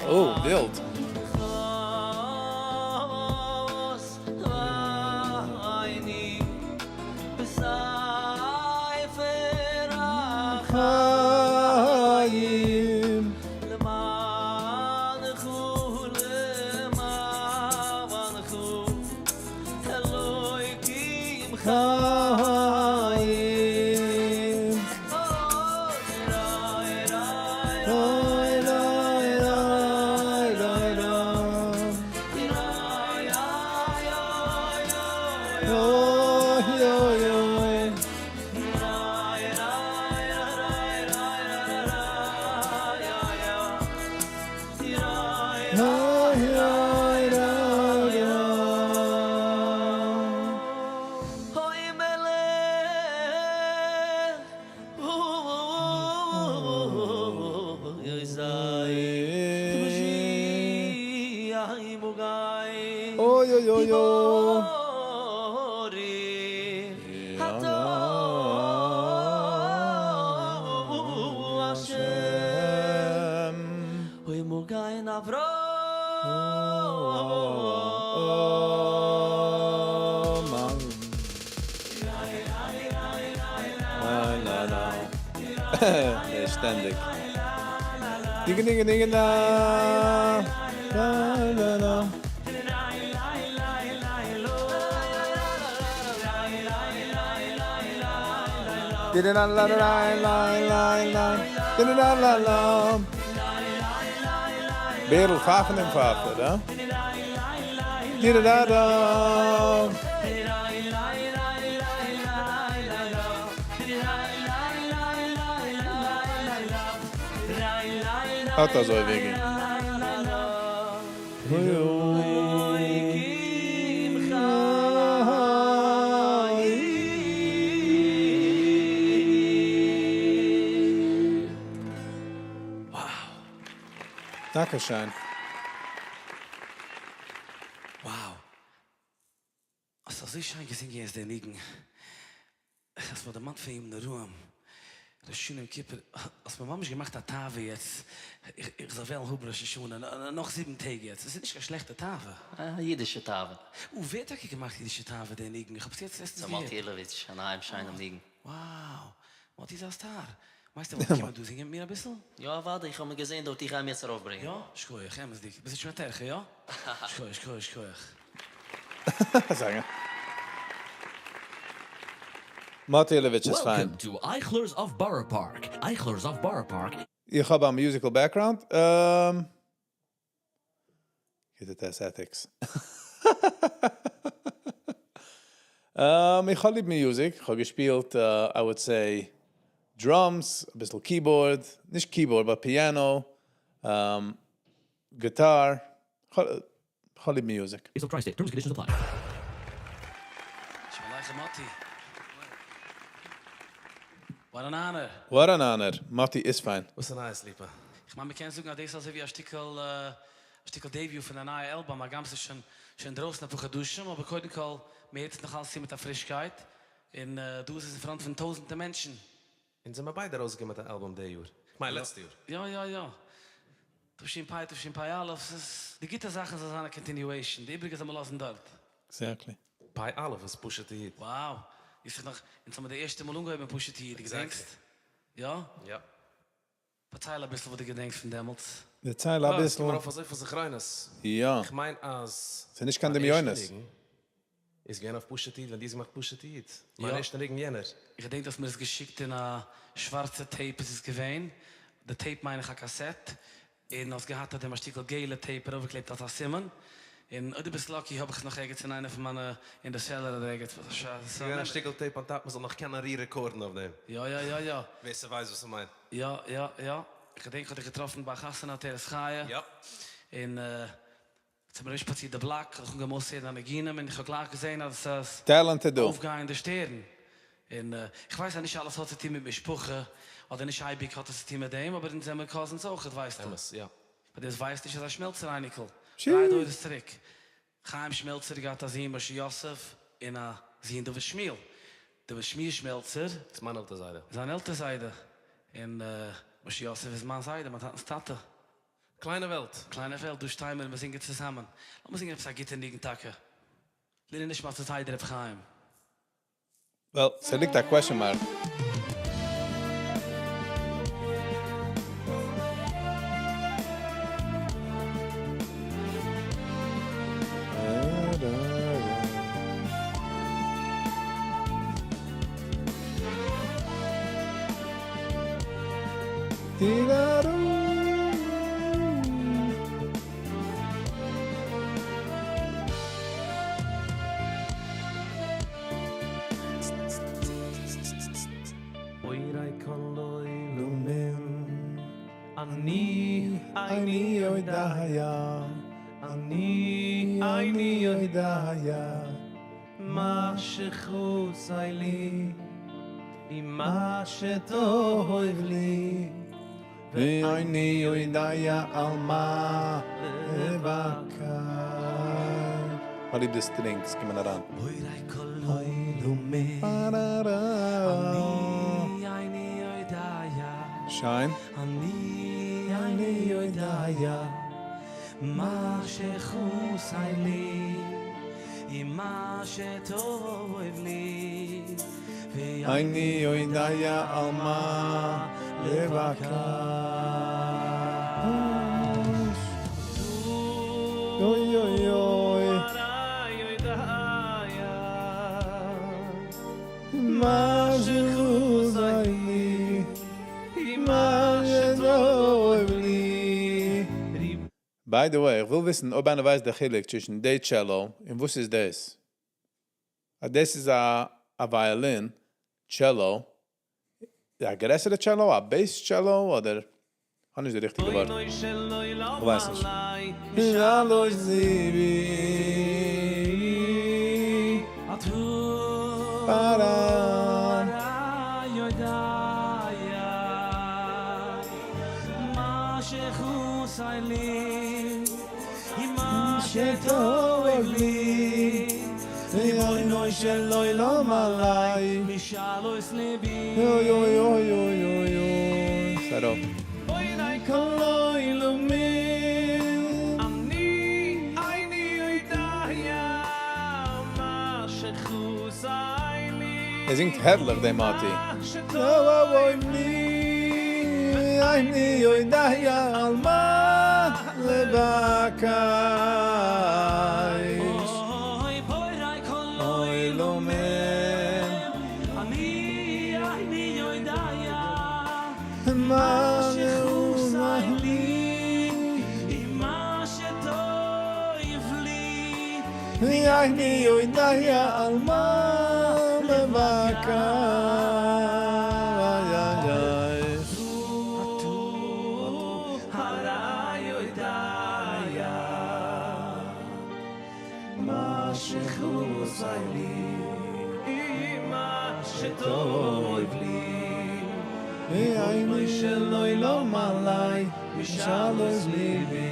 Oh, ווילד. חיים. חיים. אוי אוי אוי אוי. שטענדיג. דיגע דיגע דיגע דא. דא דא דא. בערל פייפן דעם פייפער, הא? אט אזוי וועגן. טאקע שיין. Wow! האסט אזוי שיין געזינגען יעצט די ניגון. האסט מיר דערמאנט פון ימים נוראים, ראש השנה יום כיפור, האסט מיר ממש געמאכט א תאווה יעצט איך זאל וועלן האבן ראש השנה נאך זיבן טעג יעצט, עס איז נישט קיין שלעכטע תאווה. א אידישע תאווה. וואו ווער האט טאקע געמאכט אידישע תאווה די ניגון? איך האב עס יעצט לעצטנס ס'איז געהערט. מאטי אילאוויטש, א נייעם שיינעם ניגון. Wow! מאטי איז א star! מיינסט ער וואלט געקומען דא זינגען מיט מיר אביסל? יא אוודאי, איך האב אים געזען דארט, איך גיי אים יעצט ארויפברענגען. יא? שכוח, אמת'דיג. ביסט שוין א טערכע, יא? שכוח, שכוח, שכוח. זאג. מאטי אילאוויטש איז פיין. Welcome to Eichlers of Borough Park. Eichlers of Borough Park. איך האב א musical background. גיט עס ethics. איך האב ליב music. איך האב געשפילט, I would say, Drums, אביסל keyboard, נישט keyboard, but piano, guitar, כ'האב ליב music. Is of Tri-State. Terms and conditions apply. שלום עליכם, Moti. What an honor. What an honor. Moti איז פיין. וואס איז נייעס, ליפא? איך מיין, מ'קען זאגן, אז דאס איז אזוי ווי א שטיקל, א שטיקל debut פון א נייע album. הגם ס'איז שוין, שוין דרויסן א פאר חדשים, אבער קודם כל, מ'הערט עס נאך אלץ מיט א פרישקייט. און דא איז עס אין front פון טויזנטער מענטשן. אונז זענען ביידע ארויסגעקומען מיט אן album די יאר. מיין לעצטע יאר. יא, יא, יא. תשפ"ה, תשפ"א, ס'איז די גוטע זאכן זאל זיין א continuation. די איבריגע זאל מען לאזן דארט. Exactly. פ"א איז פשוט'ע איד. Wow. איז זיך נאך, אונז האבן די ערשטע מאל אנגעהויבן פשוט'ע איד, Exactly. געדענקסט? יא? יא. פארצייל אביסל, וואס דו געדענקסט פון דעמאלטס. דערצייל אביסל. קומט ארויף אזוי פיל זכרונות. יא. איך מיין אז ס'איז נישט קיין מיין דמיונות. ערשטע ניגון איז געווען אויף פשוט'ע איד, ווען דו האסט געמאכט פשוט'ע איד. מיין יא. ערשטע ניגון יענער. איך געדענק, אז מיר עס געשיקט אין א שווארצע tape, איז עס געווען. די tape מיין איך א cassette. און האסט געהאט דעם א שטיקל געלע tape ארויפגעקלעבט אלס א סימן. און אויב דו ביסט lucky, האב איך עס נאך ערגעץ אין איינע פון מיינע, אין די cellar אדער ערגעץ. וואס א שאד. ס'איז געווען א שטיקל tape on top, מ'זאל נאך קענען re-record ן אויף דעם. יא. ווער ס'ווייסט, וואס איך מיין. יא. איך געדענק, האב איך געטראפן ביי חתונה עטרת חיה. און צום שפאצירט די block, איך האב געמוזט זען ניגונים און איך האב גלייך געזען, אז עס Talented דא. אויפגייענדע שטערן. און איך ווייס אז נישט אלעס האט צו טון מיט משפחה, אדער נישט אייביג האט עס צו טון מיט דעם, אבער אונז זענען cousins אויך, ווייסטו. אמת, יא. אבער דאס ווייסט נישט, אז א שמעלצער אייניקל. שי. דריי דורות צוריק. חיים שמעלצער געהאט א זון משה יוסף און א זון דוד שמואל. דוד שמואל שמעלצער. איז מיין עלטער זיידע. זיין עלטער זיידע. און משה יוסף איז מיין זיידע, מיין טאטנ'ס טאטע. קליינע וועלט. קליינע וועלט, דא שטייען מיר, מיר זינגען צוזאמען. לאמיר זינגען עפעס א גוטע ניגון טאקע. לעילוי נשמת זיידע רב חיים. Well, ס'ליגט א question mark. בורא כל עולמים אני איני יודע אני איני יודע מה שחוסי לי מה שטוב לי ואיני יודע על מה לבקש. כ'האב ליב די strings קומען אריין. בורא כל עולמים אני איני יודע שיין. אני איני יודע מה שחוסי לי מה שטוב לי איני יודע על מה לבקש. אוי אוי אוי. מה שחוסי לי מה שטוב לי. By the way, איך וויל וויסן, אויב איינער ווייסט דער חילוק צווישן די cello און וואס איז דאס? אה, דאס איז א violin, cello. א גרעסערע cello, א bass cello, אדער האב נישט די ריכטיגע ווארט. איך ווייס נישט. שלוש זיבי. פאראן. יודע מה שחוסי לי מה שטוב לי ריבונו של עולם עלי משאלות לבי אוי אוי אוי אוי אוי אוי. סארו. כל עולמים אני איני יודע מה שחוסי לי ער זינגט הערליך, דער מאטי. שטוב לי איני יודע על מה לבקש. אוי בורא כל עולמים אני איני יודע מה שחוסי לי מה שטוב לי איני יודע על מה לבקש. שטוב לי ואיני שלא לא מלאי משלוש ליבי.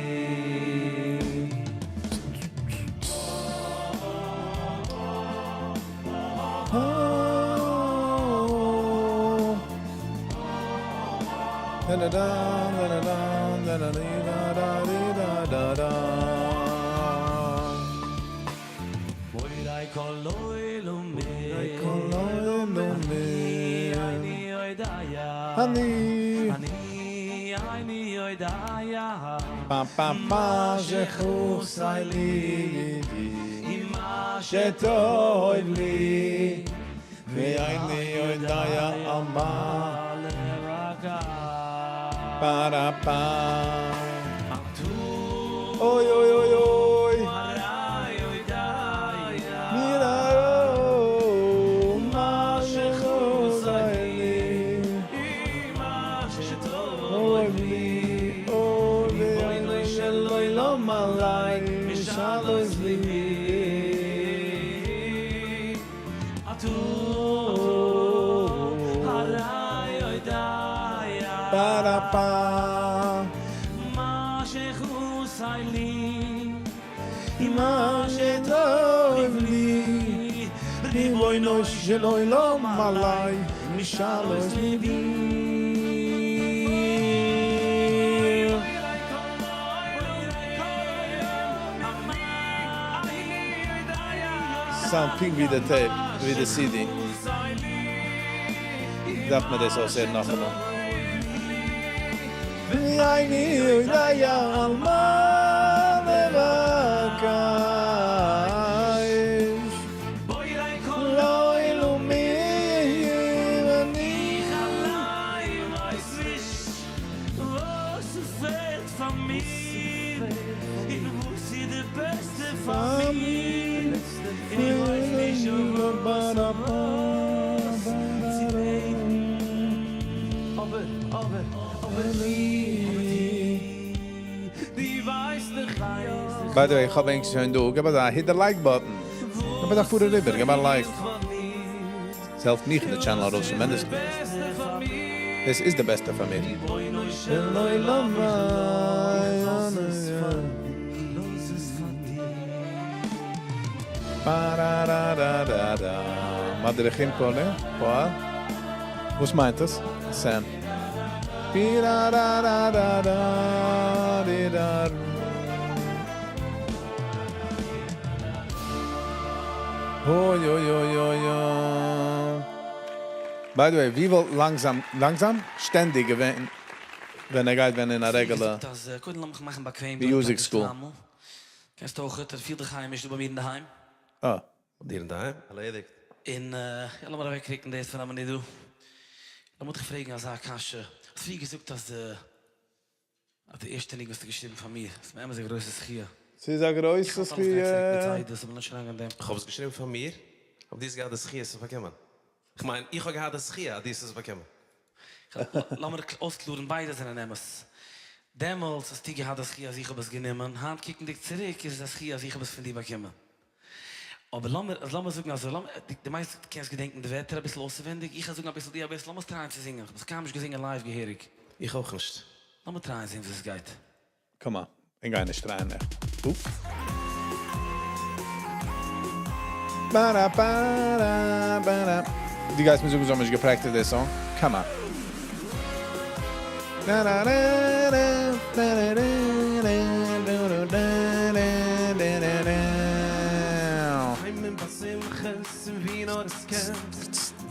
Da da da da da da da da da da da da. בורא כל עולמים. כל עולמים. אני יודע. אני. אני, אני יודע. Pa pa pa שחוסי לי מה שטוב לי ואיני יודע על מה Pa pa. אוי אוי אוי אוי. מירה מה שחוסי לי אוי לי אוי ואיני שלא לא מלאי משלוש ליבי. אטו הרי יודע. Pa pa. מה שחוסי לי מה שטוב לי ריבונו של עולם עליי משלוש ליבי. Sound פונקט ווי די tape, ווי די CD. דארף מען דאס אויסהערן נאכאמאל. ואיני יודע על מה לבקש. לא אלומים אני. ווייס נישט וואס פעלט פאר מיר און וואס איז די בעסטע פאר מיר איך ווייס נישט וואס צו בעטן אבער אבער אבער דו ווייסט דאך יא. By the way, איך האב ענק שוין דא. גיב דא, hit the like button. גיב דא פאר אריבער, גיב א like. עס העלפט מיך אין די channel ארויס tremendously. דאס איז די בעסטע פאר מיר. של עולם Pa-ra-ra-ra-ra-ra. מדריכים פה, ne? פה, וואס מיינט דאס? Sam. Pi-ra-ra-ra-ra-ra-di-da. אוי אוי אוי אוי אוי. By the way, ווי וואלט לאנגזאם, לאנגזאם, שטענדיג געווען, ווען ער גייט ווען אין א regular דאס קודם לאמיך מאכן באקוועם. Music school. קענסט אויך, ער פילט דיך היימיש דא ביי מיר אין דער היים. אה. דיר אין דער היים? ערלעדיגט. און יא, לאמיר אוועקרוקן דאס פון א מינוט דא. לאמיר דיך פרעגן אזא קשיא. האסט פריער געזאגט אז די אז די ערשטע ניגון וואס האסטו געשריבן פאר מיר. ס'איז באמת א גרויסע זכיה. ס'איז א גרויסע איך האלט אלעס גייט צוריק מיט זכיה. זיידעס, אבער נישט אריינגיין אין דעם. איך האב עס געשריבן פאר מיר, אבער דו האסט געהאט די זכיה עס צו באקומען. איך מיין, איך האב געהאט די זכיה אז דו האסט עס באקומען. לאמיר אויסקלארן, ביידע זענען אמת. דעמאלטס האסטו געהאט די זכיה אז איך האב עס גענומען, היינט קוקנדיג צוריק איז עס א זכיה אז איך האב עס פון דיר באקומען. אבער לאמיר, לאמיר זאגן אזוי, לאמיר, דו מיינסט דו קענסט געדענקן די ווערטער אביסל אויסעווענדיג? איך וועל זאגן אביסל, דו אביסל, לאמיר עס טרייען צו זינגען, איך האב עס קיינמאל נישט געזינגען live געהעריג. איך אויך נישט. לאמיר טרייען זען ווי עס גייט. Come on, איך גיי נישט טרייען מער. Oop. Ba-da, ba-da, ba-da. דו גייסט מיר זאגן, זיי האבן נישט געפרעקטיסט די song? Come on. Da, da, da, da, da, da, da, da, da, da, da, da, da. היימען בשמחת ווי נאר עס קען.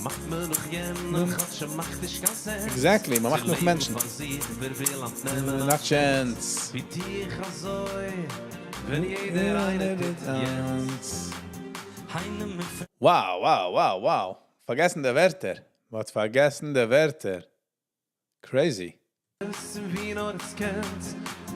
מאכט מען נאך יענעם, כאטש מאכט נישט קיין sense. Exactly, מען מאכט נאך מענטשן. פאר זיך, ווער וויל אננעמען א chance. ווי דיך אזוי, ווען יעדער איינער טוט יענץ. Wow. פארגעסן די ווערטער. וואס פארגעסן די ווערטער? Crazy. ווי נאר עס קען.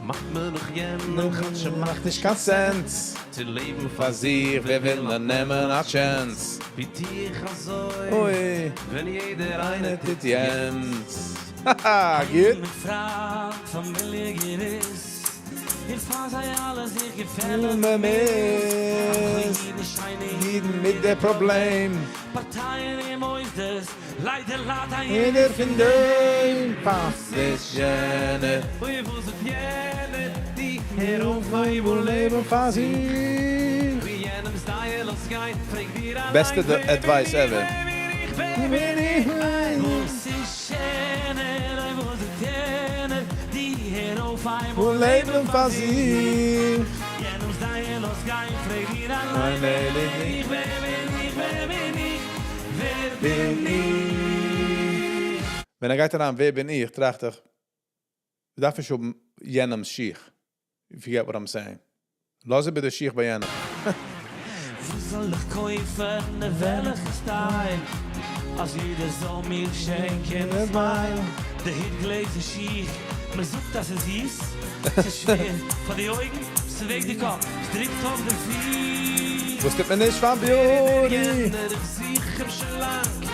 מאכט מען נאך יענעם, כאטש מאכט נישט קיין sense. צו לעבן פאר זיך, ווער וויל אננעמען א chance? ווי דיך אזוי, אוי. ווען יעדער איינער טוט יענץ. Haha, גוט. מיט פריינד, פאמיליע געוויס. איך פאר זיי אלע זיך געפעלן מיר אידן שיינע אידן מיט די פראבלעם. פארטייען און מוסדות ליידער ליידט א יעדער פון דעם וואס איז יענער. אוי וואס זאגט יענער די הער אויף הייב אן לעבן פאר זיך. ווי יענעמס דעה לאז גיין פרעג דיר אליין בעסטע advice ever. ווער בין איך וואס איז שענער אוי וואס זאגט יענער די הער אויף הייב אן לעבן פאר זיך. יענעמס דעה לאז גיין פרעג דיר אליין ווער בין איך ווער בין איך ווער בין איך ווער בין איך. ווען ער גייט אריין ווער בין איך טראכט איך מ'דארף נישט האבן יענעמ'ס שיך, if you get what I'm saying. לאז איבער די שיך ביי יענעם. וואס זאל איך קויפן און וועלעכע style אז יעדער זאל מיר שענקען א smile די היט גלעזער שיך מען זאגט אז ס'איז זיס ס'איז שווער פאר די אויגן ס'וועגט די קאפ ס'דריקט אויף די פיס. וואס טוט מען נישט פאר beauty? יענער איך זוך אים שוין לאנג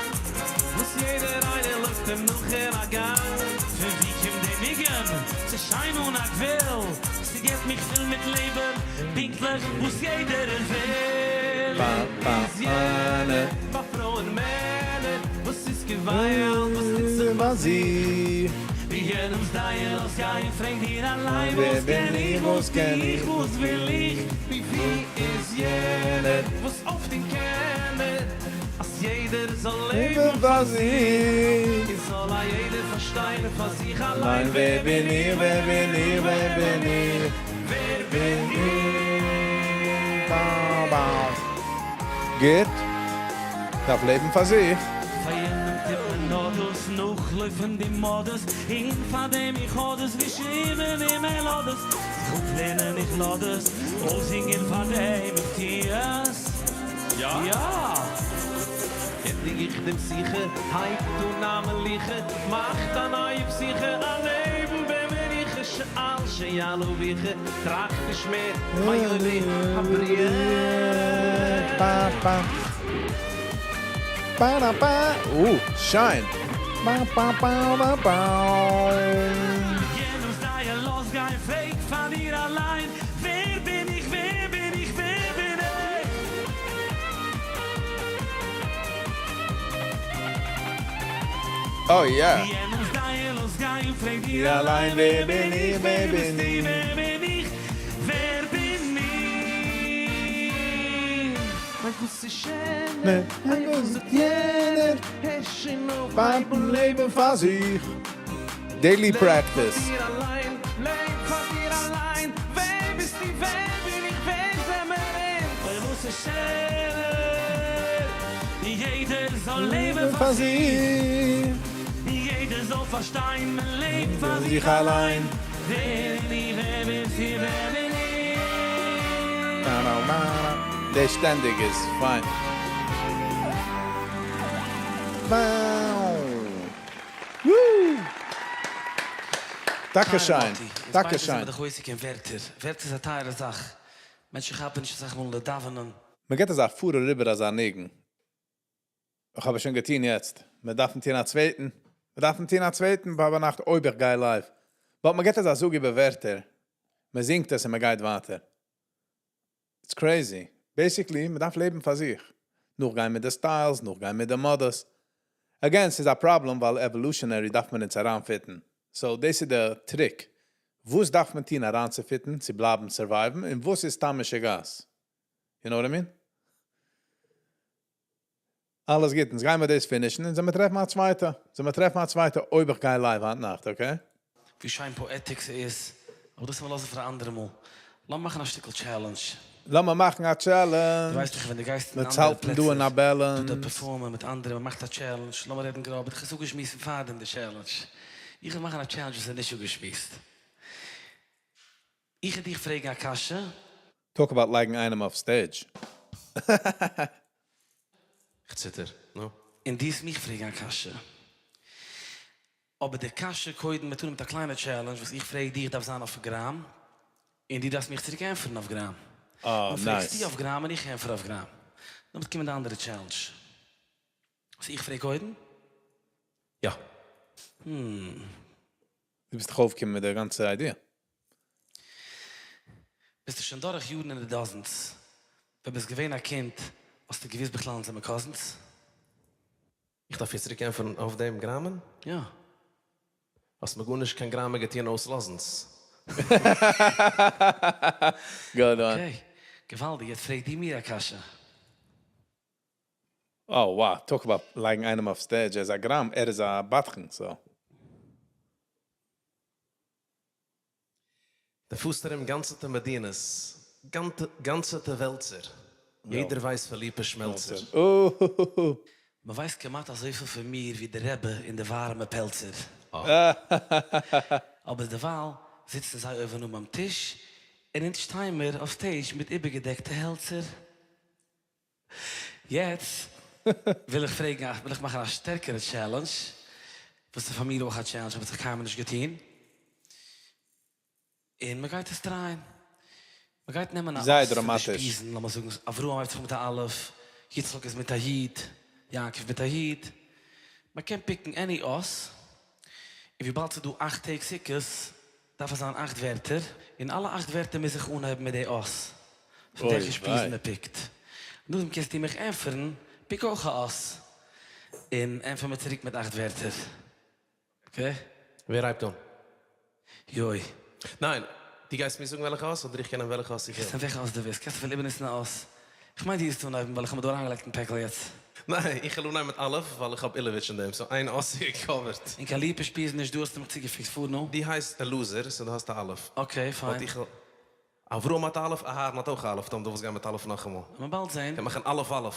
וואס יעדער איינער לויפט אים נאך אין א גאנג. פון ווי קומט די ניגון? ס'איז שיין אן א גבול ס'געט מיך פיל מיט לעבן פונקטליך וואס יעדער וויל. פא פא איז יענער ביי פרויען מענער וואס איז געוויילט וואס טוט זיך ביי זיך. ווי יענעמס דעה לאז גיין פרעג דיר אליין ווער וואס בין קען איך איך וואס וואס קען טו איך איך וואס וויל איך. ווי ווי איז יענער וואס אויפטון קען ער אז יעדער זאל לעבן לעבן פאר זיך. און זאל א יעדער פארשטיין פאר זיך אליין אליין ווער בין איך ווער בין איך ווער בין איך ווער בין איך באו באו. גוט. דארף לעבן פאר זיך. פאר יענעם טוט מען נאר דאס נאכלויפן די מאדעס און פאר דעם איך האב דאס געשריבן אין מעלאדעס זיך אפלערנען איך לאז עס אויסזינגען פאר דעם איך טו עס יא. יא. ענדיג איך דעם שיחה הייבט אן א מליחה מאכט א נייע פתיחה א לעבן במנוחה שאל שיעלו ויחה טראכט נישט מער מה יאמרו הבריות. פא פא פא דא פא או שיין פא פא פא דא פא. יענעמס דעה לאז גיין פרעג פאר דיר אליין ווער בין איך ווער בין איך ווער בין איך. Oh yeah. יענעמס דעה לאז גיין פרעג דיר דיר אליין אליין ווער ווער בין בין איך איך ווער ווער בין ביסטו איך. ווער בין איך ווער בין איך. מיין וואס איז שענער נע, וואס זאגט יענער הער שוין אויף הייב אן לעבן פאר זיך. Daily לעב פאר practice. דיר אליין לעב פאר דיר אליין ווער ביסטו ווער בין איך ווער זעמער אונז. אוי וואס איז שענער יעדער זאל לעבן פאר פאר זיך. זיך. יעדער זאל פארשטיין מען לעבט פאר זיך זיך אליין. אליין. ווער בין איך ווער ביסטו ווער בין איך. Na, na, na, na. דער שטענדיג איז פיין. Wow. Woo. טאקע שיין. טאקע שיין. דאך ווייס איך קיין ווערטער. ווערטער איז א טייערע זאך. מענטשן כאפן נישט אסאך מאל די דאווענען. מען געט אזא פאר אריבער אזא ניגון. איך האב עס שוין געטון יעצט. מיר דארפן טון א צווייטן. מיר דארפן טון א צווייטן ביינאכט אויב איך גיי live. But מען געט אזא זאג איבער ווערטער. מען זינגט עס און מען גייט ווייטער. It's crazy. Basically, מען דארף לעבן פאר זיך. נאכגיין מיט די styles, נאכגיין מיט די מאדעס. Again, ס'איז א פראבלעם, ווייל evolutionary דארף מען אונז אריינפיטן. So, דאס איז דער trick. וואס דארף מען טון אריינצופיטן, צו בלייבן survive ן, און וואס איז סתם משוגעת? You know what I mean? אלעס גוט, אונז גייען מיר דאס finish ן, און זאל מיר טרעפן א צווייטע. זאל מיר טרעפן א צווייטע, אויב איך גיי live היינט נאכט, okay? ווי שיין poetic ס'איז. אבער דאס וועלן מיר לאזן פאר אן אנדערע מאל. לאמיר מאכן א שטיקל challenge. לאמיר מאכן א challenge. דו ווייסט דאך, ווען דו גייסט אין מיט אנדערע האלטן דא אין א פלעצער, balance. דו perform ען מיט אנדערע, מען מאכט א challenge. לאמיר רעדן גראב, איך האב געשמועסט פאר דעם די challenge. איך וויל מאכן א challenge וואס איז נישט געשמועסט. איך וועל דיך פרעגן א קשיא. Talk about לייגן איינעם אויף stage. איך ציטער, נו? און דו וועסט מיך פרעגן א קשיא. אבער די קשיא קודם מיר טון מיט א קליינע challenge, וואס איך פרעג דיך דארף זיין אויף גראם. און דו דארפסט מיך צוריק ענטפערן אויף גראם. Oh, דו פרעגסט nice. דו אויף גראם און איך ענטפער אויף גראם. דאן קומט די אנדערע challenge. וואס איך פרעג קודם? יא. דו ביסט דאך אויפגעקומען מיט דער גאנצער idea. ביסטו שוין דורך יארן אין די dozens. ווען ביסט געווען א קינד האסטו געוואוסט בכלל אונז זעמער cousins? איך דארף יעצט צוריק ענטפערן אויף דעם גראמען? יא. האסט מיר גארנישט קיין גראמען געטוען אויסלאזנס. Good one. Okay, געוואלדיג, יעצט פרעג דו מיר א קשיא. Oh wow, talk about לייגן איינעם אויף stage, ער איז א גראם, ער איז א בדחן, so. דו פארסט ארום גאנצעטע מדינות, גאנצעטע וועלטער, יעדער ווייסט פון ליפא שמעלצער. אוהההה. מען ווייסט כמעט אזויפיל פון מיר ווי די רבי אין די ווארעמע פעלצער. אבער דערווייל זיצן זיי אויבן אן ביים טיש, און אונז שטייען מיר אויף stage מיט איבערגעדעקטע העלצער. יעצט וויל איך פרעגן א, וויל איך מאכן א שטערקערע challenge, וואס איז פאר מיר אויך א challenge, האב איך זיך קיינמאל נישט געטון, און מען גייט עס try ען. מען גייט נעמען א זייער אות פון די דראמאטיש. אושפיזין, לאמיר זאגן אברהם הייבט זיך אן מיט א אלף, יצחק איז מיט א יוד, יעקב מיט א יוד. מען קען pick ן any אות, און וויבאלד ס'איז דא אכט טעג סוכות, דארף עס זיין אכט ווערטער, און אלע אכט ווערטער מוז זיך אנהייבן מיט די אות פון אוי וועלכע אושפיזין וויי. מען pick ט. נאכדעם קענסטו מיך ענטפערן, pick אויך א אות, און ענטפער מיר צוריק מיט אכט ווערטער. Okay? ווער הייבט אן? יוי. ניין, דו גייסט מיר זאגן וועלכע אות, אדער איך קען נעמען וועלכע אות איך וויל? קענסט נעמען וועלכע אות דו ווילסט, קענסט אפילו איבערנוצן א אות. איך מיין דו וועסט אנהייבן ווייל איך האב מיר דא אריינגעלייגט אין פעקל יעצט. ניין, איך וועל אנהייבן מיט א' ווייל איך האב אילעוויטש אין דעם, so איין אות איז גע cover ט. און קיין ליפא אושפיזין נישט דא האסטו מיך צוגעפיקסט פאר נו. דו הייסט אלעזר, so דו האסט א א'. Okay, fine. באט איך וועל. אברהם האט א א', אהרן האט אויך א א', טאמער דו ווילסט גיין מיט א' נאכאמאל. לאמיר באלד זען. קען מאכן א' א'.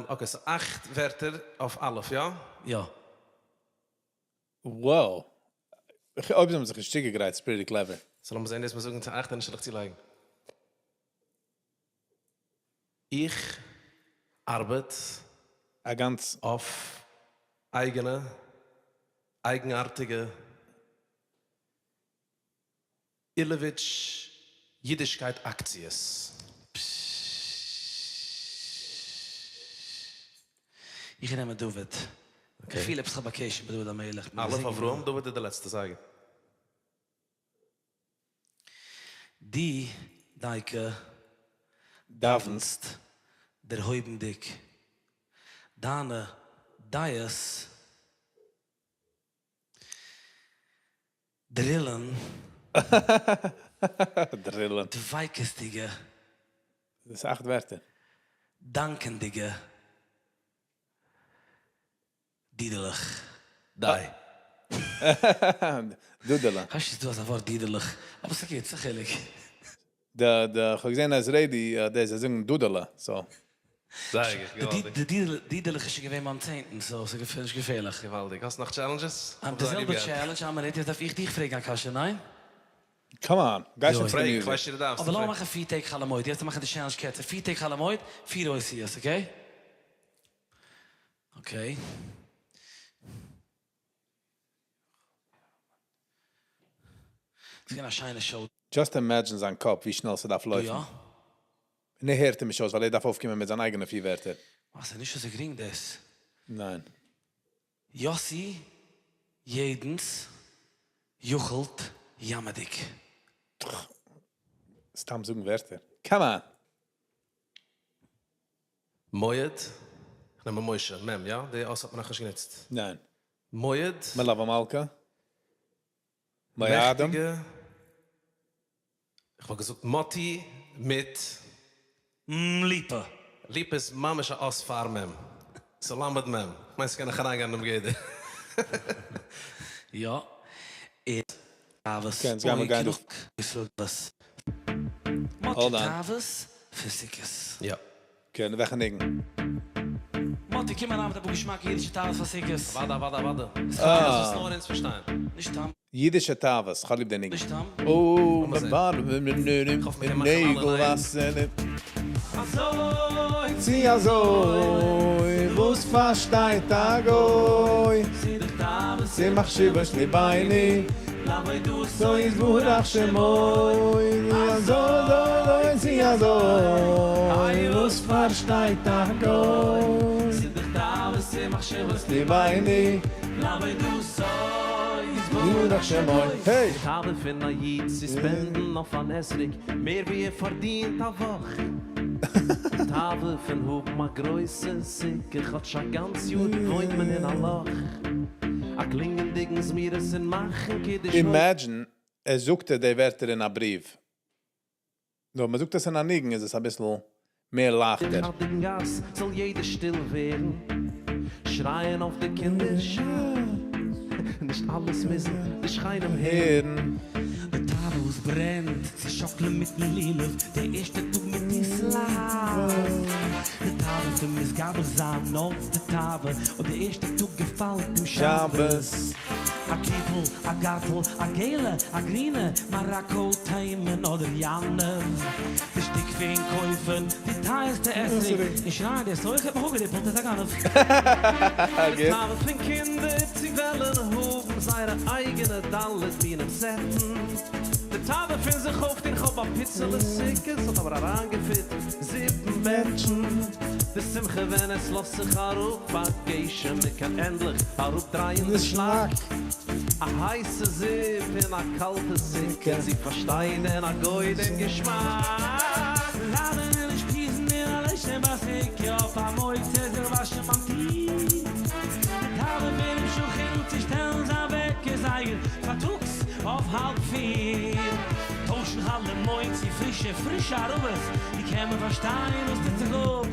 Okay, so אכט ווערטער אויף א', יא? יא. Wow. אויב זיי האבן זיך נישט צוגעגרייט, it's pretty clever. So לאמיר זען, דאס מיר זאגן צו אכט, און נישט זאל איך צולייגן. איך ארבעט א גאנץ אויף אייגענע, אייגנארטיגע אילעוויטש אידישקייט אקציעס. איך נעם דוד. איך פיל עפעס א vacation ביי דוד המלך. אלף אברהם, דוד איז די לעצטע זייגער. די דייקע דאווענסט דערהויבנדיג דיינע דעות דרילן. דרילן. דביקות'דיגע. דאס איז אכט ווערטער. דאנקענדיגע. דידעלעך. די. דודעלע. הייסט דו האסט א ווארט דידעלעך. אבער ס'גייט, ס'איז א חילוק. די, די, איך האב געזען אז ready, דער זיי זאגן דודעלע, so. זייער גוט, די געוואלדיג. די דידעלעך איז שוין געווען ביים צענטן, so ס'איז נישט געפערליך. געוואלדיג. האסט נאך challenges? די זעלבע challenge, א מינוט, יעצט דארף איך דיך פרעגן א קשיא, ניין? Come on, גיי שוין צו די פרעג, music. איך ווייס שוין דו דארפסט אבער לאמיר פרעגן. מאכן פיר טעג חול המועד, יעצט מאכן די challenge קערצער, פיר טעג חול המועד, פיר אותיות, okay? Okay. ס'איז געווען א שיינע show. Just imagine זיין קאפ, ווי שנעל ס'דארף לויפן. יא. און ער הערט אים נישט אויס, ווייל ער דארף אויפקומען מיט זיין אייגענע פיר ווערטער. וואס איז נישט אזוי גרינג דאס? ניין. יוסי, יעדנס, יוכלט, יאמעדיג. סתם זאגן ווערטער. Come on. מועד. איך נעם משה, מם, יא? די אות האט מען נאך נישט גענוצט. ניין. מועד. מלוה מלכה. מועדים. מעכטיגע. איך וואלט געזאגט מאטי מיט ליפא. ליפא איז ממש א אות פאר מם. So למד מם. איך מיין, ס'קען נאך אריינגיין אין דעם גדר. יא. אבעס. Okay, יעצט גייען מיר גיין דורך. מאטי Hold on. תאוות פון סוכות. יא. Okay, וועלכע ניגון? מאטי, קום אריין מיט א געשמאקע אידישע תאוות פאר סוכות. ווארט, ווארט, ווארט. אה. דאס איז נאר אונז פארשטיין. נישט סתם. אידישע תאוות, איך ליב דעם ניגון. נישט סתם. Oh, לאמיר זען. באר, איך האף, מיר קענען מאכן אלע ניין. וואסער. אזוי, צי אזוי, וואס פארשטייט א גוי? צי די תאוות, צי מחשבות לבייני, לעבודתו יתברך שמו. אזוי, אזוי, צי אזוי, וואס פארשטייט א גוי? צי די תאוות, צי מחשבות לבייני, לעבודתו יתברך שמו. Hey! די תאווה פון א איד צו ספענדן אויף אן אתרוג מער ווי ער פארדינט א וואך. די תאווה פון האבן א גרויסע סוכה כאטש א גאנץ יאר וואוינט מען אין א לאך. א קלינגענדיגן זמירות און מאכן קידוש הויך. Imagine, ער זאגט די ווערטער אין א בריוו. נאר מען זאגט עס אין א ניגון איז עס אביסל מער לייכטער. אויף דעם גאס זאל יעדער שטיל ווערן, שרייען אויף די קינדער שא, נישט אלעס מוזן די שכנים הערן. די תאווה וואס ברענט צו שאקלען מיטן לולב די ערשטע טאג מיט התלהבות, די תאווה פון מתגבר זיין אויף די תאווה אויב די ערשטע טאג געפאלט אום שבת. א קיטל, א גארטל, א געלע, א גרינע, מאראקא, תימן אדער ינוב. די שטיק פון קויפן די טייערסטע אתרוג און שרייען דער סוחר האט מיך אפגעריפלט איז א גנב. די תאווה פון קינדער צו וועלן האבן זייערע אייגענע ד' מינים סעטן. די תאווה פון זיך אויפטון כ'האב א פיצעלע סוכה ס'האט אבער אריינגעפיט זיבן מענטשן. די שמחה ווען עס לאזט זיך אראפ א גשם מ'קען ענדליך אראפדרייען די שלאק. א הייסע זופ אין א קאלטע סוכה צו פארשטייט דען א גוי דעם געשמאק? לאדענען אושפיזין אין א לישב בסוכה אויף המוציא זיך וואשן ביים טיר. די תאווה פונעם שכן צו שטעלן זיין וועקער זייגער פארטאגס אויף האלב פיר. טוישן חול המועד צו פרישע פרישע ערבות, ווי קען מען פארשטיין וואס טוט זיך אפ?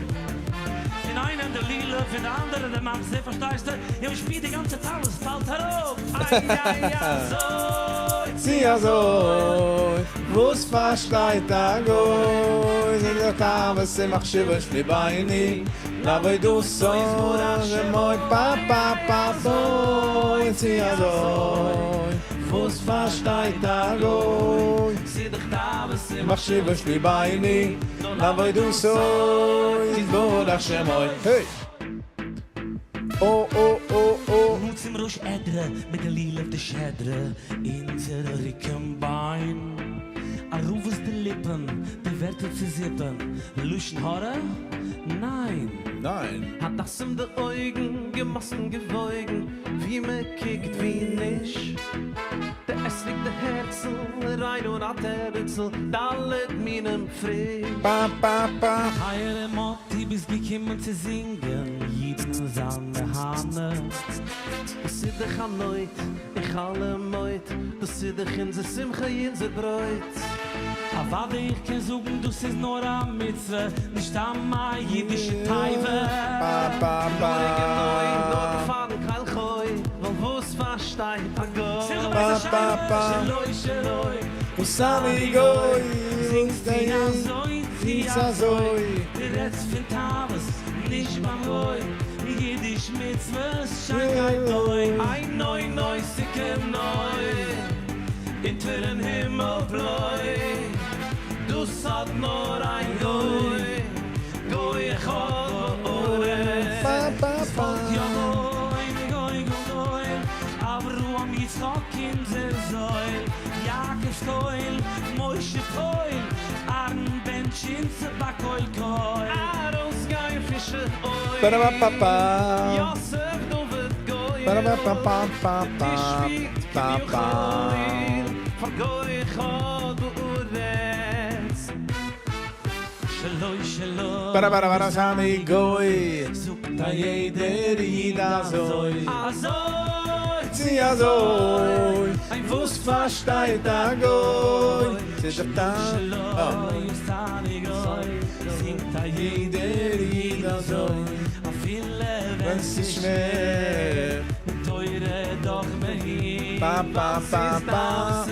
פון איינעם די לולב פון די אנדערע די מצה, פארשטייסטו? און מען שפירט די גאנצע טלית פאלט אראפ, איי איי אזוי צי אזוי, וואס פארשטייט א גוי, זענען די תאוות און מחשבות שליבני לעבודתו שמו פא פא פא אזוי צי אזוי, וואס פארשטייט א גוי, מחשבות שליבני לעבודתו יתברך שמו. העי! או או או או. נו צום ראש עדרה מיט די לולב די שדרה אונזערע רוקן ביין ערבות די ליפן די ווערטער צו זיפן לשון הרע? ניין! ניין! הדסים די אויגן געמאסטן געוואויגן ווי מען קוקט ווי נישט די אתרוג די הערצל ריין אן א תירוצ'ל ד' מינים פריש. פא פא פא. טייערע מאטי ביסט געקומען צו זינגען אידן זיין מהנה. דאס איז דאך א נויט אין חול המועד דאס איז דאך אונזער שמחה אונזער ברויט. אוודאי איך קען זאגן דאס איז נאר א מצוה נישט סתם א אידישע תאווה. פא פא פא. נאר גענוי נאר פארן קל חי ווייל וואס פארשטייט א גוי. שמחה בית פא פא השואבה פא. שלא שלא. וסני גוי. זינגסט צו אזוי צו אזוי. דו רעדסט פון תאוות נישט ביים גוי. אידיש מצוות שיינקייט נוי. איי נוי נוי סוכה נוי. אונטערן הימל בלוי. דאס האט נאר איין גוי. גוי אחד בארץ. פא פא פא. פאלק יא גוי גוי גוי אברהם יצחק אונזער זויל יעקב'ס קויל משה פועל אהרן בענטש אונז בקול קול. ארויסגיין פון שאול. פא-פא-פא. יוסף דוד גואל. פא-פא-פא-פא. דער טיש פא פא. פאר גוי אחד בארץ. שלא שלא. בארא סני גוי. זאגט א יעדער איד אזוי. אזוי. צי אזוי. וואס פארשטייט א גוי. ס'איז דאך דא. שלא סני גוי. זינגט א יעדער איד אזוי. אפילו ווען ס'איז שווער. תורה דאך מהיר. פא פא פא פא.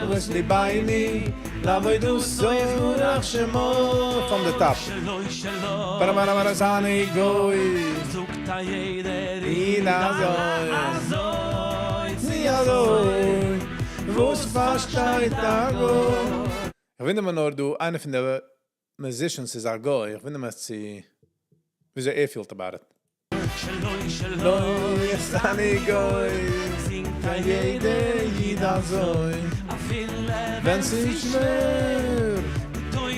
וואס ליבני לעבודתו יתברך שמו. From the top. שלא שלא. בארא בארא סני גוי. זאגט א יעדער איד אזוי. אזוי. צי אזוי. וואס פארשטייט א גוי. איך וואונדער מיר נאר דא, איינער פון די musicians איז א גוי. איך וואונדער מיר צו וויאזוי ער פילט about it. שלא שלא. לא סני גוי. זינגט א יעדער איד אזוי. אפילו ווען ס'איז שווער. תורה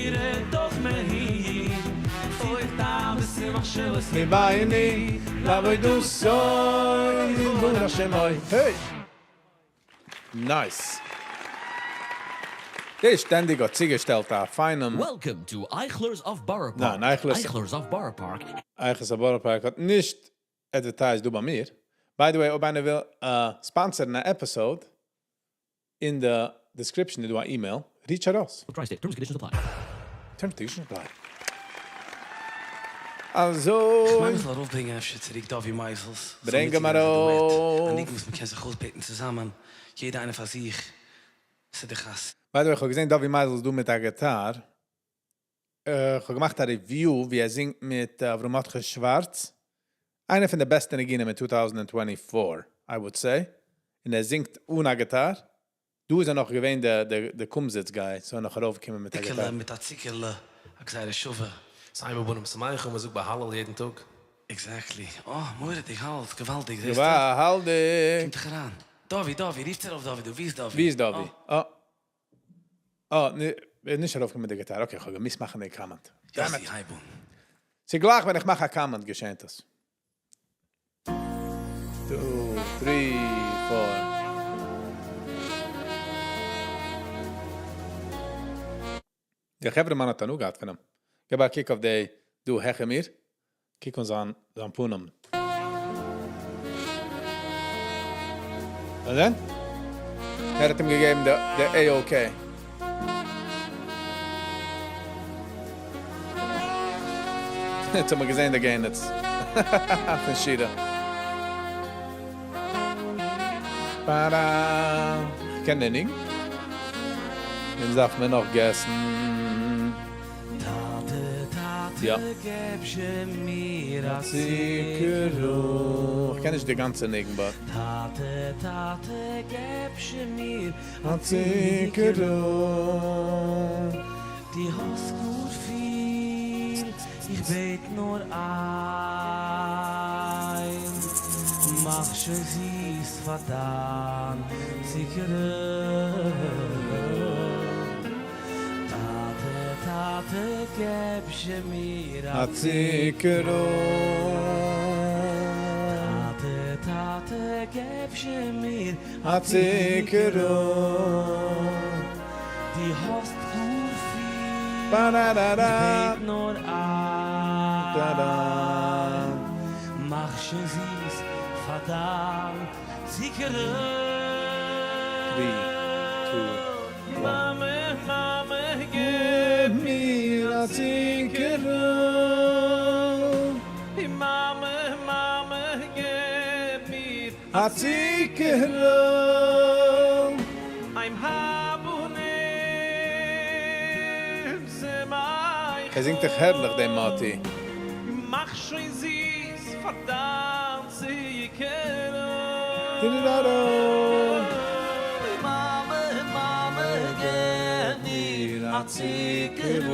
דאך מהיר. אוי תאוות ליבני לעבודתו יתברך שמו. Hey! Nice. דער שטענדיג האט צוגעשטעלט א פיינעם. Welcome to Eichler's of Borough Park. ניין, Eichler's- Eichler's of Borough Park Eichler's of Borough Park האט נישט advertised דא ביי מיר. By the way, אויב איינער וויל sponsor ן א episode, אין די description איז דא א email, reach ארויס. Tri-State. Terms and conditions apply. Terms and conditions apply. אזוי. איך מיין מ'זאל ארויפברענגען אפשר צוריק דובי מייזעלס. ברענג אים ארויף. א ניגון וואס מ'קען זיך אויסבעטן צוזאמען, יעדער איינער פאר זיך. ס'איז דאך By the way, איך האב געזען דובי מייזעלס דא מיט א גיטאר. איך האב געמאכט א review ווי ער זינגט מיט אברהם מרדכי שווארץ. איינע פון די בעסטע ניגונים אין 2024, I would say. און ער זינגט אן א גיטאר. דא איז ער נאך געווען די קומזיץ guy, so ער נאך ארויפגעקומען מיט א גיטאר. מיט א ציקערלע, א גזירה שווה. ס'איז אם בנים שמחים, מ'זאגט ביי הלל יעדן טאג. Exactly. אה, מורא'דיג, האלט, געוואלדיג, זעסטו? געוואלדיג! קומט דאך אריין. דובי, דובי, רופט ארויף דובי, דו, וואו איז דובי? וואו איז דובי? אה. אה, נישט ארויפגעקומען מיט די גיטאר. Okay, איך האב געמוזט מאכן די comment. יאסי, הייב אן. ס'גלייך ווען איך מאך א comment, געשעט עס. 2, 3, 4. דער חברה-מאן האט הנאה געהאט פון אים. גיב א קוק אויף די, דא העכער מיר. קוק אן זיין פנים. און דען? ער האט אים געגעבן די A-okay. יעצט האט מען געזען די גענעץ פון שירה. בארא. איך קען די ניגון. אונז דארף מען נאך guess ן. טאטע, טאטע, יא. געב זשע מיר א ציקערל. איך קען נישט די גאנצע ניגון, but. טאטע, טאטע, געב זשע מיר א ציקערל. דו האסט גאר פיל, איך בעט נאר איינס. מאך שוין זיס פאר דיין ציקערל. טאטע, טאטע, געב זשע מיר א ציקערל. טאטע, טאטע, געב זשע מיר א ציקערל. דו האסט גאר פיל, Ba-da-da-da. איך בעט נאר Da-da. איינס. מאך שוין זיס פאר דיין ציקערל. 3, 2, 1. מאמע, מאמע, געב מיר א ציקערל. מאמע, מאמע, געב מיר א ציקערל. I'm habunim ער זינגט דאך הערליך, דעם מאטי. מאך שוין זיס פאר דיין ציקערל. מאמע, מאמע, געב מיר א ציקערל.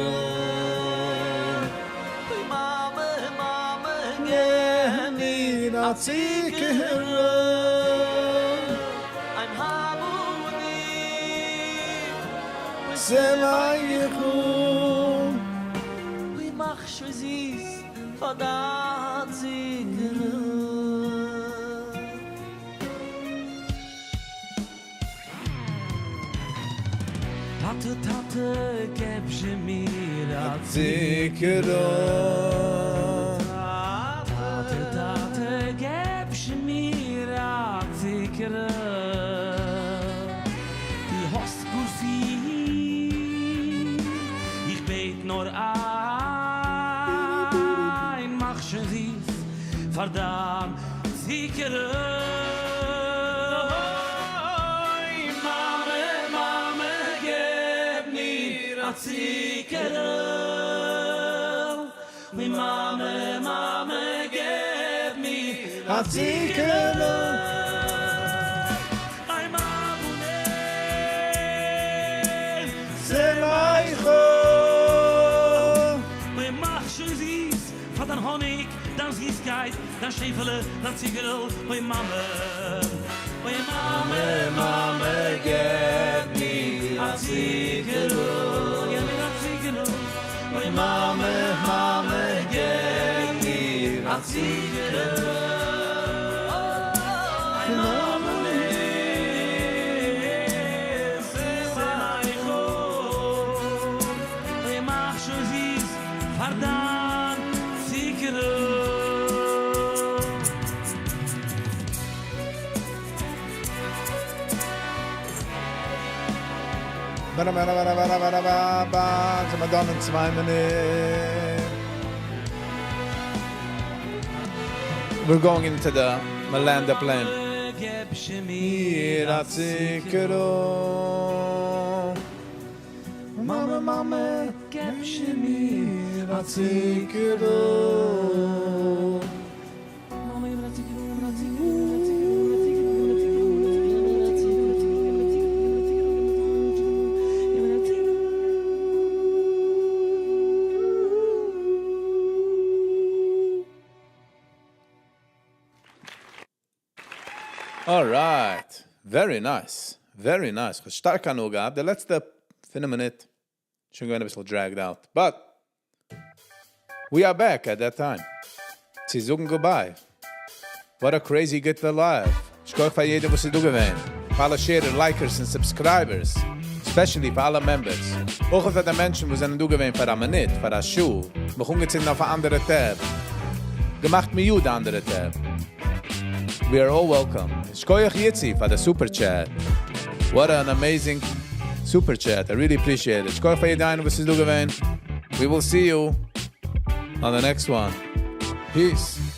מאמע, מאמע, געב מיר א ציקערל. I'm harmony. שמחו. ווי מאך שוין זיס פאר דיין ציקערל. טאטע, טאטע, געב זשע מיר א ציקערל. טאטע, טאטע, געב זשע מיר א ציקערל. דו האסט גאר פיל, איך בעט נאר איין, מאך שוין זיס פאר דיין ציקערל. מאמע, מאמע, געב מיר א ציקערל. מאמע, מאמע, געב מיר א ציקערל. איי מאמע, שמחו. ווי מאך שוין זיס פאר דיין האניג, דיין זיסקייט, דיין שעפעלע, דיין ציקערל, אוי מאמע, אוי מאמע, מאמע, געב מיר א ציקערל, געב מיר א ציקערל, אוי מאמע, מאמע, געב מיר א ציקערל. אוי מאמע, באראבאראבאראבאראבאבא, זעמיר done אין צוויי מינוט. We're going into the מ'land the plane. מיר א ציקערל. מאמע, מאמע, געב מיר א ציקערל. Alright. Very nice. Very nice. שטארק הנאה געהאט. די לעצטע פינף מינוט שוין געווען א ביסל dragged out. But we are back at that time. צו זאגן goodbye. What a crazy good live. שכוח פאר יעדער וואס איז דא געווען. פאר אלע sharer, likers און subscribers. Especially פאר אלע members. אויך פאר די מענטשן וואס זענען דא געווען פאר א מינוט, פאר א שעה. מיך אנגעצינדן אויף אן אנדערע tab. געמאכט mute די אנדערע tab. We are all welcome. שכוח Yitzi פאר די super chat. What an amazing super chat. I really appreciate it. שכוח פאר יעדער איינער וואס איז דא געווען. We will see you on the next one. Peace.